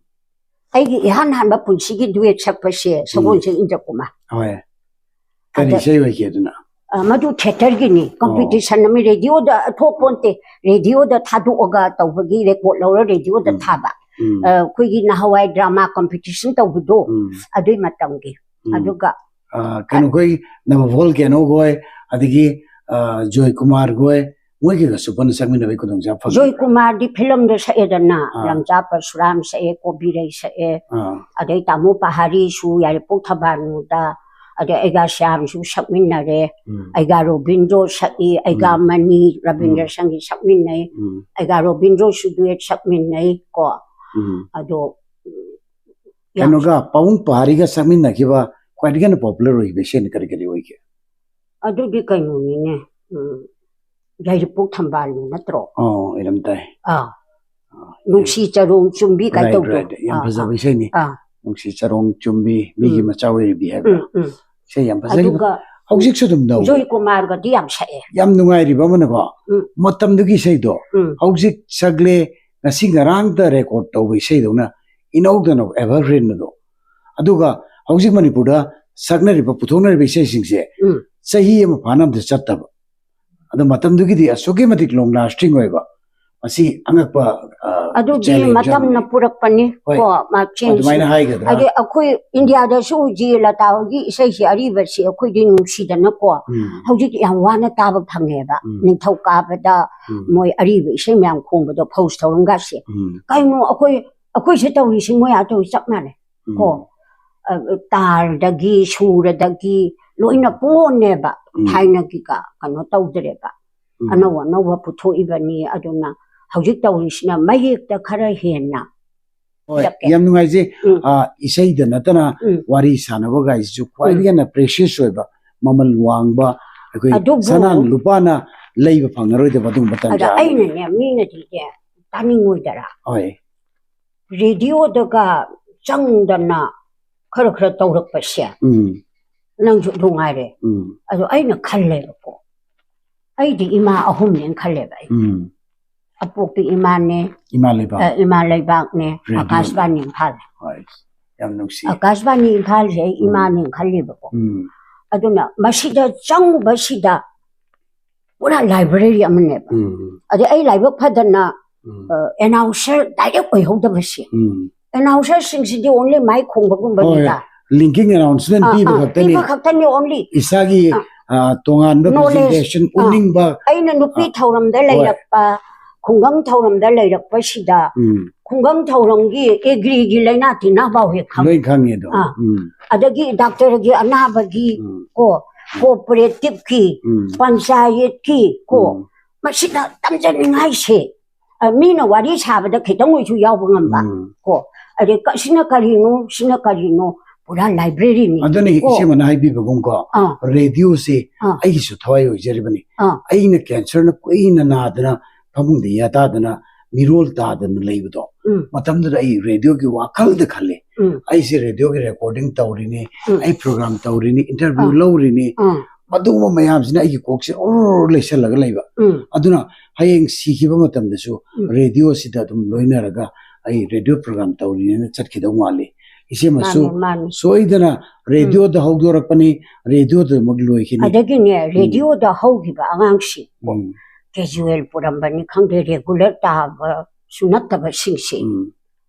ꯑꯩꯒꯤ ꯏꯍꯥꯟ ꯍꯥꯟꯕ ꯄꯨꯟꯁꯤꯒꯤ ꯗꯨꯋꯦꯠ ꯁꯛꯄꯁꯦ ꯁꯒꯣꯜꯁꯦ ꯏꯟꯗ꯭ꯔꯀꯨꯃꯥꯔ꯫ ꯍꯣꯏ꯫ ꯀꯔꯤ ꯑꯗ- ꯏꯁꯩ ꯑꯣꯏꯈꯤ ꯑꯗꯨꯅ? ꯑ, ꯃꯗꯨ ꯊꯤꯌꯦꯇꯔꯒꯤꯅꯤ, ꯀꯝꯄꯤꯇꯤꯁꯟ ꯑꯃ ꯔꯦꯗꯤꯑꯣꯗ ꯊꯣꯛꯄꯣꯟꯇꯦ, ꯔꯦꯗꯤꯑꯣꯗ ꯊꯥꯗꯣꯛꯑꯒ ꯇꯧꯕꯒꯤ ꯔꯦꯀꯣꯔꯠ ꯂꯧꯔ ꯔꯦꯗꯤꯑꯣꯗ ꯎꯝ꯫ ꯊꯥꯕ꯫ ꯎꯝ ꯑ, ꯑꯩꯈꯣꯏꯒꯤ ꯅꯍꯥꯟꯋꯥꯏ ꯗ꯭ꯔꯃꯥ ꯀꯝꯄꯤꯇꯤꯁꯟ ꯇꯧꯕꯗꯣ, ꯎꯝ ꯑꯗꯨꯏ ꯃꯇꯝꯒꯤ꯫ ꯎꯝ꯫ ꯑꯗꯨꯒ ꯑ, ꯀꯩꯅꯣ, ꯑꯩꯈꯣꯏ ꯅꯕꯚꯣꯜ ꯀꯩꯅꯣꯈꯣꯏ, ꯑꯗꯒꯤ, ꯑ, ꯖꯣꯏ ꯀꯨꯃꯥꯔꯈꯣꯏ, ꯃꯣꯏꯒꯤꯒꯁꯨ ꯄꯨꯟꯅ ꯁꯛꯃꯤꯟꯅꯕꯒꯤ ꯈꯨꯗꯣꯡꯆꯥꯕ ꯐꯪꯈꯤ? ꯖꯣꯏ ꯀꯨꯃꯥꯔꯗꯤ ꯐꯤꯂꯝꯗ ꯁꯛꯑꯦꯗꯅ, ꯑꯥ꯫ ꯂꯝꯖꯥ ꯄꯔꯁꯨꯔꯥꯝ ꯁꯛꯑꯦ, ꯀꯣꯕꯤꯔꯩ ꯁꯛꯑꯦ, ꯑꯥ, ꯑꯗꯩ ꯇꯥꯃꯣ ꯄꯍꯥꯔꯤꯁꯨ ꯌꯥꯏꯔꯤꯄꯣꯛ ꯊꯝꯕꯥꯜꯅꯨꯗ, ꯑꯗꯩ ꯑꯩꯒ ꯁ꯭ꯌꯥꯝꯁꯨ ꯁꯛꯃꯤꯟꯅꯔꯦ, ꯎꯝ, ꯑꯩꯒ ꯔꯣꯕꯤꯟꯗ꯭ꯔꯣ ꯁꯛꯏ, ꯑꯩꯒ ꯎꯝ꯫ ꯃꯅꯤ ꯔꯕꯤꯟꯗ꯭ꯔ ꯎꯝ꯫ ꯁꯪꯒꯤ ꯁꯛꯃꯤꯟꯅꯩ, ꯎꯝ, ꯑꯩꯒ ꯔꯣꯕꯤꯟꯗ꯭ꯔꯣꯁꯨ ꯗꯨꯋꯦꯠ ꯁꯛꯃꯤꯟꯅꯩ ꯀꯣ꯫ ꯎꯝ꯫ ꯑꯗꯣ ꯌꯥꯝ ꯀꯩꯅꯣꯒ, ꯄꯥꯕꯨꯡ ꯄꯍꯥꯔꯤꯒ ꯁꯛꯃꯤꯟꯅꯈꯤꯕ ꯈ꯭ꯋꯥꯏꯗꯒꯤ ꯍꯦꯟꯅ ꯄꯣꯄꯨꯂꯔ ꯑꯣꯏꯈꯤꯕ ꯏꯁꯩꯅ ꯀꯔꯤ ꯀꯔꯤ ꯑꯣꯏꯒꯦ? ꯑꯗꯨꯗꯤ ꯀꯩꯅꯣꯅꯤꯅꯦ, ꯎꯝ, ꯌꯥꯏꯔꯤꯄꯣꯛ ꯊꯝꯕꯥꯜꯅꯨ ꯅꯠꯇ꯭ꯔꯣ? ꯑꯣ, ꯑꯣꯏꯔꯝ ꯇꯥꯏ꯫ ꯑꯥ, ꯅꯨꯡꯁꯤ ꯆꯔꯣꯡ ꯆꯨꯝꯕꯤ ꯀꯥꯏ Right, ꯇꯧꯗꯣ꯫ right. ꯌꯥꯝ ꯑꯥ, ꯐꯖꯕ ꯑꯥ, ꯏꯁꯩꯅꯤ꯫ ꯑꯥ, ꯅꯨꯡꯁꯤ ꯆꯔꯣꯡ ꯆꯨꯝꯕꯤ, ꯃꯤꯒꯤ ꯎꯝ꯫ ꯃꯆꯥ ꯑꯣꯏꯔꯤꯕꯤ ꯍꯥꯏꯕ꯭ꯔꯥ? ꯎꯝ, ꯎꯝ꯫ ꯏꯁꯩ ꯌꯥꯝ ꯐꯖꯈꯤꯕ꯫ ꯑꯗꯨꯒ ꯍꯧꯖꯤꯛꯁꯨ ꯑꯗꯨꯝ ꯅꯧꯋꯤ꯫ ꯖꯣꯏ ꯀꯨꯃꯥꯔꯒꯗꯤ ꯌꯥꯝ ꯁꯛꯑꯦ꯫ ꯌꯥꯝ ꯅꯨꯡꯉꯥꯏꯔꯤꯕ ꯑꯃꯅꯀꯣ, ꯎꯝ꯫ ꯃꯇꯝꯗꯨꯒꯤ ꯏꯁꯩꯗꯣ ꯎꯝ꯫ ꯍꯧꯖꯤꯛ ꯁꯛꯂꯦ, ꯉꯁꯤ ꯉꯔꯥꯡꯇ ꯔꯦꯀꯣꯔꯠ ꯇꯧꯕ ꯏꯁꯩꯗꯧꯅ ꯏꯅꯧꯗꯅ ꯑꯦꯚꯔꯒ꯭ꯔꯤꯟ ꯑꯗꯣ꯫ ꯑꯗꯨꯒ ꯍꯧꯖꯤꯛ ꯃꯅꯤꯄꯨꯔꯗ ꯁꯛꯅꯔꯤꯕ, ꯄꯨꯊꯣꯛꯅꯔꯤꯕ ꯏꯁꯩꯁꯤꯡꯁꯦ ꯎꯝ꯫ ꯆꯍꯤ ꯑꯃ ꯐꯥꯅ ꯑꯝꯇ ꯆꯠꯇꯕ꯫ ꯑꯗꯣ ꯃꯇꯝꯗꯨꯒꯤꯗꯤ ꯑꯁꯨꯛꯀꯤ ꯃꯇꯤꯛ ꯂꯣꯡ ꯂꯥꯁꯇꯤꯡ ꯑꯣꯏꯕ꯫ ꯃꯁꯤ ꯑꯉꯛꯄ, ꯑ, ꯑꯗꯨꯗꯤ challenge ꯃꯇꯝꯅ ꯑꯃꯅꯤ꯫ ꯄꯨꯔꯛꯄꯅꯤ ꯍꯣꯏ, ꯀꯣ, ꯃꯥ change꯫ ꯑꯗꯨꯃꯥꯏꯅ ꯍꯥꯏꯒꯗ꯭ꯔꯥ? ꯍꯥꯏꯗꯤ ꯑꯩꯈꯣꯏ ꯏꯟꯗꯤꯌꯥꯗꯁꯨ ꯍꯧꯖꯤꯛ ꯂꯇꯥ ꯍꯣꯏꯒꯤ ꯏꯁꯩꯁꯤ ꯑꯔꯤꯕꯁꯤ ꯑꯩꯈꯣꯏꯗꯤ ꯅꯨꯡꯁꯤꯗꯅꯀꯣ, ꯎꯝ, ꯍꯧꯖꯤꯛ ꯌꯥꯝ ꯋꯥꯅ ꯇꯥꯕ ꯐꯪꯉꯦꯕ꯫ ꯎꯝ, ꯅꯤꯡꯊꯧꯀꯥꯕꯗ ꯎꯝ, ꯃꯣꯏ ꯑꯔꯤꯕ ꯏꯁꯩ ꯃꯌꯥꯝ ꯈꯣꯡꯕꯗꯣ, ꯐꯧꯖ ꯊꯧꯔꯝꯒꯁꯦ꯫ ꯎꯝ, ꯀꯩꯅꯣ ꯑꯩꯈꯣꯏ, ꯑꯩꯈꯣꯏꯁꯦ ꯇꯧꯔꯤꯁꯤ ꯃꯣꯏ ꯑꯥ ꯇꯧꯔꯤ ꯆꯞ ꯃꯥꯟꯅꯩ ꯎꯝ, ꯀꯣ꯫ ꯑ, ꯇꯥꯜꯗꯒꯤ, ꯁꯨꯔꯗꯒꯤ, ꯂꯣꯏꯅ ꯄꯨꯡꯑꯣꯟꯅꯦꯕ꯫ ꯎꯝ꯫ ꯊꯥꯏꯅꯒꯤꯒ ꯀꯩꯅꯣ ꯇꯧꯗ꯭ꯔꯦꯕ꯫ ꯎꯝ꯫ ꯑꯅꯧ ꯑꯅꯧꯕ ꯄꯨꯊꯣꯛꯏꯕꯅꯤ꯫ ꯑꯗꯨꯅ ꯍꯧꯖꯤꯛ ꯇꯧꯔꯤꯁꯤꯅ ꯃꯌꯦꯛꯇ ꯈꯔ ꯍꯦꯟꯅ ꯍꯣꯏ, ꯄꯤꯔꯛꯀꯦ꯫ ꯌꯥꯝ ꯅꯨꯡꯉꯥꯏꯖꯩ꯫ ꯎꯝ꯫ ꯑꯥ, ꯏꯁꯩꯗ ꯅꯠꯇꯅ ꯎꯝ꯫ ꯋꯥꯔꯤ ꯁꯥꯟꯅꯕ ꯒꯥꯏꯁꯤꯁꯨ ꯈ꯭ꯋꯥꯏꯗꯒꯤ ꯎꯝ꯫ ꯍꯦꯟꯅ precious ꯑꯣꯏꯕ, ꯃꯃꯜ ꯋꯥꯡꯕ, ꯑꯩꯈꯣꯏ ꯑꯗꯨꯕꯨ ꯁꯅꯥ ꯂꯨꯄꯥꯅ ꯂꯩꯕ ꯐꯪꯉꯔꯣꯏꯗꯕ ꯑꯗꯨꯒꯨꯝꯕ ꯑꯗ ꯇꯥꯟꯖꯥ ꯑꯃꯅꯤ꯫ ꯑꯩꯅꯅꯦ, ꯃꯤꯅꯗꯤꯅꯦ ꯇꯥꯅꯤꯡꯉꯣꯏꯗꯔꯥ? ꯍꯣꯏ꯫ ꯔꯦꯗꯤꯑꯣꯗꯒ ꯆꯪꯗꯅ ꯈꯔ ꯈꯔ ꯇꯧꯔꯛꯄꯁꯦ, ꯎꯝ꯫ ꯅꯪꯁꯨ ꯅꯨꯡꯉꯥꯏꯔꯦ꯫ ꯎꯝ꯫ ꯑꯗꯣ ꯑꯩꯅ ꯈꯜꯂꯦꯕꯀꯣ, ꯑꯩꯗꯤ ꯏꯃꯥ ꯑꯍꯨꯝꯅꯦꯅ ꯈꯜꯂꯦꯕ ꯑꯩ꯫ ꯎꯝ꯫ ꯑꯄꯣꯛꯄꯤ ꯏꯃꯥꯅꯦ, ꯏꯃꯥ ꯂꯩꯕꯥꯛ꯫ ꯑ, ꯏꯃꯥ ꯂꯩꯕꯥꯛꯅꯦ, ꯔꯦꯗꯤꯑꯣ꯫ ꯑꯀꯥꯁꯕꯥꯅꯤ ꯏꯝꯐꯥꯜ꯫ ꯍꯣꯏ, ꯌꯥꯝ ꯅꯨꯡꯁꯤ꯫ ꯑꯀꯥꯁꯕꯥꯅꯤ ꯏꯝꯐꯥꯜꯁꯦ ꯑꯩ ꯎꯝ꯫ ꯏꯃꯥꯅꯦꯅ ꯈꯜꯂꯦꯕꯀꯣ꯫ ꯎꯝ꯫ ꯑꯗꯨꯅ ꯃꯁꯤꯗ ꯆꯪꯉꯨꯕꯁꯤꯗ ꯄꯨꯔꯥ library ꯑꯃꯅꯦꯕ꯫ ꯎꯝ꯫ ꯑꯗꯩ ꯑꯩ ꯂꯥꯏꯕꯛ ꯐꯗꯅ, ꯎꯝ꯫ ꯑ, announcer direct ꯑꯣꯏꯍꯧꯗꯕꯁꯦ꯫ ꯎꯝ꯫ Announcerꯁꯤꯡꯁꯤꯗꯤ only mic ꯈꯣꯡꯕꯒꯨꯝꯕꯅꯤꯗ꯫ ꯍꯣꯏ, linking announcement ꯑꯥ, ꯄꯤꯕ ꯑꯥ, ꯈꯛꯇꯅꯤ꯫ ꯄꯤꯕ ꯈꯛꯇꯅꯤ only꯫ ꯏꯁꯥꯒꯤ, ꯑꯥ꯫ ꯑ, ꯇꯣꯉꯥꯟꯕ knowledge, presentation ꯑꯥ꯫ ꯎꯠꯅꯤꯡꯕ, ꯑꯩꯅ ꯅꯨꯄꯤ ꯑ, ꯊꯧꯔꯝꯗ ꯍꯣꯏ꯫ ꯂꯩꯔꯛꯄ, ꯈꯨꯡꯒꯪ ꯊꯧꯔꯝꯗ ꯂꯩꯔꯛꯄꯁꯤꯗ, ꯎꯝ꯫ ꯈꯨꯡꯒꯪ ꯊꯧꯔꯝꯒꯤ agriꯒꯤ ꯂꯥꯏꯅꯥ ꯇꯤꯟꯅꯥ ꯐꯥꯎ ꯍꯦꯛ ꯈꯪꯉꯤ꯫ ꯂꯣꯏ ꯈꯪꯉꯤ ꯑꯗꯣ꯫ ꯑꯥ꯫ ꯎꯝ꯫ ꯑꯗꯒꯤ doctorꯒꯤ ꯑꯅꯥꯕꯒꯤ ꯎꯝ꯫ ꯀꯣ, cooperativeꯀꯤ, ꯎꯝ꯫ ꯄꯟꯆꯥꯌꯠꯀꯤ ꯀꯣ, ꯎꯝ꯫ ꯃꯁꯤꯗ ꯇꯝꯖꯅꯤꯡꯉꯥꯏꯁꯦ꯫ ꯑ, ꯃꯤꯅ ꯋꯥꯔꯤ ꯁꯥꯕꯗ ꯈꯤꯇꯪ ꯑꯣꯏꯁꯨ ꯌꯥꯎꯕ ꯉꯝꯕ ꯎꯝ꯫ ꯀꯣ, ꯑꯗꯩ ꯀ-, ꯁꯤꯅ ꯀꯔꯤꯅꯣ, ꯁꯤꯅ ꯀꯔꯤꯅꯣ, ꯄꯨꯔꯥ libraryꯅꯤ ꯑꯗꯨꯅꯤ ꯀꯣ꯫ ꯏꯆꯦꯃꯅ ꯍꯥꯏꯕꯤꯕꯒꯨꯝꯀꯣ, ꯑꯥ꯫ ꯔꯦꯗꯤꯑꯣꯁꯦ ꯑꯥ꯫ ꯑꯩꯒꯤꯁꯨ ꯊꯋꯥꯏ ꯑꯣꯏꯖꯔꯤꯕꯅꯤ꯫ ꯑꯥ꯫ ꯑꯩꯅ cancerꯅ ꯀꯨꯏꯅ ꯅꯥꯗꯅ ꯐꯃꯨꯡꯗ ꯌꯥꯇꯥꯗꯅ ꯃꯤꯔꯣꯜ ꯇꯥꯗꯅ ꯂꯩꯕꯗꯣ, ꯎꯝ꯫ ꯃꯇꯝꯗꯨꯗ ꯑꯩ ꯔꯦꯗꯤꯑꯣꯒꯤ ꯋꯥꯈꯜꯗ ꯈꯜꯂꯦ꯫ ꯎꯝ꯫ ꯑꯩꯁꯦ ꯔꯦꯗꯤꯑꯣꯒꯤ recording ꯇꯧꯔꯤꯅꯤ, ꯎꯝ꯫ ꯑꯩ program ꯇꯧꯔꯤꯅꯤ, interview ꯑꯥ꯫ ꯂꯧꯔꯤꯅꯤ, ꯑꯥ꯫ ꯑꯗꯨꯒꯨꯝꯕ ꯃꯌꯥꯝꯁꯤꯅ ꯑꯩꯒꯤ ꯀꯣꯛꯁꯦ ꯑꯣꯔ ꯂꯩꯁꯜꯂꯒ ꯂꯩꯕ꯫ ꯎꯝ꯫ ꯑꯗꯨꯅ ꯍꯌꯦꯡ ꯁꯤꯈꯤꯕ ꯃꯇꯝꯗꯁꯨ ꯎꯝ꯫ ꯔꯦꯗꯤꯑꯣꯁꯤꯗ ꯑꯗꯨꯝ ꯂꯣꯏꯅꯔꯒ ꯑꯩ ꯔꯦꯗꯤꯑꯣ program ꯇꯧꯔꯤꯅꯦꯅ ꯆꯠꯈꯤꯗꯧ ꯃꯥꯜꯂꯤ꯫ ꯏꯆꯦꯃꯁꯨ ꯃꯥꯅꯤ, ꯃꯥꯅꯤ꯫ ꯁꯣꯏꯗꯅ ꯎꯝ꯫ ꯔꯦꯗꯤꯑꯣꯗ ꯍꯧꯗꯣꯔꯛꯄꯅꯤ, ꯔꯦꯗꯤꯑꯣꯗꯃꯛ ꯂꯣꯏꯈꯤꯅꯤ꯫ ꯑꯗꯒꯤꯅꯦ, ꯎꯝ꯫ ꯔꯦꯗꯤꯑꯣꯗ ꯍꯧꯈꯤꯕ ꯑꯉꯥꯡꯁꯤꯡ, ꯎꯝ꯫ casual ꯄꯨꯔꯝꯕꯅꯤ ꯈꯪꯗꯦ, regular ꯇꯥꯕꯁꯨ ꯅꯠꯇꯕꯁꯤꯡꯁꯦ, ꯎꯝ꯫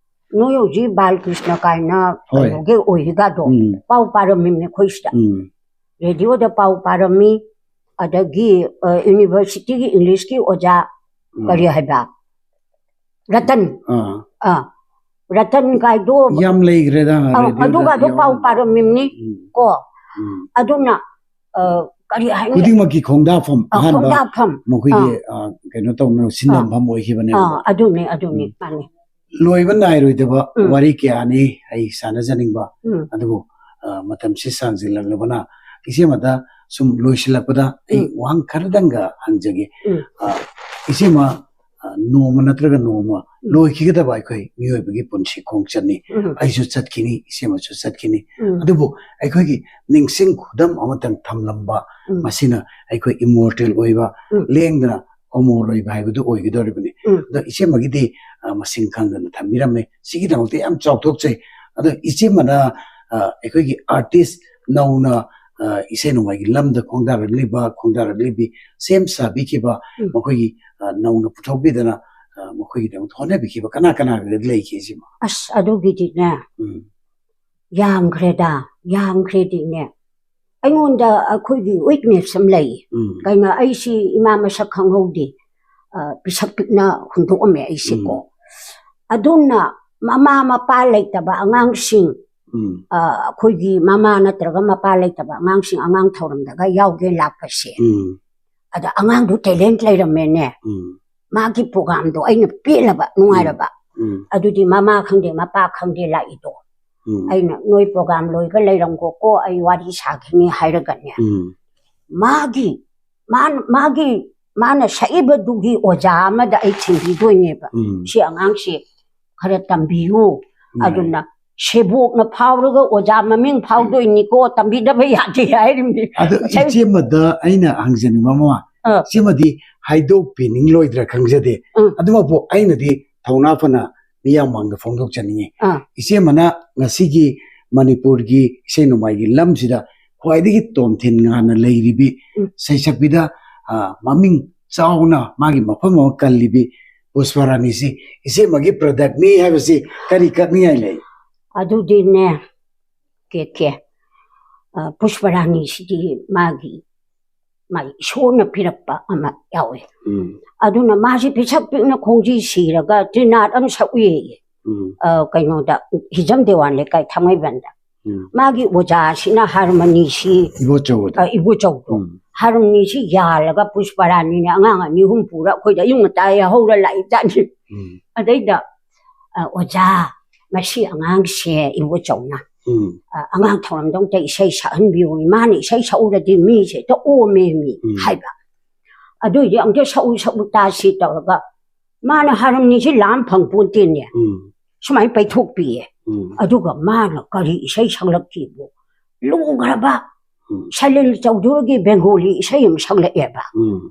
ꯅꯣꯏ ꯍꯧꯖꯤꯛ ꯕꯥꯂꯀ꯭ꯔꯤꯁꯅ ꯀꯥꯏꯅ ꯍꯣꯏ꯫ ꯀꯩꯅꯣꯒꯤ ꯑꯣꯏꯔꯤꯒꯥꯗꯣ ꯎꯝ꯫ ꯄꯥꯎ ꯄꯥꯔꯝꯃꯤꯕꯅꯤ ꯑꯩꯈꯣꯏ ꯁꯤꯗ꯫ ꯎꯝ꯫ ꯔꯦꯗꯤꯑꯣꯗ ꯄꯥꯎ ꯄꯥꯔꯝꯃꯤ, ꯑꯗꯒꯤ, ꯑ, universityꯒꯤ Englishꯀꯤ ꯑꯣꯖꯥ, ꯎꯝ꯫ ꯀꯔꯤ ꯍꯥꯏꯕ? ꯔꯇꯟ꯫ ꯑꯥ꯫ ꯑꯥ, ꯔꯇꯟ ꯀꯥꯏꯗꯣ ꯌꯥꯝ ꯂꯩꯈ꯭ꯔꯦꯗ ꯑꯧ, ꯔꯦꯗꯤꯑꯣꯗ ꯑꯗꯨꯒꯗꯣ ꯄꯥꯎ ꯌꯥꯎꯔꯝꯕ꯫ ꯄꯥꯔꯝꯃꯤꯕꯅꯤ ꯎꯝ꯫ ꯀꯣ꯫ ꯎꯝ꯫ ꯑꯗꯨꯅ ꯑ, ꯀꯔꯤ ꯍꯥꯏꯅꯤ? ꯈꯨꯗꯤꯡꯃꯛꯀꯤ ꯈꯣꯡꯗꯥꯐꯝ ꯑ, ꯑꯍꯥꯟꯕ ꯈꯣꯡꯗꯥꯐꯝ ꯃꯈꯣꯏꯒꯤ ꯑ, ꯀꯩꯅꯣ ꯇꯧꯅꯕ ꯁꯤꯟꯅꯐꯝ ꯑꯣꯏꯈꯤꯕꯅꯦꯕ꯫ ꯑꯥ, ꯑꯗꯨꯅꯤ ꯑꯗꯨꯅꯤ ꯃꯥꯅꯤ꯫ ꯂꯣꯏꯕ ꯅꯥꯏꯔꯣꯏꯗꯕ ꯎꯝ꯫ ꯋꯥꯔꯤ ꯀꯌꯥꯅꯤ ꯑꯩ ꯁꯥꯟꯅꯖꯅꯤꯡꯕ, ꯎꯝ꯫ ꯑꯗꯨꯕꯨ ꯑ, ꯃꯇꯝꯁꯤ ꯁꯥꯡꯖꯤꯜꯂꯛꯂꯕꯅ ꯏꯆꯦꯃꯗ ꯁꯨꯝ ꯂꯣꯏꯁꯤꯜꯂꯛꯄꯗ ꯑꯩ ꯎꯝ꯫ ꯋꯥꯍꯪ ꯈꯔꯗꯪꯒ ꯍꯪꯖꯒꯦ꯫ ꯎꯝ꯫ ꯑ, ꯏꯆꯦꯃ ꯑ, ꯅꯣꯡꯃ ꯅꯠꯇ꯭ꯔꯒ ꯅꯣꯡꯃ ꯎꯝ꯫ ꯂꯣꯏꯈꯤꯒꯗꯕ ꯑꯩꯈꯣꯏ ꯃꯤꯑꯣꯏꯕꯒꯤ ꯄꯨꯟꯁꯤ ꯈꯣꯡꯆꯠꯅꯤ꯫ ꯎꯝ꯫ ꯑꯩꯁꯨ ꯆꯠꯈꯤꯅꯤ, ꯏꯆꯦꯃꯁꯨ ꯆꯠꯈꯤꯅꯤ꯫ ꯎꯝ꯫ ꯑꯗꯨꯕꯨ ꯑꯩꯈꯣꯏꯒꯤ ꯅꯤꯡꯁꯤꯡ ꯈꯨꯗꯝ ꯑꯃꯇꯪ ꯊꯝꯂꯝꯕ, ꯎꯝ꯫ ꯃꯁꯤꯅ ꯑꯩꯈꯣꯏ ꯏꯃꯣꯔꯇꯦꯜ ꯑꯣꯏꯕ, ꯎꯝ꯫ ꯂꯦꯡꯗꯅ ꯑꯃꯣꯔ ꯑꯣꯏꯕ ꯍꯥꯏꯕꯗꯨ ꯑꯣꯏꯒꯗꯧꯔꯤꯕꯅꯤ꯫ ꯎꯝ꯫ ꯑꯗꯣ ꯏꯆꯦꯃꯒꯤꯗꯤ ꯑ, ꯃꯁꯤꯡ ꯈꯪꯗꯅ ꯊꯝꯕꯤꯔꯝꯃꯦ꯫ ꯁꯤꯒꯤꯗꯃꯛꯇ ꯌꯥꯝ ꯆꯥꯎꯊꯣꯛꯆꯩ꯫ ꯑꯗꯣ ꯏꯆꯦꯃꯅ ꯑ, ꯑꯩꯈꯣꯏꯒꯤ ꯑꯥꯔꯇꯤꯁ ꯅꯧꯅ ꯑ, ꯏꯁꯩ ꯅꯣꯡꯃꯥꯏꯒꯤ ꯂꯝꯗ ꯈꯣꯡꯗꯥꯔꯛꯂꯤꯕ, ꯈꯣꯡꯗꯥꯔꯛꯂꯤꯕꯤ, ꯁꯦꯝ ꯁꯥꯕꯤꯈꯤꯕ, ꯎꯝ꯫ ꯃꯈꯣꯏꯒꯤ ꯑ, ꯅꯧꯅ ꯄꯨꯊꯣꯛꯄꯤꯗꯅ ꯑ, ꯃꯈꯣꯏꯒꯤꯗꯃꯛꯇ ꯍꯣꯠꯅꯕꯤꯈꯤꯕ ꯀꯅꯥ ꯀꯅꯥꯒꯗꯤ ꯂꯩꯒꯦ ꯏꯆꯦꯃ? ꯑꯁ, ꯑꯗꯨꯒꯤꯗꯤꯅꯦ, ꯎꯝ꯫ ꯌꯥꯝꯈ꯭ꯔꯦꯗ, ꯌꯥꯝꯈ꯭ꯔꯦꯗꯤꯅꯦ꯫ ꯑꯩꯉꯣꯟꯗ ꯑꯩꯈꯣꯏꯒꯤ ꯋꯤꯛꯅꯦꯁ ꯑꯃ ꯂꯩ꯫ ꯎꯝ꯫ ꯀꯩꯅꯣ, ꯑꯩꯁꯤ ꯏꯃꯥ ꯃꯁꯛ ꯈꯪꯍꯧꯗꯦ꯫ ꯑ, ꯄꯤꯁꯛ ꯄꯤꯛꯅ ꯍꯨꯟꯗꯣꯛꯑꯝꯃꯦ ꯑꯩꯁꯦꯀꯣ꯫ ꯎꯝ꯫ ꯑꯗꯨꯅ ꯃꯃꯥ ꯃꯄꯥ ꯂꯩꯇꯕ ꯑꯉꯥꯡꯁꯤꯡ, ꯎꯝ꯫ ꯑ, ꯑꯩꯈꯣꯏꯒꯤ ꯃꯃꯥ ꯅꯠꯇ꯭ꯔꯒ ꯃꯄꯥ ꯂꯩꯇꯕ ꯑꯉꯥꯡꯁꯤꯡ ꯑꯉꯥꯡ ꯊꯧꯔꯝꯗꯒ ꯌꯥꯎꯒꯦ ꯂꯥꯛꯄꯁꯦ, ꯎꯝ꯫ ꯑꯗ ꯑꯉꯥꯡꯗꯨ ꯇꯦꯂꯦꯟ ꯂꯩꯔꯝꯃꯦꯅꯦ꯫ ꯎꯝ꯫ ꯃꯥꯒꯤ ꯄ꯭ꯔꯣꯒꯥꯝꯗꯣ ꯑꯩꯅ ꯄꯦꯜꯂꯕ, ꯅꯨꯡꯉꯥꯏꯔꯕ꯫ ꯎꯝ꯫ ꯑꯗꯨꯗꯤ ꯃꯃꯥ ꯈꯪꯗꯦ ꯃꯄꯥ ꯈꯪꯗꯦ ꯂꯥꯛꯏꯗꯣ꯫ ꯎꯝ꯫ ꯑꯩꯅ, "ꯅꯣꯏ ꯄ꯭ꯔꯣꯒꯥꯝ ꯂꯣꯏꯕ ꯂꯩꯔꯝꯒꯣꯀꯣ, ꯑꯩ ꯋꯥꯔꯤ ꯁꯥꯈꯤꯅꯤ" ꯍꯥꯏꯔꯒꯅꯦ, ꯎꯝ꯫ ꯃꯥꯒꯤ ꯃꯥꯅ ꯃꯥꯒꯤ ꯃꯥꯅ ꯁꯛꯏꯕꯗꯨꯒꯤ ꯑꯣꯖꯥ ꯑꯃꯗ ꯑꯩ ꯊꯤꯟꯕꯤꯗꯣꯏꯅꯦꯕ꯫ ꯎꯝ꯫ "ꯁꯤ ꯑꯉꯥꯡꯁꯤ ꯈꯔ ꯇꯝꯕꯤꯌꯨ, ꯎꯝ꯫ ꯑꯗꯨꯅ ꯁꯦꯕꯣꯛꯅ ꯐꯥꯎꯔꯒ ꯑꯣꯖꯥ ꯃꯃꯤꯡ ꯐꯥꯎꯗꯣꯏꯅꯤꯀꯣ, ꯇꯝꯕꯤꯗꯕ ꯌꯥꯗꯦ" ꯍꯥꯏꯔꯤꯕꯅꯤ꯫ ꯑꯗꯣ ꯉꯁꯥꯏ ꯏꯆꯦꯃꯗ ꯑꯩꯅ ꯍꯪꯖꯅꯤꯡꯕ ꯑꯃ, ꯑꯥ꯫ ꯏꯆꯦꯃꯗꯤ ꯍꯥꯏꯗꯣꯛꯄꯤꯅꯤꯡꯂꯣꯏꯗ꯭ꯔꯥ ꯈꯪꯖꯗꯦ꯫ ꯎꯝ꯫ ꯑꯗꯨꯃꯛꯄꯨ ꯑꯩꯅꯗꯤ ꯊꯧꯅꯥ ꯐꯅ ꯃꯤꯌꯥꯝ ꯃꯥꯡꯗ ꯐꯣꯡꯗꯣꯛꯆꯅꯤꯡꯉꯤ꯫ ꯑꯥ꯫ ꯏꯆꯦꯃꯅ ꯉꯁꯤꯒꯤ ꯃꯅꯤꯄꯨꯔꯒꯤ ꯏꯁꯩ ꯅꯣꯡꯃꯥꯏꯒꯤ ꯂꯝꯁꯤꯗ ꯈ꯭ꯋꯥꯏꯗꯒꯤ ꯇꯣꯝꯊꯤꯟ ꯉꯥꯅ ꯂꯩꯔꯤꯕꯤ ꯎꯝ꯫ ꯁꯩꯁꯛꯄꯤꯗ, ꯑ, ꯃꯃꯤꯡ ꯆꯥꯎꯅ ꯃꯥꯒꯤ ꯃꯐꯝ ꯑꯃ ꯀꯜꯂꯤꯕꯤ ꯄꯨꯁꯄꯔꯥꯅꯤꯁꯤ ꯏꯆꯦꯃꯒꯤ ꯄ꯭ꯔꯗꯛꯅꯤ ꯍꯥꯏꯕꯁꯤ ꯀꯔꯤ ꯀꯛꯅꯤꯡꯉꯥꯏ ꯂꯩ? ꯑꯗꯨꯗꯤꯅꯦ, ꯀꯦ ꯀꯦ, ꯑ, ꯄꯨꯁꯄꯔꯥꯅꯤꯁꯤꯗꯤ ꯃꯥꯒꯤ, ꯃꯥꯒꯤ ꯏꯁꯣꯔꯅ ꯄꯤꯔꯛꯄ ꯑꯃ ꯌꯥꯎꯋꯦ꯫ ꯎꯝ꯫ ꯑꯗꯨꯅ ꯃꯥꯁꯤ ꯄꯤꯁꯛ ꯄꯤꯛꯅ ꯈꯣꯡꯖꯤ ꯁꯤꯔꯒ ꯇ꯭ꯔꯤꯅꯥꯠ ꯑꯃ ꯁꯛꯎꯏꯌꯦ꯫ ꯎꯝ꯫ ꯑ, ꯀꯩꯅꯣꯗ, ꯍꯤꯖꯝ ꯗꯦꯋꯥꯟ ꯂꯩꯀꯥꯏ ꯊꯥꯡꯃꯩꯕꯟꯗ꯫ ꯎꯝ. ꯃꯥꯒꯤ ꯑꯣꯖꯥꯁꯤꯅ ꯍꯥꯔꯃꯅꯤꯁꯤ ꯏꯕꯣꯆꯧꯗꯣ ꯑ, ꯏꯕꯣꯆꯧꯗꯣ ꯎꯝ. ꯍꯥꯔꯃꯅꯤꯁꯤ ꯌꯥꯜꯂꯒ ꯄꯨꯁꯄꯔꯥꯅꯤꯅꯦ ꯑꯉꯥꯡ ꯑꯅꯤ ꯑꯍꯨꯝ ꯄꯨꯔ ꯑꯩꯈꯣꯏꯗ ꯑꯌꯨꯛ ꯉꯟꯇꯥ ꯌꯥꯍꯧꯔ ꯂꯥꯛꯏ ꯖꯥꯠꯅꯤ꯫ ꯎꯝ. ꯑꯗꯩꯗ ꯑ, ꯑꯣꯖꯥ, ꯃꯁꯤ ꯑꯉꯥꯡꯁꯦ ꯏꯕꯣꯆꯧꯅ ꯎꯝ. ꯑ, ꯑꯉꯥꯡ ꯊꯧꯔꯝꯗ ꯑꯝꯇ ꯏꯁꯩ ꯁꯛꯍꯟꯕꯤꯌꯨ, ꯃꯥꯅ ꯏꯁꯩ ꯁꯛꯎꯔꯗꯤ ꯃꯤꯁꯦ ꯍꯦꯛꯇ ꯑꯣꯝꯃꯦ ꯃꯤ ꯎꯝ. ꯍꯥꯏꯕ꯫ ꯑꯗꯨꯏꯗꯤ ꯑꯝꯇ ꯁꯛꯎ ꯁꯛꯎ ꯇꯥꯁꯤ ꯇꯧꯔꯒ ꯃꯥꯅ ꯍꯥꯔꯃꯅꯤꯁꯤ ꯂꯥꯝ ꯐꯪ ꯄꯣꯟꯇꯦꯅꯦ, ꯎꯝ. ꯁꯨꯃꯥꯏꯅ ꯄꯩꯊꯣꯛꯄꯤꯌꯦ꯫ ꯎꯝ. ꯑꯗꯨꯒ ꯃꯥꯅ ꯀꯔꯤ ꯏꯁꯩ ꯁꯛꯂꯛꯈꯤꯕꯣ, ꯂꯨꯈ꯭ꯔꯕ ꯎꯝ. ꯁꯂꯤꯜ ꯆꯧꯙꯨꯔꯒꯤ ꯕꯦꯡꯒꯣꯂꯤ ꯏꯁꯩ ꯑꯃ ꯁꯛꯂꯛꯑꯦꯕ, ꯎꯝ.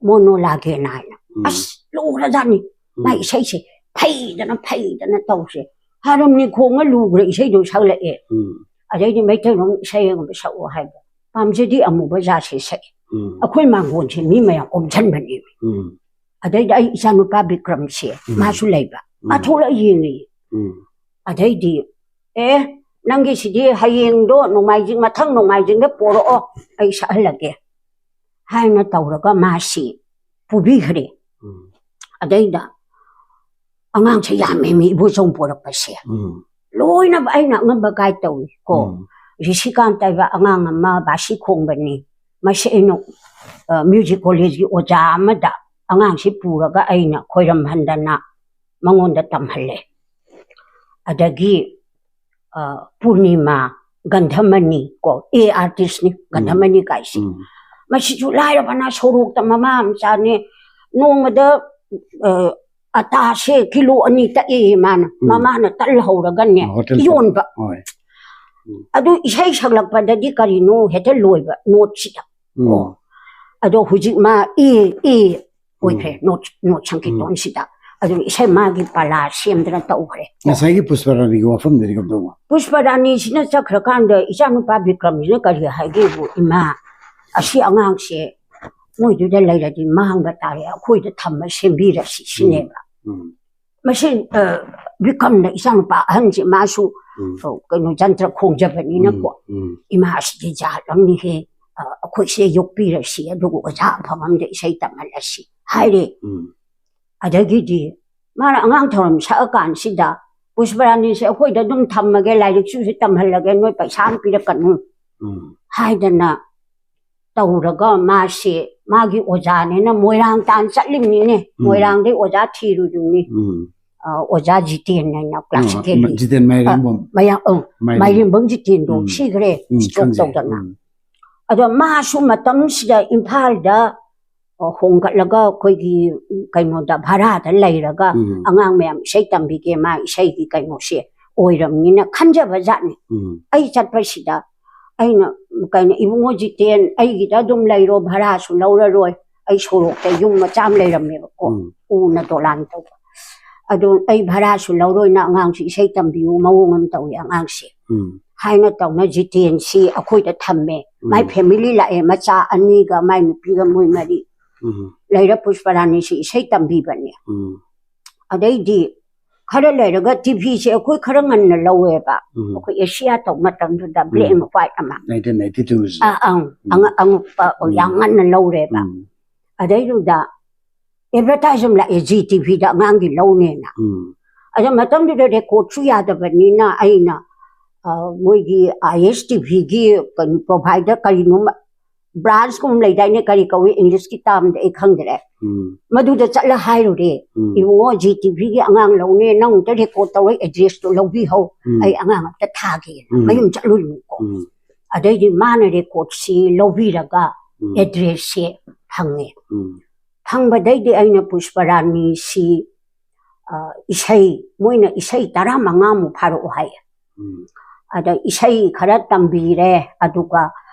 ꯃꯣꯅꯣ ꯂꯥꯒꯦꯟ ꯍꯥꯏꯅ꯫ ꯎꯝ. ꯑꯁ, ꯂꯨꯈ꯭ꯔꯖꯥꯠꯅꯤ ꯃꯥ ꯎꯝ. ꯏꯁꯩꯁꯦ ꯐꯩꯗꯅ ꯐꯩꯗꯅ ꯇꯧꯁꯦ꯫ ꯍꯥꯔꯃꯅꯤ ꯈꯣꯡꯉ ꯂꯨꯈ꯭ꯔ ꯏꯁꯩꯗꯣ ꯁꯛꯂꯛꯑꯦ꯫ ꯎꯝ. ꯑꯗꯩꯗꯤ ꯃꯩꯇꯩꯂꯣꯟ ꯏꯁꯩ ꯑꯃ ꯁꯛꯑꯣ ꯍꯥꯏꯕ, ꯄꯥꯝꯖꯗꯤ ꯑꯃꯨꯕ ꯖꯥꯠꯁꯦ ꯁꯛꯑꯦ꯫ ꯎꯝ. ꯑꯩꯈꯣꯏ ꯃꯥꯡꯒꯣꯟꯁꯦ ꯃꯤ ꯃꯌꯥꯝ ꯑꯣꯝꯁꯟꯕꯅꯦꯕ꯫ ꯎꯝ. ꯑꯗꯩꯗꯤ ꯑꯩ ꯏꯆꯥꯅꯨꯄꯥ ꯕꯤꯀ꯭ꯔꯝꯁꯦ ꯎꯝ. ꯃꯥꯁꯨ ꯂꯩꯕ, ꯃꯥ ꯎꯝ. ꯊꯣꯛꯂꯛꯑ ꯌꯦꯡꯉꯤ꯫ ꯎꯝ. ꯑꯗꯩꯗꯤ, "ꯑꯦ, ꯅꯪꯒꯤꯁꯤꯗꯤ ꯍꯌꯦꯡꯗꯣ ꯅꯣꯡꯃꯥꯏꯖꯤꯡ, ꯃꯊꯪ ꯅꯣꯡꯃꯥꯏꯖꯤꯡꯗ ꯄꯣꯔꯛꯑꯣ, ꯑꯩ ꯁꯛꯍꯜꯂꯒꯦ" ꯍꯥꯏꯅ ꯇꯧꯔꯒ ꯃꯥꯁꯤ ꯄꯨꯕꯤꯈ꯭ꯔꯦ꯫ ꯎꯝ. ꯑꯗꯩꯗ ꯑꯉꯥꯡꯁꯦ ꯌꯥꯝꯃꯦ ꯃꯤ ꯏꯕꯣꯆꯧ ꯄꯣꯔꯛꯄꯁꯦ꯫ ꯎꯝ. ꯂꯣꯏꯅ ꯑꯩꯅ ꯑꯉꯝꯕ ꯒꯥꯏꯗ ꯇꯧꯏ ꯀꯣ꯫ ꯎꯝ. ꯔꯤꯁꯤꯀꯥꯟꯇ ꯍꯥꯏꯕ ꯑꯉꯥꯡ ꯑꯃ ꯕꯥꯁꯤ ꯈꯣꯡꯕꯅꯤ, ꯃꯁꯤ ꯑꯩꯅ ꯃ꯭ꯌꯨꯖꯤꯛ ꯀꯣꯂꯦꯖꯀꯤ ꯑꯣꯖꯥ ꯑꯃꯗ ꯑꯉꯥꯡꯁꯤ ꯄꯨꯔꯒ ꯑꯩꯅ ꯈꯣꯏꯔꯝꯍꯟꯗꯅ ꯃꯉꯣꯟꯗ ꯇꯝꯍꯜꯂꯦ꯫ ꯑꯗꯒꯤ ꯑ, ꯄꯨꯔꯅꯤꯃꯥ, ꯒꯟꯙꯃꯅꯤ ꯀꯣ, ꯑꯦ ꯑꯥꯔꯇꯤꯁꯅꯤ ꯒꯟꯙꯃꯅꯤ ꯀꯥꯏꯁꯤ꯫ ꯎꯝ. ꯃꯁꯤꯁꯨ ꯂꯥꯏꯔꯕꯅ ꯁꯣꯔꯣꯛꯇ ꯃꯃꯥ ꯃꯆꯥꯅꯦ, ꯅꯣꯡꯃꯗ ꯑ, ꯑꯇꯥꯁꯦ ꯀꯤꯂꯣ ꯑꯅꯤ ꯇꯛꯑꯦ ꯃꯥꯅ꯫ ꯎꯝ. ꯃꯃꯥꯅ ꯇꯜ ꯍꯧꯔꯒꯅꯦ ꯍꯣꯇꯦꯜ ꯌꯣꯟꯕ꯫ ꯍꯣꯏ. ꯑꯗꯨ ꯏꯁꯩ ꯁꯛꯂꯛꯄꯗꯗꯤ ꯀꯔꯤꯅꯣ ꯍꯦꯛꯇ ꯂꯣꯏꯕ ꯅꯣꯠꯁꯤꯗ꯫ ꯎꯝ. ꯑꯣ꯫ ꯑꯗꯣ ꯍꯧꯖꯤꯛ ꯃꯥ ꯑꯦ ꯑꯦ ꯑꯣꯏꯈ꯭ꯔꯦ, ꯎꯝ. Note note ꯁꯪꯀꯤꯇꯣꯟꯁꯤꯗ꯫ ꯑꯗꯨ ꯏꯁꯩ ꯃꯥꯒꯤ ꯄꯂꯥ ꯁꯦꯝꯗꯅ ꯇꯧꯈ꯭ꯔꯦ꯫ ꯉꯁꯥꯏꯒꯤ ꯄꯨꯁꯄꯔꯥꯅꯤꯒꯤ ꯋꯥꯐꯝꯗꯨꯗꯤ ꯀꯝꯗꯧꯕ? ꯄꯨꯁꯄꯔꯥꯅꯤꯁꯤꯅ ꯆꯠꯈ꯭ꯔꯀꯥꯟꯗ ꯏꯆꯥꯅꯨꯄꯥ ꯕꯤꯀ꯭ꯔꯝꯁꯤꯅ ꯀꯔꯤ ꯍꯥꯏꯒꯦꯕꯨ, "ꯏꯃꯥ, ꯑꯁꯤ ꯑꯉꯥꯡꯁꯦ ꯃꯣꯏꯗꯨꯗ ꯂꯩꯔꯗꯤ ꯃꯥꯡꯕ ꯇꯥꯔꯦ, ꯑꯩꯈꯣꯏꯗ ꯊꯝꯃ ꯁꯦꯝꯕꯤꯔꯁꯤ" ꯁꯤꯅꯦꯕ꯫ ꯎꯝ. ꯃꯁꯤ ꯑ, ꯕꯤꯀ꯭ꯔꯝꯅ, ꯏꯆꯥꯅꯨꯄꯥ ꯑꯍꯟꯁꯦ, ꯃꯥꯁꯨ ꯎꯝ. ꯑ, ꯀꯩꯅꯣ, ꯖꯟꯇ꯭ꯔ ꯈꯣꯡꯖꯕꯅꯤꯅꯀꯣ, ꯎꯝ. "ꯏꯃꯥ, ꯑꯁꯤꯗꯤ ꯖꯥꯠ ꯑꯃꯅꯤꯍꯦ, ꯑ, ꯑꯩꯈꯣꯏꯁꯦ ꯌꯣꯛꯄꯤꯔꯁꯤ, ꯑꯗꯨꯒ ꯑꯣꯖꯥ ꯑꯐꯕ ꯑꯃꯗ ꯏꯁꯩ ꯇꯝꯍꯜꯂꯁꯤ" ꯍꯥꯏꯔꯦ꯫ ꯎꯝ. ꯑꯗꯒꯤꯗꯤ ꯃꯥꯅ ꯑꯉꯥꯡ ꯊꯧꯔꯝ ꯁꯛꯑꯀꯥꯟꯁꯤꯗ "ꯄꯨꯁꯄꯔꯥꯅꯤꯁꯦ ꯑꯩꯈꯣꯏꯗ ꯑꯗꯨꯝ ꯊꯝꯃꯒꯦ, ꯂꯥꯏꯔꯤꯛꯁꯤꯁꯨ ꯇꯝꯍꯜꯂꯒꯦ, ꯅꯣꯏ ꯄꯩꯁꯥ ꯑꯃ ꯄꯤꯔꯛꯀꯅꯨ" ꯎꯝ ꯍꯥꯏꯗꯅ ꯇꯧꯔꯒ, ꯃꯥꯁꯦ ꯃꯥꯒꯤ ꯑꯣꯖꯥꯅꯦꯅ ꯃꯣꯏꯔꯥꯡ ꯇꯥꯟ ꯆꯠꯂꯤꯕꯅꯤꯅꯦ꯫ ꯎꯝ꯫ ꯃꯣꯏꯔꯥꯡꯗꯩ ꯑꯣꯖꯥ ꯊꯤꯔꯨꯔꯤꯕꯅꯤ꯫ ꯎꯝ ꯑ, ꯑꯣꯖꯥ ꯖꯤꯇꯦꯟ ꯍꯥꯏꯅ ꯑ, ꯀ꯭ꯂꯥꯁꯤꯀꯦꯜꯒꯤ꯫ ꯖꯤꯇꯦꯟ ꯃꯥꯏꯔꯦꯝꯕꯝ꯫ ꯃꯌꯥ-, ꯑ, ꯃꯥꯏꯔꯦꯝ- ꯃꯥꯏꯔꯦꯝꯕꯝ ꯖꯤꯇꯦꯟꯗꯣ ꯎꯝ꯫ ꯁꯤꯈ꯭ꯔꯦ, ꯎꯝ, ꯁ꯭ꯇ꯭ꯔꯣꯛ ꯈꯪꯖꯩ꯫ ꯇꯧꯗꯅ꯫ ꯎꯝ꯫ ꯑꯗꯣ ꯃꯥꯁꯨ ꯃꯇꯝꯁꯤꯗ ꯏꯝꯐꯥꯜꯗ, ꯑ, ꯍꯣꯡꯒꯠꯂꯒ ꯑꯩꯈꯣꯏꯒꯤ, ꯎꯝ, ꯀꯩꯅꯣꯗ ꯚꯔꯥꯗ ꯂꯩꯔꯒ ꯎꯝ꯫ ꯑꯉꯥꯡ ꯃꯌꯥꯝ ꯏꯁꯩ ꯇꯝꯕꯤꯒꯦ, ꯃꯥ ꯏꯁꯩꯒꯤ ꯀꯩꯅꯣꯁꯦ ꯑꯣꯏꯔꯝꯅꯤꯅ ꯈꯟꯖꯕ ꯖꯥꯠꯅꯤ꯫ ꯎꯝ꯫ ꯑꯩ ꯆꯠꯄꯁꯤꯗ ꯑꯩꯅ, ꯀꯩꯅꯣ, "ꯏꯕꯨꯡꯉꯣ ꯖꯤꯇꯦꯟ, ꯑꯩꯒꯤꯗ ꯑꯗꯨꯝ ꯂꯩꯔꯣ, ꯚꯔꯥꯁꯨ ꯂꯧꯔꯔꯣꯏ, ꯑꯩ ꯁꯣꯔꯣꯛꯇ ꯌꯨꯝ ꯃꯆꯥ ꯑꯃ ꯂꯩꯔꯝꯃꯦꯕꯀꯣ, ꯎꯝ꯫ ꯎꯅ ꯗꯣꯂꯥꯟ ꯇꯧꯕ꯫ ꯑꯗꯣ ꯑꯩ ꯚꯔꯥꯁꯨ ꯂꯧꯔꯣꯏꯅ ꯑꯉꯥꯡꯁꯤ ꯏꯁꯩ ꯇꯝꯕꯤꯌꯨ ꯃꯑꯣꯡ ꯑꯃ ꯇꯧꯏ ꯑꯉꯥꯡꯁꯦ" ꯎꯝ꯫ ꯍꯥꯏꯅ ꯇꯧꯅ ꯖꯤꯇꯦꯟꯁꯤ ꯑꯩꯈꯣꯏꯗ ꯊꯝꯃꯦ꯫ ꯃꯥꯏ ꯎꯝ꯫ ꯐꯦꯃꯤꯂꯤ ꯂꯥꯛꯑꯦ, ꯃꯆꯥ ꯑꯅꯤꯒ ꯃꯥꯏ ꯅꯨꯄꯤꯒ ꯃꯣꯏ ꯃꯔꯤ ꯎꯝ꯫ ꯂꯩꯔ ꯄꯨꯁꯄꯔꯥꯅꯤꯁꯤ ꯏꯁꯩ ꯇꯝꯕꯤꯕꯅꯦ꯫ ꯎꯝ꯫ ꯑꯗꯩꯗꯤ ꯈꯔ ꯂꯩꯔꯒ ꯇꯤꯚꯤꯁꯦ ꯑꯩꯈꯣꯏ ꯈꯔ ꯉꯟꯅ ꯂꯧꯋꯦꯕ꯫ ꯎꯝ꯫ ꯑꯩꯈꯣꯏ ꯑꯦꯁꯤꯌꯥ ꯇꯧꯕ ꯃꯇꯝꯗꯨꯗ black and white ꯑꯃ꯫ nineteen eighty-two ꯁꯦ꯫ ꯑꯥ, ꯑꯪ, ꯎꯝ꯫ ꯑꯉ-, ꯑꯉꯛꯄ ꯎꯝ꯫ ꯌꯥꯝ ꯉꯟꯅ ꯂꯧꯔꯦꯕ꯫ ꯎꯝ꯫ ꯑꯗꯩꯗꯨꯗ ꯑꯦꯗꯚꯔꯇꯥꯏꯖ ꯑꯃ ꯂꯥꯛꯑꯦ, ꯖꯤ ꯇꯤꯚꯤꯗ ꯑꯉꯥꯡꯒꯤ ꯂꯧꯅꯦꯅ꯫ ꯎꯝ꯫ ꯑꯗ ꯃꯇꯝꯗꯨꯗ ꯔꯦꯀꯣꯔꯠꯁꯨ ꯌꯥꯗꯕꯅꯤꯅ ꯑꯩꯅ, ꯑ, ꯃꯣꯏꯒꯤ ꯑꯥꯏ ꯑꯦꯁ ꯇꯤꯚꯤꯒꯤ ꯀꯩꯅꯣ ꯄ꯭ꯔꯣꯚꯥꯏꯗꯔ ꯀꯔꯤꯅꯣꯝꯃ, ꯕ꯭ꯔꯥꯟꯁꯀꯨꯝꯕ ꯂꯩꯗꯥꯏꯅꯦ, ꯀꯔꯤ ꯀꯧꯏ ꯏꯪꯂꯤꯁꯀꯤ ꯇꯥꯝꯗ ꯑꯩ ꯈꯪꯗ꯭ꯔꯦ꯫ ꯎꯝ꯫ ꯃꯗꯨꯗ ꯆꯠꯂ ꯍꯥꯏꯔꯨꯔꯦ, ꯎꯝ꯫ "ꯏꯕꯨꯡꯉꯣ, ꯖꯤ ꯇꯤꯚꯤꯒꯤ ꯑꯉꯥꯡ ꯂꯧꯅꯦ, ꯅꯪ ꯑꯝꯇ ꯔꯦꯀꯣꯔꯠ ꯇꯧꯔ ꯑꯦꯗ꯭ꯔꯦꯁꯇꯣ ꯂꯧꯕꯤꯍꯧ, ꯎꯝ꯫ ꯑꯩ ꯑꯉꯥꯡ ꯑꯝꯇ ꯊꯥꯒꯦꯅ" ꯎꯝ꯫ ꯃꯌꯨꯝ ꯆꯠꯂꯨꯏꯅꯤꯀꯣ꯫ ꯎꯝ꯫ ꯑꯗꯩꯗꯤ ꯃꯥꯅ ꯔꯦꯀꯣꯔꯠꯁꯤ ꯂꯧꯕꯤꯔꯒ ꯎꯝ꯫ ꯑꯦꯗ꯭ꯔꯦꯁꯁꯦ ꯐꯪꯉꯦ꯫ ꯎꯝ꯫ ꯐꯪꯕꯗꯩꯗꯤ ꯑꯩꯅ ꯄꯨꯁꯄꯔꯥꯅꯤꯁꯤ, ꯑ, ꯏꯁꯩ, ꯃꯣꯏꯅ ꯏꯁꯩ ꯇꯔꯥꯃꯉꯥꯃꯨꯛ ꯐꯥꯔꯛꯑꯣ ꯍꯥꯏ꯫ ꯎꯝ꯫ ꯑꯗ ꯏꯁꯩ ꯈꯔ ꯇꯝꯕꯤꯔꯦ, ꯑꯗꯨꯒ,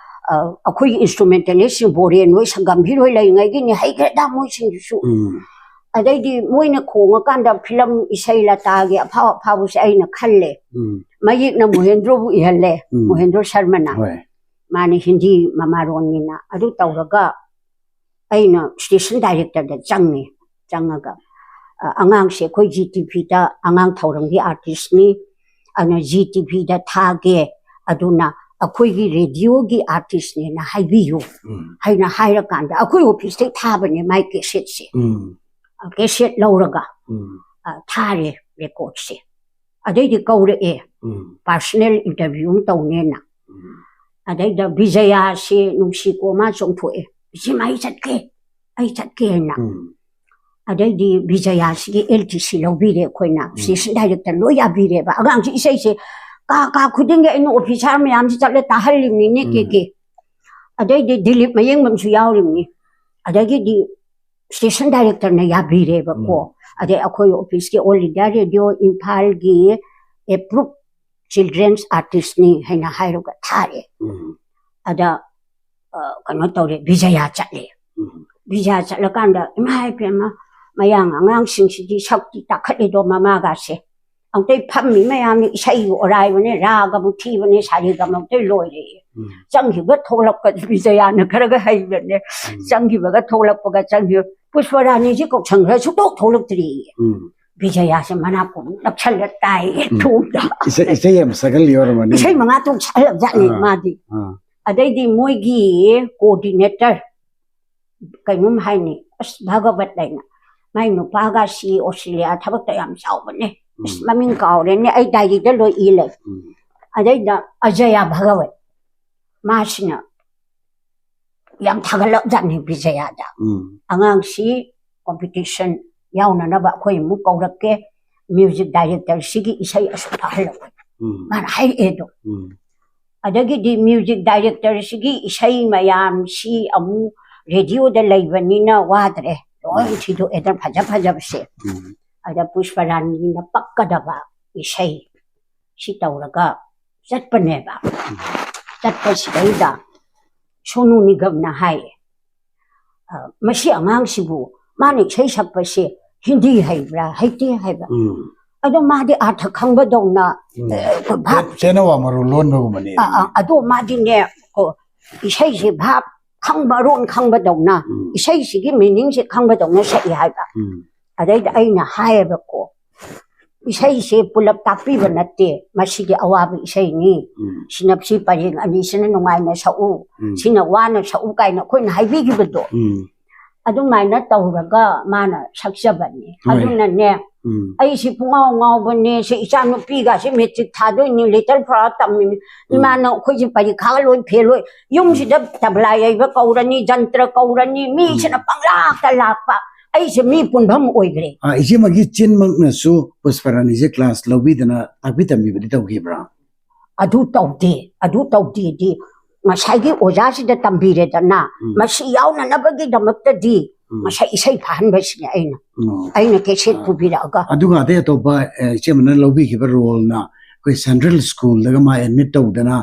ꯑ, ꯑꯩꯈꯣꯏꯒꯤ ꯏꯟꯁꯇ꯭ꯔꯨꯃꯦꯟꯇꯦꯂꯤꯁꯁꯤꯡ ꯕꯣꯔꯦꯟ ꯍꯣꯏ, ꯁꯪꯒꯝꯍꯤꯔ ꯍꯣꯏ ꯂꯩꯔꯤꯉꯩꯒꯤꯅꯤ, ꯍꯩꯈ꯭ꯔꯦꯗ ꯃꯣꯏꯁꯤꯡꯗꯨꯁꯨ꯫ ꯎꯝ꯫ ꯑꯗꯩꯗꯤ ꯃꯣꯏꯅ ꯈꯣꯡꯉꯀꯥꯟꯗ ꯐꯤꯂꯝ ꯏꯁꯩ ꯂꯇꯥꯒꯤ ꯑꯐꯥꯎ ꯑꯐꯥꯎꯕꯁꯦ ꯑꯩꯅ ꯈꯜꯂꯦ꯫ ꯎꯝ꯫ ꯃꯌꯦꯛꯅ ꯃꯣꯍꯦꯟꯗ꯭ꯔꯣꯕꯨ ꯏꯍꯜꯂꯦ, ꯎꯝ꯫ ꯃꯣꯍꯦꯟꯗ꯭ꯔꯣ ꯁꯔꯃꯅ꯫ ꯍꯣꯏ꯫ ꯃꯥꯅ ꯍꯤꯟꯗꯤ ꯃꯃꯥꯔꯣꯟꯅꯤꯅ꯫ ꯑꯗꯨ ꯇꯧꯔꯒ ꯑꯩꯅ ꯁ꯭ꯇꯦꯁꯟ ꯗꯥꯏꯔꯦꯛꯇꯔꯗ ꯆꯪꯉꯦ꯫ ꯆꯪꯉꯒ, "ꯑ, ꯑꯉꯥꯡꯁꯦ ꯑꯩꯈꯣꯏ ꯖꯤ ꯇꯤꯚꯤꯗ ꯑꯉꯥꯡ ꯊꯧꯔꯝꯒꯤ ꯑꯥꯔꯇꯤꯁꯅꯤ, ꯑꯗꯨꯅ ꯖꯤ ꯇꯤꯚꯤꯗ ꯊꯥꯒꯦ, ꯑꯗꯨꯅ ꯑꯩꯈꯣꯏꯒꯤ ꯔꯦꯗꯤꯑꯣꯒꯤ ꯑꯥꯔꯇꯤꯁꯅꯦꯅ ꯍꯥꯏꯕꯤꯌꯨ" ꯎꯝ꯫ ꯍꯥꯏꯅ ꯍꯥꯏꯔꯀꯥꯟꯗ ꯑꯩꯈꯣꯏ ꯑꯣꯐꯤꯁꯇꯩ ꯊꯥꯕꯅꯦ ꯃꯥꯏ ꯀꯦꯁꯦꯠꯁꯦ꯫ ꯎꯝ꯫ ꯑ, ꯀꯦꯁꯦꯠ ꯂꯧꯔꯒ, ꯎꯝ꯫ ꯑ, ꯊꯥꯔꯦ ꯔꯦꯀꯣꯔꯠꯁꯦ꯫ ꯑꯗꯩꯗꯤ ꯀꯧꯔꯛꯑꯦ, ꯎꯝ, personal interview ꯑꯃ ꯇꯧꯅꯦꯅ꯫ ꯎꯝ꯫ ꯑꯗꯩꯗ ꯕꯤꯖꯌꯥꯁꯤ ꯅꯨꯡꯁꯤꯀꯣ ꯃꯥ ꯆꯣꯡꯊꯣꯛꯑꯦ, "ꯏꯆꯦ, ꯑꯩ ꯆꯠꯀꯦ, ꯑꯩ ꯆꯠꯀꯦ" ꯍꯥꯏꯅ꯫ ꯎꯝ꯫ ꯑꯗꯩꯗꯤ ꯕꯤꯖꯌꯥꯁꯤꯒꯤ L T C ꯂꯧꯕꯤꯔꯦ ꯑꯩꯈꯣꯏꯅ, ꯎꯝ, station director ꯂꯣꯏ ꯌꯥꯕꯤꯔꯦꯕ꯫ ꯑꯉꯥꯡꯁꯤ ꯏꯁꯩꯁꯦ ꯀꯥ ꯀꯥ ꯈꯨꯗꯤꯡꯒꯤ ꯑꯩꯅ officer ꯃꯌꯥꯝꯁꯤ ꯆꯠꯂ ꯇꯥꯍꯜꯂꯤꯕꯅꯤꯅꯦ, ꯎꯝ, ꯀꯦ ꯀꯦ꯫ ꯑꯗꯩꯗꯤ ꯗꯤꯂꯤꯞ ꯃꯌꯦꯡꯕꯝꯁꯨ ꯌꯥꯎꯔꯤꯕꯅꯤ꯫ ꯑꯗꯒꯤꯗꯤ station directorꯅ ꯌꯥꯕꯤꯔꯦꯕꯀꯣ꯫ ꯎꯝ꯫ ꯑꯗꯩ ꯑꯩꯈꯣꯏ officeꯀꯤ All India Radio ꯏꯝꯐꯥꯜꯒꯤ approved children's artistꯅꯤ ꯍꯥꯏꯅ ꯍꯥꯏꯔꯒ ꯊꯥꯔꯦ꯫ ꯎꯝ꯫ ꯑꯗ, ꯑ, ꯀꯩꯅꯣ ꯇꯧꯔꯦ, ꯕꯤꯖꯌꯥ ꯆꯠꯂꯦ꯫ ꯎꯝ꯫ ꯕꯤꯖꯌꯥ ꯆꯠꯂꯀꯥꯟꯗ, "ꯏꯃꯥ ꯏꯕꯦꯝꯃ, ꯃꯌꯥꯡ ꯑꯉꯥꯡꯁꯤꯡꯁꯤꯗꯤ ꯁꯛꯇꯤ ꯇꯥꯈꯠꯂꯤꯗꯣ ꯃꯃꯥꯒꯥꯁꯦ꯫ ꯑꯃꯨꯛꯇꯩ ꯐꯝꯃꯤ ꯃꯌꯥꯝꯅꯤ, ꯏꯁꯩꯒꯤ ꯑꯣꯔꯥꯏꯕꯅꯦ, ꯔꯥꯒꯕꯨ ꯊꯤꯕꯅꯦ, ꯁꯥꯔꯦꯒ ꯑꯃꯨꯛꯇꯩ ꯂꯣꯏꯔꯦ꯫ ꯎꯝ꯫ ꯆꯪꯈꯤꯕ ꯊꯣꯛꯂꯛꯄ ꯕꯤꯖꯌꯥꯅ ꯈꯔꯒ ꯍꯩꯕꯅꯦ꯫ ꯎꯝ꯫ ꯆꯪꯈꯤꯕꯒ ꯊꯣꯛꯂꯛꯄꯒ ꯆꯪꯈꯤꯕ, ꯄꯨꯁꯄꯔꯥꯅꯤꯁꯤ ꯀꯧꯁꯟꯈ꯭ꯔ ꯁꯨꯛꯊꯣꯛ ꯊꯣꯛꯂꯛꯇ꯭ꯔꯤꯌꯦ꯫ ꯎꯝ꯫ ꯕꯤꯖꯌꯥꯁꯦ ꯃꯅꯥꯀꯣꯡ ꯅꯞꯁꯜꯂ ꯇꯥꯏꯌꯦ ꯎꯝ꯫ ꯊꯣꯡꯗ꯫ ꯏꯁꯩ, ꯏꯁꯩ ꯌꯥꯝ ꯁꯛꯀꯜꯂꯤ ꯑꯣꯏꯔꯝꯃꯅꯤ꯫ ꯏꯁꯩ ꯃꯉꯥ ꯇꯔꯨꯛ ꯁꯛꯍꯜꯂꯕꯖꯥꯠꯅꯤ ꯑꯥ, ꯃꯥꯗꯤ꯫ ꯑꯥ꯫ ꯑꯗꯩꯗꯤ ꯃꯣꯏꯒꯤ coordinator ꯀꯩꯅꯣꯝ ꯍꯥꯏꯅꯤ, ꯑꯁ, ꯚꯒꯋꯠ ꯍꯥꯏꯅ, ꯃꯥꯏ ꯅꯨꯄꯥꯒ ꯁꯤ ꯑꯣꯁꯇ꯭ꯔꯦꯂꯤꯌꯥ ꯊꯕꯛꯇ ꯌꯥꯝ ꯆꯥꯎꯕꯅꯦ꯫ ꯑꯁ, ꯎꯝ꯫ ꯃꯃꯤꯡ ꯀꯥꯎꯔꯦꯅꯦ, ꯑꯩ diaryꯗ ꯂꯣꯏ ꯏ ꯂꯩ꯫ ꯎꯝ꯫ ꯑꯗꯩꯗ ꯑꯖꯌꯥ ꯚꯒꯋꯠ, ꯃꯥꯁꯤꯅ ꯌꯥꯝ ꯊꯥꯒꯠꯂꯛꯖꯥꯠꯅꯤ ꯕꯤꯖꯌꯥꯗ꯫ ꯎꯝ꯫ "ꯑꯉꯥꯡꯁꯤ competition ꯌꯥꯎꯅꯅꯕ ꯑꯩꯈꯣꯏ ꯑꯃꯨꯛ ꯀꯧꯔꯛꯀꯦ, music directorꯁꯤꯒꯤ ꯏꯁꯩ ꯑꯁꯨꯛ ꯐꯍꯜꯂꯛꯑꯣ", ꯎꯝ꯫ ꯃꯥꯅ ꯍꯥꯏꯔꯛꯑꯦꯗꯣ꯫ ꯎꯝ꯫ ꯑꯗꯒꯤꯗꯤ music directorꯁꯤꯒꯤ ꯏꯁꯩ ꯃꯌꯥꯝꯁꯤ ꯑꯃꯨꯛ radioꯗ ꯂꯩꯕꯅꯤꯅ ꯋꯥꯗ꯭ꯔꯦ, ꯂꯣꯏ ꯎꯝ꯫ ꯊꯤꯗꯣꯛꯑꯦꯗꯅ ꯐꯖ ꯐꯖꯕꯁꯦ꯫ ꯎꯝ꯫ ꯑꯗ ꯄꯨꯁꯄꯔꯥꯅꯤꯅ ꯄꯛꯀꯗꯕ ꯏꯁꯩ ꯁꯤ ꯇꯧꯔꯒ ꯆꯠꯄꯅꯦꯕ꯫ ꯎꯝ꯫ ꯆꯠꯄꯁꯤꯗꯩꯗ ꯁꯣꯅꯨ ꯅꯤꯒꯝꯅ ꯍꯥꯏ, "ꯑ, ꯃꯁꯤ ꯑꯉꯥꯡꯁꯤꯕꯨ, ꯃꯥꯅ ꯏꯁꯩ ꯁꯛꯄꯁꯦ ꯍꯤꯟꯗꯤ ꯍꯩꯕ꯭ꯔꯥ, ꯍꯩꯇꯦ" ꯍꯥꯏꯕ꯫ ꯎꯝ꯫ "ꯑꯗꯣ ꯃꯥꯗꯤ ꯑꯥꯔꯊ ꯈꯪꯕꯗꯧꯅ, ꯎꯝ꯫ ꯑ, ꯚꯥꯞ ꯇꯦ-, ꯇꯦꯅꯋꯥ ꯃꯔꯨ ꯂꯣꯟꯕꯒꯨꯝꯕꯅꯤ ꯑꯥ, ꯑꯥ, ꯑꯗꯨꯗꯤ꯫ ꯑꯗꯣ ꯃꯥꯗꯤꯅꯦ, ꯀꯣ, ꯏꯁꯩꯁꯦ ꯚꯥꯞ ꯈꯪꯕ, ꯃꯔꯣꯟ ꯈꯪꯕꯗꯧꯅ, ꯎꯝ꯫ ꯏꯁꯩꯁꯤꯒꯤ meaningꯁꯦ ꯈꯪꯕꯗꯧꯅ ꯁꯛꯏ" ꯍꯥꯏꯕ꯫ ꯎꯝ꯫ ꯑꯗꯩꯗ ꯑꯩꯅ ꯍꯥꯏꯌꯦꯕꯀꯣ, "ꯏꯁꯩꯁꯦ ꯄꯨꯂꯞ ꯇꯥꯛꯄꯤꯕ ꯅꯠꯇꯦ, ꯃꯁꯤꯒꯤ ꯑꯋꯥꯕ ꯏꯁꯩꯅꯤ꯫ ꯎꯝ꯫ ꯁꯤꯅ ꯁꯤ ꯄꯔꯦꯡ ꯑꯅꯤꯁꯤꯅ ꯅꯨꯡꯉꯥꯏꯅ ꯁꯛꯎ, ꯎꯝ꯫ ꯁꯤꯅ ꯋꯥꯅ ꯁꯛꯎ" ꯀꯥꯏꯅ ꯑꯩꯈꯣꯏꯅ ꯍꯥꯏꯕꯤꯈꯤꯕꯗꯣ꯫ ꯎꯝ꯫ ꯑꯗꯨꯃꯥꯏꯅ ꯇꯧꯔꯒ ꯃꯥꯅ ꯁꯛꯆꯕꯅꯤ꯫ ꯍꯣꯏ꯫ ꯑꯗꯨꯅꯅꯦ, ꯎꯝ꯫ ꯑꯩꯁꯤ ꯄꯨꯡꯉꯥꯎ ꯉꯥꯎꯕꯅꯦ, ꯁꯤ ꯏꯆꯥ ꯅꯨꯄꯤꯒꯁꯤ ꯃꯦꯇ꯭ꯔꯤꯛ ꯊꯥꯗꯣꯏꯅꯤ, ꯂꯤꯇꯜ ꯐ꯭ꯂꯥꯋꯔ ꯇꯝꯃꯤꯅꯤ, ꯎꯝ꯫ ꯏꯃꯥꯅ ꯑꯩꯈꯣꯏꯁꯤ ꯄꯔꯤꯈꯥ ꯂꯣꯏ ꯐꯦꯜ ꯑꯣꯏ, ꯌꯨꯝꯁꯤꯗ ꯎꯝ꯫ ꯇꯕ꯭ꯂꯥ ꯌꯩꯕ ꯀꯧꯔꯅꯤ, ꯖꯟꯇ꯭ꯔ ꯀꯧꯔꯅꯤ, ꯃꯤꯁꯤꯅ ꯎꯝ꯫ ꯄꯪꯂꯥꯛꯇ ꯂꯥꯛꯄ, ꯑꯩꯁꯦ ꯃꯤ ꯄꯨꯟꯐꯝ ꯑꯣꯏꯈ꯭ꯔꯦ꯫ ꯑꯥ, ꯏꯆꯦꯃꯒꯤ ꯆꯤꯟꯃꯛꯅꯁꯨ ꯄꯨꯁꯄꯔꯥꯅꯤꯁꯦ ꯀ꯭ꯂꯥꯁ ꯂꯧꯕꯤꯗꯅ ꯇꯥꯛꯄꯤ ꯇꯝꯕꯤꯕꯗꯤ ꯇꯧꯈꯤꯕ꯭ꯔꯥ? ꯑꯗꯨ ꯇꯧꯗꯦ꯫ ꯑꯗꯨ ꯇꯧꯗꯦꯗꯤ ꯉꯁꯥꯏꯒꯤ ꯑꯣꯖꯥꯁꯤꯗ ꯇꯝꯕꯤꯔꯦꯗꯅ, ꯎꯝ꯫ ꯃꯁꯤ ꯌꯥꯎꯅꯅꯕꯒꯤꯗꯃꯛꯇꯗꯤ ꯎꯝ꯫ ꯉꯁꯥꯏ ꯏꯁꯩ ꯐꯥꯍꯟꯕꯁꯤꯅꯦ ꯑꯩꯅ, ꯎꯝ꯫ ꯑꯩꯅ ꯀꯦꯁꯦꯠ ꯑꯥ꯫ ꯄꯨꯕꯤꯔꯛꯑꯒ꯫ ꯑꯗꯨꯒ ꯑꯇꯩ ꯑꯇꯣꯞꯄ, ꯑꯦ, ꯏꯆꯦꯃꯅ ꯂꯧꯕꯤꯈꯤꯕ ꯔꯣꯜꯅ ꯑꯩꯈꯣꯏ ꯁꯦꯟꯇ꯭ꯔꯦꯜ ꯁ꯭ꯀꯨꯜꯗꯒ ꯃꯥ ꯑꯦꯗꯃꯤꯠ ꯇꯧꯗꯅ,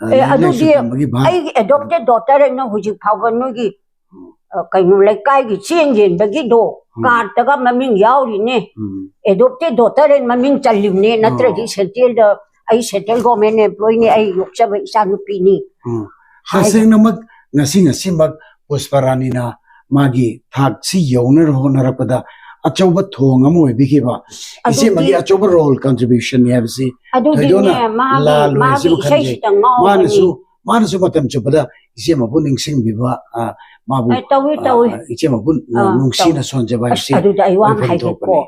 ꯑ, ꯑꯦ, ꯂꯥꯏꯔꯤꯛ ꯂꯥꯏꯁꯨ ꯑꯗꯨꯗꯤ ꯇꯝꯕꯒꯤ ꯚꯥꯟ ꯑꯩꯒꯤ ꯑꯦꯗꯣꯞꯇꯦꯠ ꯗꯣꯇꯔ ꯑꯩꯅ ꯍꯧꯖꯤꯛ ꯐꯥꯎꯕ ꯅꯣꯏꯒꯤ, ꯎꯝ꯫ ꯑ, ꯀꯩꯅꯣ, ꯂꯩꯀꯥꯏꯒꯤ ꯆꯦꯡ ꯌꯦꯟꯕꯒꯤꯗꯣ ꯎꯝ꯫ ꯀꯥꯔꯠꯇꯒ ꯃꯃꯤꯡ ꯌꯥꯎꯔꯤꯅꯦ꯫ ꯎꯝ꯫ ꯑꯦꯗꯣꯞꯇꯦꯠ ꯗꯣꯇꯔ ꯍꯥꯏꯅ ꯃꯃꯤꯡ ꯆꯜꯂꯤꯕꯅꯦ, ꯅꯠꯇ꯭ꯔꯗꯤ ꯑꯣ꯫ ꯁꯦꯟꯇ꯭ꯔꯦꯜꯗ ꯑꯩ ꯁꯦꯟꯇ꯭ꯔꯦꯜ ꯒꯣꯔꯃꯦꯟ ꯑꯦꯝꯄ꯭ꯂꯣꯏꯅꯤ, ꯑꯩ ꯌꯣꯛꯆꯕ ꯏꯆꯥꯅꯨꯄꯤꯅꯤ ꯎꯝ꯫ ꯍꯥꯏꯕ꯫ ꯇꯁꯦꯡꯅꯃꯛ ꯉꯁꯤ ꯉꯁꯤꯃꯛ ꯄꯨꯁꯄꯔꯥꯅꯤꯅ ꯃꯥꯒꯤ ꯊꯥꯛꯁꯤ ꯌꯧꯅꯕ ꯍꯣꯠꯅꯔꯛꯄꯗ ꯑꯆꯧꯕ ꯊꯣꯡ ꯑꯃ ꯑꯣꯏꯕꯤꯈꯤꯕ ꯑꯗꯨꯗꯤ ꯏꯆꯦꯃꯒꯤ ꯑꯆꯧꯕ ꯔꯣꯜ ꯀꯟꯇ꯭ꯔꯤꯕ꯭ꯌꯨꯁꯟꯅꯤ ꯍꯥꯏꯕꯁꯤ ꯑꯗꯨꯗꯤꯅꯦ, ꯊꯣꯏꯗꯣꯛꯅ ꯃꯥꯒꯤ, ꯂꯥꯜꯂꯣꯏ ꯃꯥꯒꯤ ꯍꯥꯏꯁꯤꯕꯨ ꯈꯟꯖꯩ꯫ ꯏꯁꯩꯁꯤꯗ ꯉꯥꯎꯕꯅꯤ꯫ ꯃꯥꯅꯁꯨ, ꯃꯥꯅꯁꯨ ꯃꯇꯝ ꯆꯨꯞꯄꯗ ꯏꯆꯦꯃꯕꯨ ꯅꯤꯡꯁꯤꯡꯕꯤꯕ, ꯑ, ꯃꯥꯕꯨ, ꯑꯦ, ꯇꯧꯏ, ꯑ, ꯇꯧꯏ꯫ ꯏꯆꯦꯃꯕꯨ, ꯑ, ꯑꯥ, ꯅꯨꯡꯁꯤꯅ ꯇꯧꯏ꯫ ꯁꯣꯟꯖꯕ ꯑꯁ, ꯍꯥꯏꯕꯁꯤ ꯑꯗꯨꯗ ꯑꯩ ꯋꯥ ꯑꯃ ꯑꯣꯏꯐꯝ ꯍꯥꯏꯒꯦꯀꯣ꯫ ꯊꯣꯛꯄꯅꯤ꯫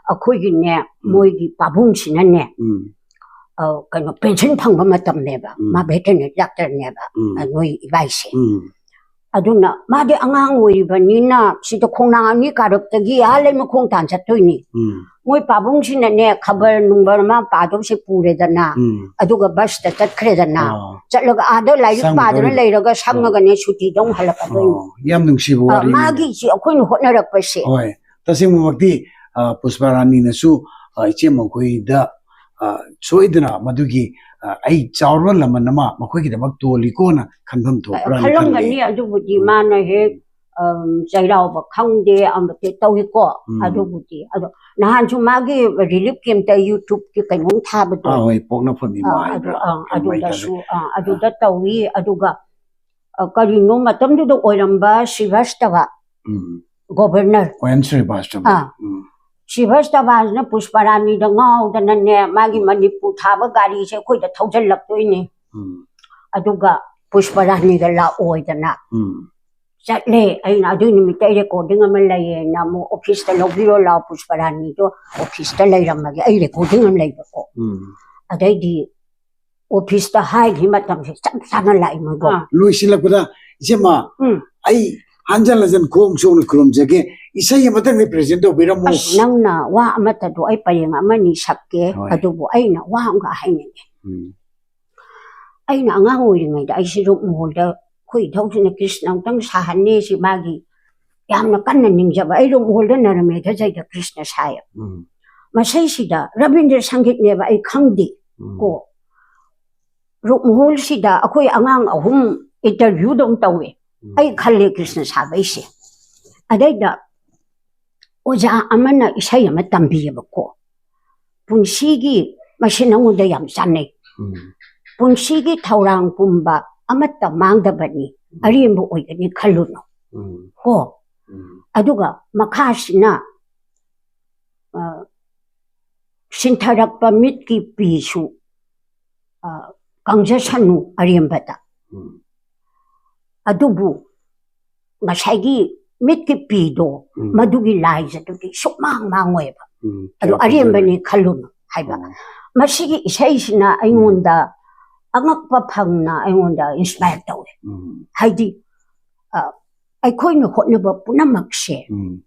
ꯑꯩꯈꯣꯏꯒꯤꯅꯦ, ꯎꯝ꯫ ꯃꯣꯏꯒꯤ ꯄꯥꯕꯨꯡꯁꯤꯅꯅꯦ, ꯎꯝ꯫ ꯑ, ꯀꯩꯅꯣ, ꯄꯦꯟꯁꯟ ꯐꯪꯕ ꯃꯇꯝꯅꯦꯕ, ꯎꯝ꯫ ꯃꯥ ꯚꯦꯇꯔꯅꯔꯤ ꯗꯥꯛꯇꯔꯅꯦꯕ, ꯎꯝ꯫ ꯑ, ꯅꯣꯏ ꯏꯕꯥꯏꯁꯦ꯫ ꯎꯝ꯫ ꯑꯗꯨꯅ ꯃꯥꯗꯤ ꯑꯉꯥꯡ ꯑꯣꯏꯔꯤꯕꯅꯤꯅ ꯁꯤꯗ ꯈꯣꯡꯅꯥꯡ ꯑꯅꯤ ꯀꯥꯔꯛꯇꯒꯤ ꯑꯥ ꯂꯩꯃꯈꯣꯡ ꯇꯥꯟ ꯆꯠꯇꯣꯏꯅꯤ꯫ ꯎꯝ꯫ ꯃꯣꯏ ꯄꯥꯕꯨꯡꯁꯤꯅꯅꯦ, ꯈꯕꯔ ꯅꯨꯡꯕꯔ ꯃꯥ ꯄꯥꯗꯧꯁꯦ ꯄꯨꯔꯦꯗꯅ, ꯎꯝ꯫ ꯑꯗꯨꯒ ꯕꯁꯇ ꯆꯠꯈ꯭ꯔꯦꯗꯅ, ꯑꯥ꯫ ꯆꯠꯂꯒ ꯑꯥꯗ ꯂꯥꯏꯔꯤꯛ ꯄꯥꯗꯅ ꯁꯪꯉꯒ ꯂꯩꯔꯒ ꯑꯥ꯫ ꯁꯪꯉꯒꯅꯦ ꯁꯨꯇꯤꯗ ꯑꯃꯨꯛ ꯍꯜꯂꯛꯀꯗꯣꯏꯅꯤ꯫ ꯑꯣ, ꯌꯥꯝ ꯅꯨꯡꯁꯤꯕ ꯑꯥ, ꯋꯥꯔꯤꯅꯤꯅꯦ꯫ ꯃꯥꯒꯤ ꯁꯤ ꯑꯩꯈꯣꯏꯅ ꯍꯣꯠꯅꯔꯛꯄꯁꯦ꯫ ꯍꯣꯏ, ꯇꯁꯦꯡꯕꯃꯛꯇꯤ, ꯑ, ꯄꯨꯁꯄꯥ ꯔꯥꯅꯤꯅꯁꯨ, ꯑ, ꯏꯆꯦ ꯃꯈꯣꯏꯗ, ꯑ, ꯁꯣꯏꯗꯅ ꯃꯗꯨꯒꯤ, ꯑ, ꯑꯩ ꯆꯥꯎꯔꯕ ꯂꯃꯟ ꯑꯃ ꯃꯈꯣꯏꯒꯤꯗꯃꯛ ꯇꯣꯜꯂꯤꯀꯣꯅ ꯈꯟꯐꯝ ꯊꯣꯛꯄ꯭ꯔꯥꯅ ꯈꯜꯂꯝꯒꯅꯤ꯫ ꯈꯜꯂꯤ꯫ ꯑꯗꯨꯕꯨꯗꯤ ꯎꯝ꯫ ꯃꯥꯅ ꯍꯦꯛ, ꯑꯝ, ꯆꯩꯔꯥꯎꯕ ꯈꯪꯗꯦ, ꯑꯃꯗꯤ ꯇꯧꯏꯀꯣ꯫ ꯎꯝ꯫ ꯑꯗꯨꯕꯨꯗꯤ꯫ ꯑꯗꯣ ꯅꯍꯥꯟꯁꯨ ꯃꯥꯒꯤ ꯔꯤꯂꯤꯐ ꯀꯦꯝꯞꯇ YouTubeꯀꯤ ꯀꯩꯅꯣꯝ ꯊꯥꯕꯗꯣ꯫ ꯑꯥ, ꯍꯣꯏ, ꯄꯣꯛꯅꯐꯝ ꯏꯃꯥ ꯑꯥ, ꯑꯗꯨ, ꯍꯥꯏꯕ꯭ꯔꯥ? ꯑꯥ, ꯀꯩꯅꯣꯃꯥꯏ ꯑꯗꯨꯗꯁꯨ, ꯇꯧꯋꯤ꯫ ꯑꯥ, ꯑꯗꯨꯗ ꯇꯧꯏ꯫ ꯑꯗꯨꯒ, ꯑ, ꯀꯔꯤꯅꯣ ꯃꯇꯝꯗꯨꯗ ꯑꯣꯏꯔꯝꯕ ꯁ꯭ꯔꯤꯚꯥꯁꯇꯕ ꯎꯝ꯫ ꯒꯣꯚꯔꯅꯔ꯫ ꯑꯣ, ꯑꯦꯟ ꯁ꯭ꯔꯤꯚꯥꯁꯇꯕ꯫ ꯑꯥ꯫ ꯎꯝ꯫ ꯁ꯭ꯔꯤꯚꯥꯁꯇꯕꯥꯁꯤꯅ ꯄꯨꯁꯄꯔꯥꯅꯤꯗ ꯉꯥꯎꯗꯅꯅꯦ, ꯃꯥꯒꯤ ꯎꯝ꯫ ꯃꯅꯤꯄꯨꯔ ꯊꯥꯕ ꯒꯥꯔꯤꯁꯦ ꯑꯩꯈꯣꯏꯗ ꯊꯧꯖꯤꯜꯂꯛꯇꯣꯏꯅꯦ꯫ ꯎꯝ꯫ ꯑꯗꯨꯒ ꯄꯨꯁꯄꯔꯥꯅꯤꯒ ꯂꯥꯛꯑꯣꯏꯗꯅ꯫ ꯎꯝ꯫ ꯆꯠꯂꯦ꯫ ꯑꯩꯅ ꯑꯗꯨꯒꯤ ꯅꯨꯃꯤꯠꯇ ꯑꯩ ꯔꯦꯀꯣꯔꯗꯤꯡ ꯑꯃ ꯂꯩꯌꯦꯅ ꯑꯃꯨꯛ ꯑꯣꯐꯤꯁꯇ ꯂꯧꯕꯤꯔꯣ ꯂꯥꯎ, ꯄꯨꯁꯄꯔꯥꯅꯤꯗꯣ ꯑꯣꯐꯤꯁꯇ ꯂꯩꯔꯝꯃꯒꯦ, ꯑꯩ ꯔꯦꯀꯣꯔꯗꯤꯡ ꯑꯃ ꯂꯩꯕꯀꯣ꯫ ꯎꯝ꯫ ꯑꯗꯩꯗꯤ ꯑꯣꯐꯤꯁꯇ ꯍꯥꯏꯈꯤ ꯃꯇꯝꯁꯦ ꯆꯞ ꯆꯥꯅ ꯂꯥꯛꯏ ꯃꯣꯏꯀꯣ꯫ ꯑꯥ꯫ ꯂꯣꯏꯁꯤꯜꯂꯛꯄꯗ ꯏꯆꯦꯃ, ꯎꯝ꯫ ꯑꯩ ꯍꯟꯖꯟ ꯍꯟꯖꯟ ꯈꯣꯡ ꯁꯣꯛꯅ ꯈꯨꯔꯨꯝꯖꯒꯦ, ꯏꯁꯩ ꯑꯃꯇꯪꯗꯤ ꯄ꯭ꯔꯦꯖꯦꯟ ꯇꯧꯕꯤꯔꯝꯃꯣ꯫ ꯑꯁ, ꯅꯪꯅ ꯋꯥ ꯑꯃꯠꯇꯗꯣ ꯑꯩ ꯄꯔꯦꯡ ꯑꯃꯅꯤ ꯁꯛꯀꯦ, ꯍꯣꯏ꯫ ꯑꯗꯨꯕꯨ ꯑꯩꯅ ꯋꯥ ꯑꯃꯒ ꯍꯥꯏꯅꯤꯡꯉꯦ꯫ ꯎꯝ꯫ ꯑꯩꯅ ꯑꯉꯥꯡ ꯑꯣꯏꯔꯤꯉꯩꯗ ꯑꯩꯁꯦ ꯔꯨꯛꯃꯣꯍꯣꯜꯗ ꯑꯩꯈꯣꯏ ꯏꯙꯧꯁꯤꯅ ꯀ꯭ꯔꯤꯁꯅ ꯑꯃꯨꯛꯇꯪ ꯁꯥꯍꯟꯅꯦꯁꯤ ꯃꯥꯒꯤ ꯌꯥꯝꯅ ꯀꯟꯅ ꯅꯤꯡꯖꯕ꯫ ꯑꯩ ꯔꯨꯛꯃꯣꯍꯣꯜꯗ ꯅꯔꯃꯦꯙ ꯖꯩꯗ ꯀ꯭ꯔꯤꯁꯅ ꯁꯥꯏꯌꯦꯕ꯫ ꯎꯝ꯫ ꯃꯁꯩꯁꯤꯗ ꯔꯕꯤꯟꯗ꯭ꯔ ꯁꯪꯒꯤꯠꯅꯦꯕ, ꯑꯩ ꯈꯪꯗꯦ ꯎꯝ꯫ ꯀꯣ꯫ ꯔꯨꯛꯃꯣꯍꯣꯜꯁꯤꯗ ꯑꯩꯈꯣꯏ ꯑꯉꯥꯡ ꯑꯍꯨꯝ ꯏꯟꯇꯔꯚ꯭ꯌꯨꯗ ꯑꯃꯨꯛ ꯇꯧꯋꯦ꯫ ꯎꯝ꯫ ꯑꯩ ꯈꯜꯂꯦ ꯀ꯭ꯔꯤꯁꯅ ꯁꯥꯕꯩꯁꯦ꯫ ꯑꯗꯩꯗ ꯑꯣꯖꯥ ꯑꯃꯅ ꯏꯁꯩ ꯑꯃ ꯇꯝꯕꯤꯌꯦꯕꯀꯣ꯫ ꯄꯨꯟꯁꯤꯒꯤ, ꯃꯁꯤ ꯅꯉꯣꯟꯗ ꯌꯥꯝ ꯆꯥꯟꯅꯩ꯫ ꯎꯝ꯫ ꯄꯨꯟꯁꯤꯒꯤ ꯊꯧꯔꯥꯡ ꯄꯨꯝꯕ ꯑꯃꯠꯇ ꯃꯥꯡꯗꯕꯅꯤ, ꯑꯔꯦꯝꯕ ꯑꯣꯏꯒꯅꯤ ꯈꯜꯂꯨꯅꯨ ꯎꯝ꯫ ꯀꯣ꯫ ꯎꯝ꯫ ꯑꯗꯨꯒ ꯃꯈꯥꯁꯤꯅ, ꯑ, ꯁꯤꯟꯊꯔꯛꯄ ꯃꯤꯠꯀꯤ ꯄꯤꯁꯨ, ꯑ, ꯀꯪꯖꯁꯅꯨ ꯑꯔꯦꯝꯕꯗ꯫ ꯎꯝ꯫ ꯑꯗꯨꯕꯨ ꯉꯁꯥꯏꯒꯤ ꯃꯤꯠꯀꯤ ꯄꯤꯗꯣ, ꯎꯝ꯫ ꯃꯗꯨꯒꯤ ꯂꯥꯏꯁꯦ ꯑꯗꯨꯗꯤ ꯁꯨꯛꯃꯥꯡ ꯃꯥꯡꯉꯣꯏꯕ꯫ ꯎꯝ꯫ ꯑꯗꯨ ꯀꯌꯥ ꯑꯔꯦꯝꯕꯅꯤ ꯐꯖꯈ꯭ꯔꯦ꯫ ꯈꯜꯂꯨꯅꯨ ꯍꯥꯏꯕ꯫ ꯑꯣ꯫ ꯃꯁꯤꯒꯤ ꯏꯁꯩꯁꯤꯅ ꯑꯩꯉꯣꯟꯗ ꯑꯉꯛꯄ ꯐꯪꯅ ꯑꯩꯉꯣꯟꯗ ꯏꯟꯁꯄꯥꯌꯔ ꯇꯧꯋꯦ꯫ ꯎꯝ꯫ ꯍꯥꯏꯗꯤ, ꯑ, ꯑꯩꯈꯣꯏꯅ ꯍꯣꯠꯅꯕ ꯄꯨꯝꯅꯃꯛꯁꯦ ꯎꯝ꯫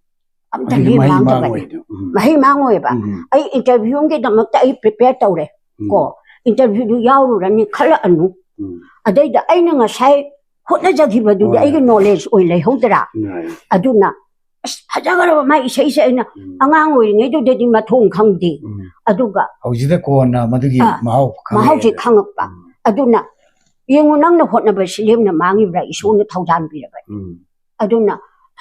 ꯑꯝꯇ ꯑꯗꯨꯗꯤ ꯂꯦꯝ ꯃꯍꯩ ꯃꯥꯡꯗꯕꯅꯤ꯫ ꯃꯥꯡꯉꯣꯏꯗꯣ꯫ ꯎꯝ꯫ ꯃꯍꯩ ꯃꯥꯡꯉꯣꯏꯕ꯫ ꯎꯝ꯫ ꯑꯩ ꯏꯟꯇꯔꯚꯤꯌꯨ ꯑꯃꯒꯤꯗꯃꯛꯇ ꯑꯩ ꯄ꯭ꯔꯤꯄꯦꯌꯔ ꯇꯧꯔꯦ ꯎꯝ꯫ ꯀꯣ꯫ ꯏꯟꯇꯔꯚꯤꯌꯨꯗꯨ ꯌꯥꯎꯔꯨꯔꯅꯤ ꯈꯜꯂꯛꯑꯅꯨ꯫ ꯎꯝ꯫ ꯑꯗꯩꯗ ꯑꯩꯅ ꯉꯁꯥꯏ ꯍꯣꯠꯅꯖꯈꯤꯕꯗꯨꯗꯤ ꯍꯣꯏ꯫ ꯑꯩꯒꯤ ꯅꯣꯂꯦꯖ ꯑꯣꯏ ꯂꯩꯍꯧꯗ꯭ꯔꯥ? ꯌꯥꯏ꯫ ꯑꯗꯨꯅ ꯑꯁ, ꯐꯖꯈ꯭ꯔꯕ ꯃꯥꯏ ꯏꯁꯩꯁꯦ꯫ ꯑꯩꯅ ꯎꯝ꯫ ꯑꯉꯥꯡ ꯑꯣꯏꯔꯤꯉꯩꯗꯨꯗꯗꯤ ꯃꯊꯣꯡ ꯈꯪꯗꯦ꯫ ꯎꯝ꯫ ꯑꯗꯨꯒ ꯍꯧꯖꯤꯛꯇ ꯀꯣꯟꯅ ꯃꯗꯨꯒꯤ ꯑꯥ, ꯃꯍꯥꯎ ꯈꯪꯉꯛꯑꯦ꯫ ꯃꯍꯥꯎꯁꯦ ꯈꯪꯉꯛꯄ꯫ ꯎꯝ꯫ ꯑꯗꯨꯅ ꯌꯦꯡꯉꯨ, ꯅꯪꯅ ꯍꯣꯠꯅꯕꯁꯤ ꯂꯦꯝꯅ ꯃꯥꯡꯉꯤꯕ꯭ꯔꯥ? ꯏꯁꯣꯔꯅ ꯊꯧꯖꯥꯟ ꯄꯤꯔꯕꯅꯤ꯫ ꯎꯝ꯫ ꯑꯗꯨꯅ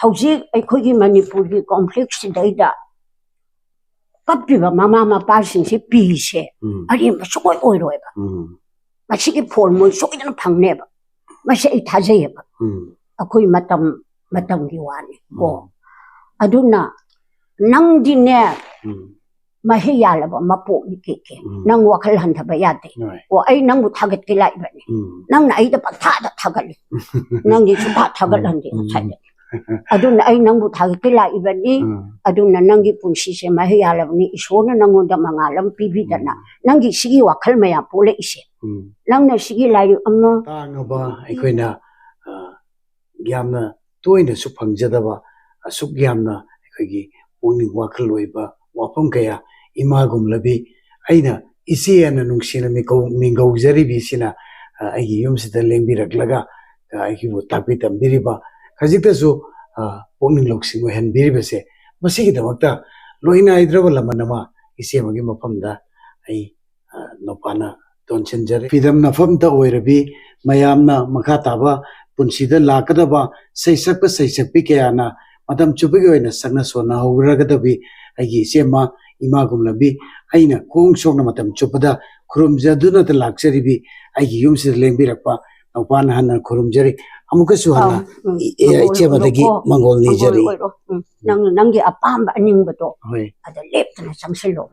ꯍꯧꯖꯤꯛ ꯑꯩꯈꯣꯏꯒꯤ ꯃꯅꯤꯄꯨꯔꯒꯤ ꯀꯣꯟꯐ꯭ꯂꯤꯛꯁꯤꯗꯩꯗ ꯀꯞꯄꯤꯕ ꯃꯃꯥ ꯃꯄꯥꯁꯤꯡꯁꯤ ꯄꯤꯁꯦ ꯎꯝ꯫ ꯑꯔꯦꯝꯕ ꯁꯨꯡꯑꯣꯏ ꯑꯣꯏꯔꯣꯏꯕ꯫ ꯎꯝ꯫ ꯃꯁꯤꯒꯤ ꯐꯣꯜ ꯃꯣꯏ ꯁꯣꯏꯗꯅ ꯐꯪꯅꯦꯕ꯫ ꯃꯁꯤ ꯑꯩ ꯊꯥꯖꯩꯌꯦꯕ꯫ ꯎꯝ꯫ ꯑꯩꯈꯣꯏ ꯃꯇꯝ, ꯃꯇꯝꯒꯤ ꯋꯥꯅꯤ ꯀꯣ꯫ ꯎꯝ꯫ ꯑꯗꯨꯅ ꯅꯪꯗꯤꯅꯦ, ꯎꯝ꯫ ꯃꯍꯩ ꯌꯥꯜꯂꯕ ꯃꯄꯣꯛꯅꯤ ꯀꯦ ꯀꯦ꯫ ꯎꯝ꯫ ꯅꯪ ꯋꯥꯈꯜ ꯍꯟꯊꯕ ꯌꯥꯗꯦ꯫ ꯍꯣꯏ꯫ ꯑꯣ, ꯑꯩ ꯅꯪꯕꯨ ꯊꯥꯒꯠꯀꯦ ꯂꯥꯛꯏꯕꯅꯤ꯫ ꯎꯝ꯫ ꯅꯪꯅ ꯑꯩꯗ ꯄꯪꯊꯥꯗ ꯊꯥꯒꯠꯂꯤ꯫ ꯅꯪꯗꯤ ꯁꯨꯡꯊꯥ ꯊꯥꯒꯠꯍꯟꯗꯦ ꯎꯝ꯫ ꯉꯁꯥꯏꯗꯒꯤ꯫ ꯑꯗꯨꯅ ꯑꯩ ꯅꯪꯕꯨ ꯊꯥꯒꯠꯀꯦ ꯂꯥꯛꯏꯕꯅꯤ꯫ ꯎꯝ꯫ ꯑꯗꯨꯅ ꯅꯪꯒꯤ ꯄꯨꯟꯁꯤꯁꯦ ꯃꯍꯩ ꯌꯥꯜꯂꯕꯅꯤ, ꯏꯁꯣꯔꯅ ꯅꯪꯉꯣꯟꯗ ꯃꯉꯥꯜ ꯑꯃ ꯄꯤꯕꯤꯗꯅ꯫ ꯎꯝ꯫ ꯅꯪꯒꯤ ꯁꯤꯒꯤ ꯋꯥꯈꯜ ꯃꯌꯥꯝ ꯄꯣꯛꯂꯛꯏꯁꯦ꯫ ꯎꯝ꯫ ꯅꯪꯅ ꯁꯤꯒꯤ ꯂꯥꯏꯔꯤꯛ ꯑꯃ ꯇꯥꯡꯉꯕ, ꯑꯩꯈꯣꯏꯅ, ꯑ, ꯌꯥꯝꯅ ꯇꯣꯏꯅꯁꯨ ꯐꯪꯖꯗꯕ, ꯑꯁꯨꯛ ꯌꯥꯝꯅ ꯑꯩꯈꯣꯏꯒꯤ ꯄꯨꯛꯅꯤꯡ ꯋꯥꯈꯜ ꯑꯣꯏꯕ ꯋꯥꯐꯝ ꯀꯌꯥ ꯏꯃꯥ ꯒꯨꯝꯂꯕꯤ, ꯑꯩꯅ ꯏꯆꯦ ꯑꯅ ꯅꯨꯡꯁꯤꯅ ꯃꯤꯀꯧ-, ꯃꯤꯡꯒꯧꯖꯔꯤꯕꯤꯁꯤꯅ, ꯑ, ꯑꯩꯒꯤ ꯌꯨꯝꯁꯤꯗ ꯂꯦꯡꯕꯤꯔꯛꯂꯒ, ꯑ, ꯑꯩꯒꯤꯕꯨ ꯇꯥꯛꯄꯤ ꯇꯝꯕꯤꯔꯤꯕ ꯈꯖꯤꯛꯇꯁꯨ, ꯑ, ꯄꯨꯛꯅꯤꯡ ꯂꯧꯁꯤꯡ ꯑꯣꯏꯍꯟꯕꯤꯔꯤꯕꯁꯦ, ꯃꯁꯤꯒꯤꯗꯃꯛꯇ ꯂꯣꯏ ꯅꯥꯏꯗ꯭ꯔꯕ ꯂꯃꯟ ꯑꯃ ꯏꯆꯦ ꯑꯃꯒꯤ ꯃꯐꯝꯗ ꯑꯩ, ꯑ, ꯅꯧꯄꯥꯅ ꯇꯣꯟꯁꯤꯟꯖꯔꯤ꯫ ꯐꯤꯗꯝ ꯅꯐꯝꯇ ꯑꯣꯏꯔꯕꯤ, ꯃꯌꯥꯝꯅ ꯃꯈꯥ ꯇꯥꯕ ꯄꯨꯟꯁꯤꯗ ꯂꯥꯛꯀꯗꯕ ꯁꯩꯁꯛꯄ ꯁꯩꯁꯛꯄꯤ ꯀꯌꯥꯅ ꯃꯇꯝ ꯆꯨꯞꯄꯒꯤ ꯑꯣꯏꯅ ꯁꯛꯅ ꯁꯣꯟꯅꯍꯧꯔꯒꯗꯕꯤ ꯑꯩꯒꯤ ꯏꯆꯦꯃ, ꯏꯃꯥ ꯒꯨꯝꯂꯕꯤ, ꯑꯩꯅ ꯈꯣꯡ ꯁꯣꯛꯅ ꯃꯇꯝ ꯆꯨꯞꯄꯗ ꯈꯨꯔꯨꯝꯖꯗꯨꯅꯇ ꯂꯥꯛꯆꯔꯤꯕꯤ ꯑꯩꯒꯤ ꯌꯨꯝꯁꯤꯗ ꯂꯦꯡꯕꯤꯔꯛꯄ ꯅꯧꯄꯥꯅ ꯍꯟꯅ ꯈꯨꯔꯨꯝꯖꯔꯤ꯫ ꯑꯃꯨꯛꯀꯁꯨ ꯍꯟꯅ ꯑꯥ, ꯎꯝ. ꯏ-, ꯑꯦ, ꯃꯉꯣꯟ-, ꯏꯆꯦꯃꯗꯒꯤ ꯃꯉꯣꯟ-, ꯃꯪꯒꯣꯜ ꯃꯉꯣꯟ ꯅꯤꯖꯔꯤ꯫ ꯑꯣꯏꯔꯣ. ꯎꯝ. ꯅꯪ, ꯅꯪꯒꯤ ꯑꯄꯥꯝꯕ ꯑꯅꯤꯡꯕꯗꯣ ꯍꯣꯏ꯫ ꯑꯗ ꯂꯦꯞꯇꯅ ꯆꯪꯁꯤꯜꯂꯣ꯫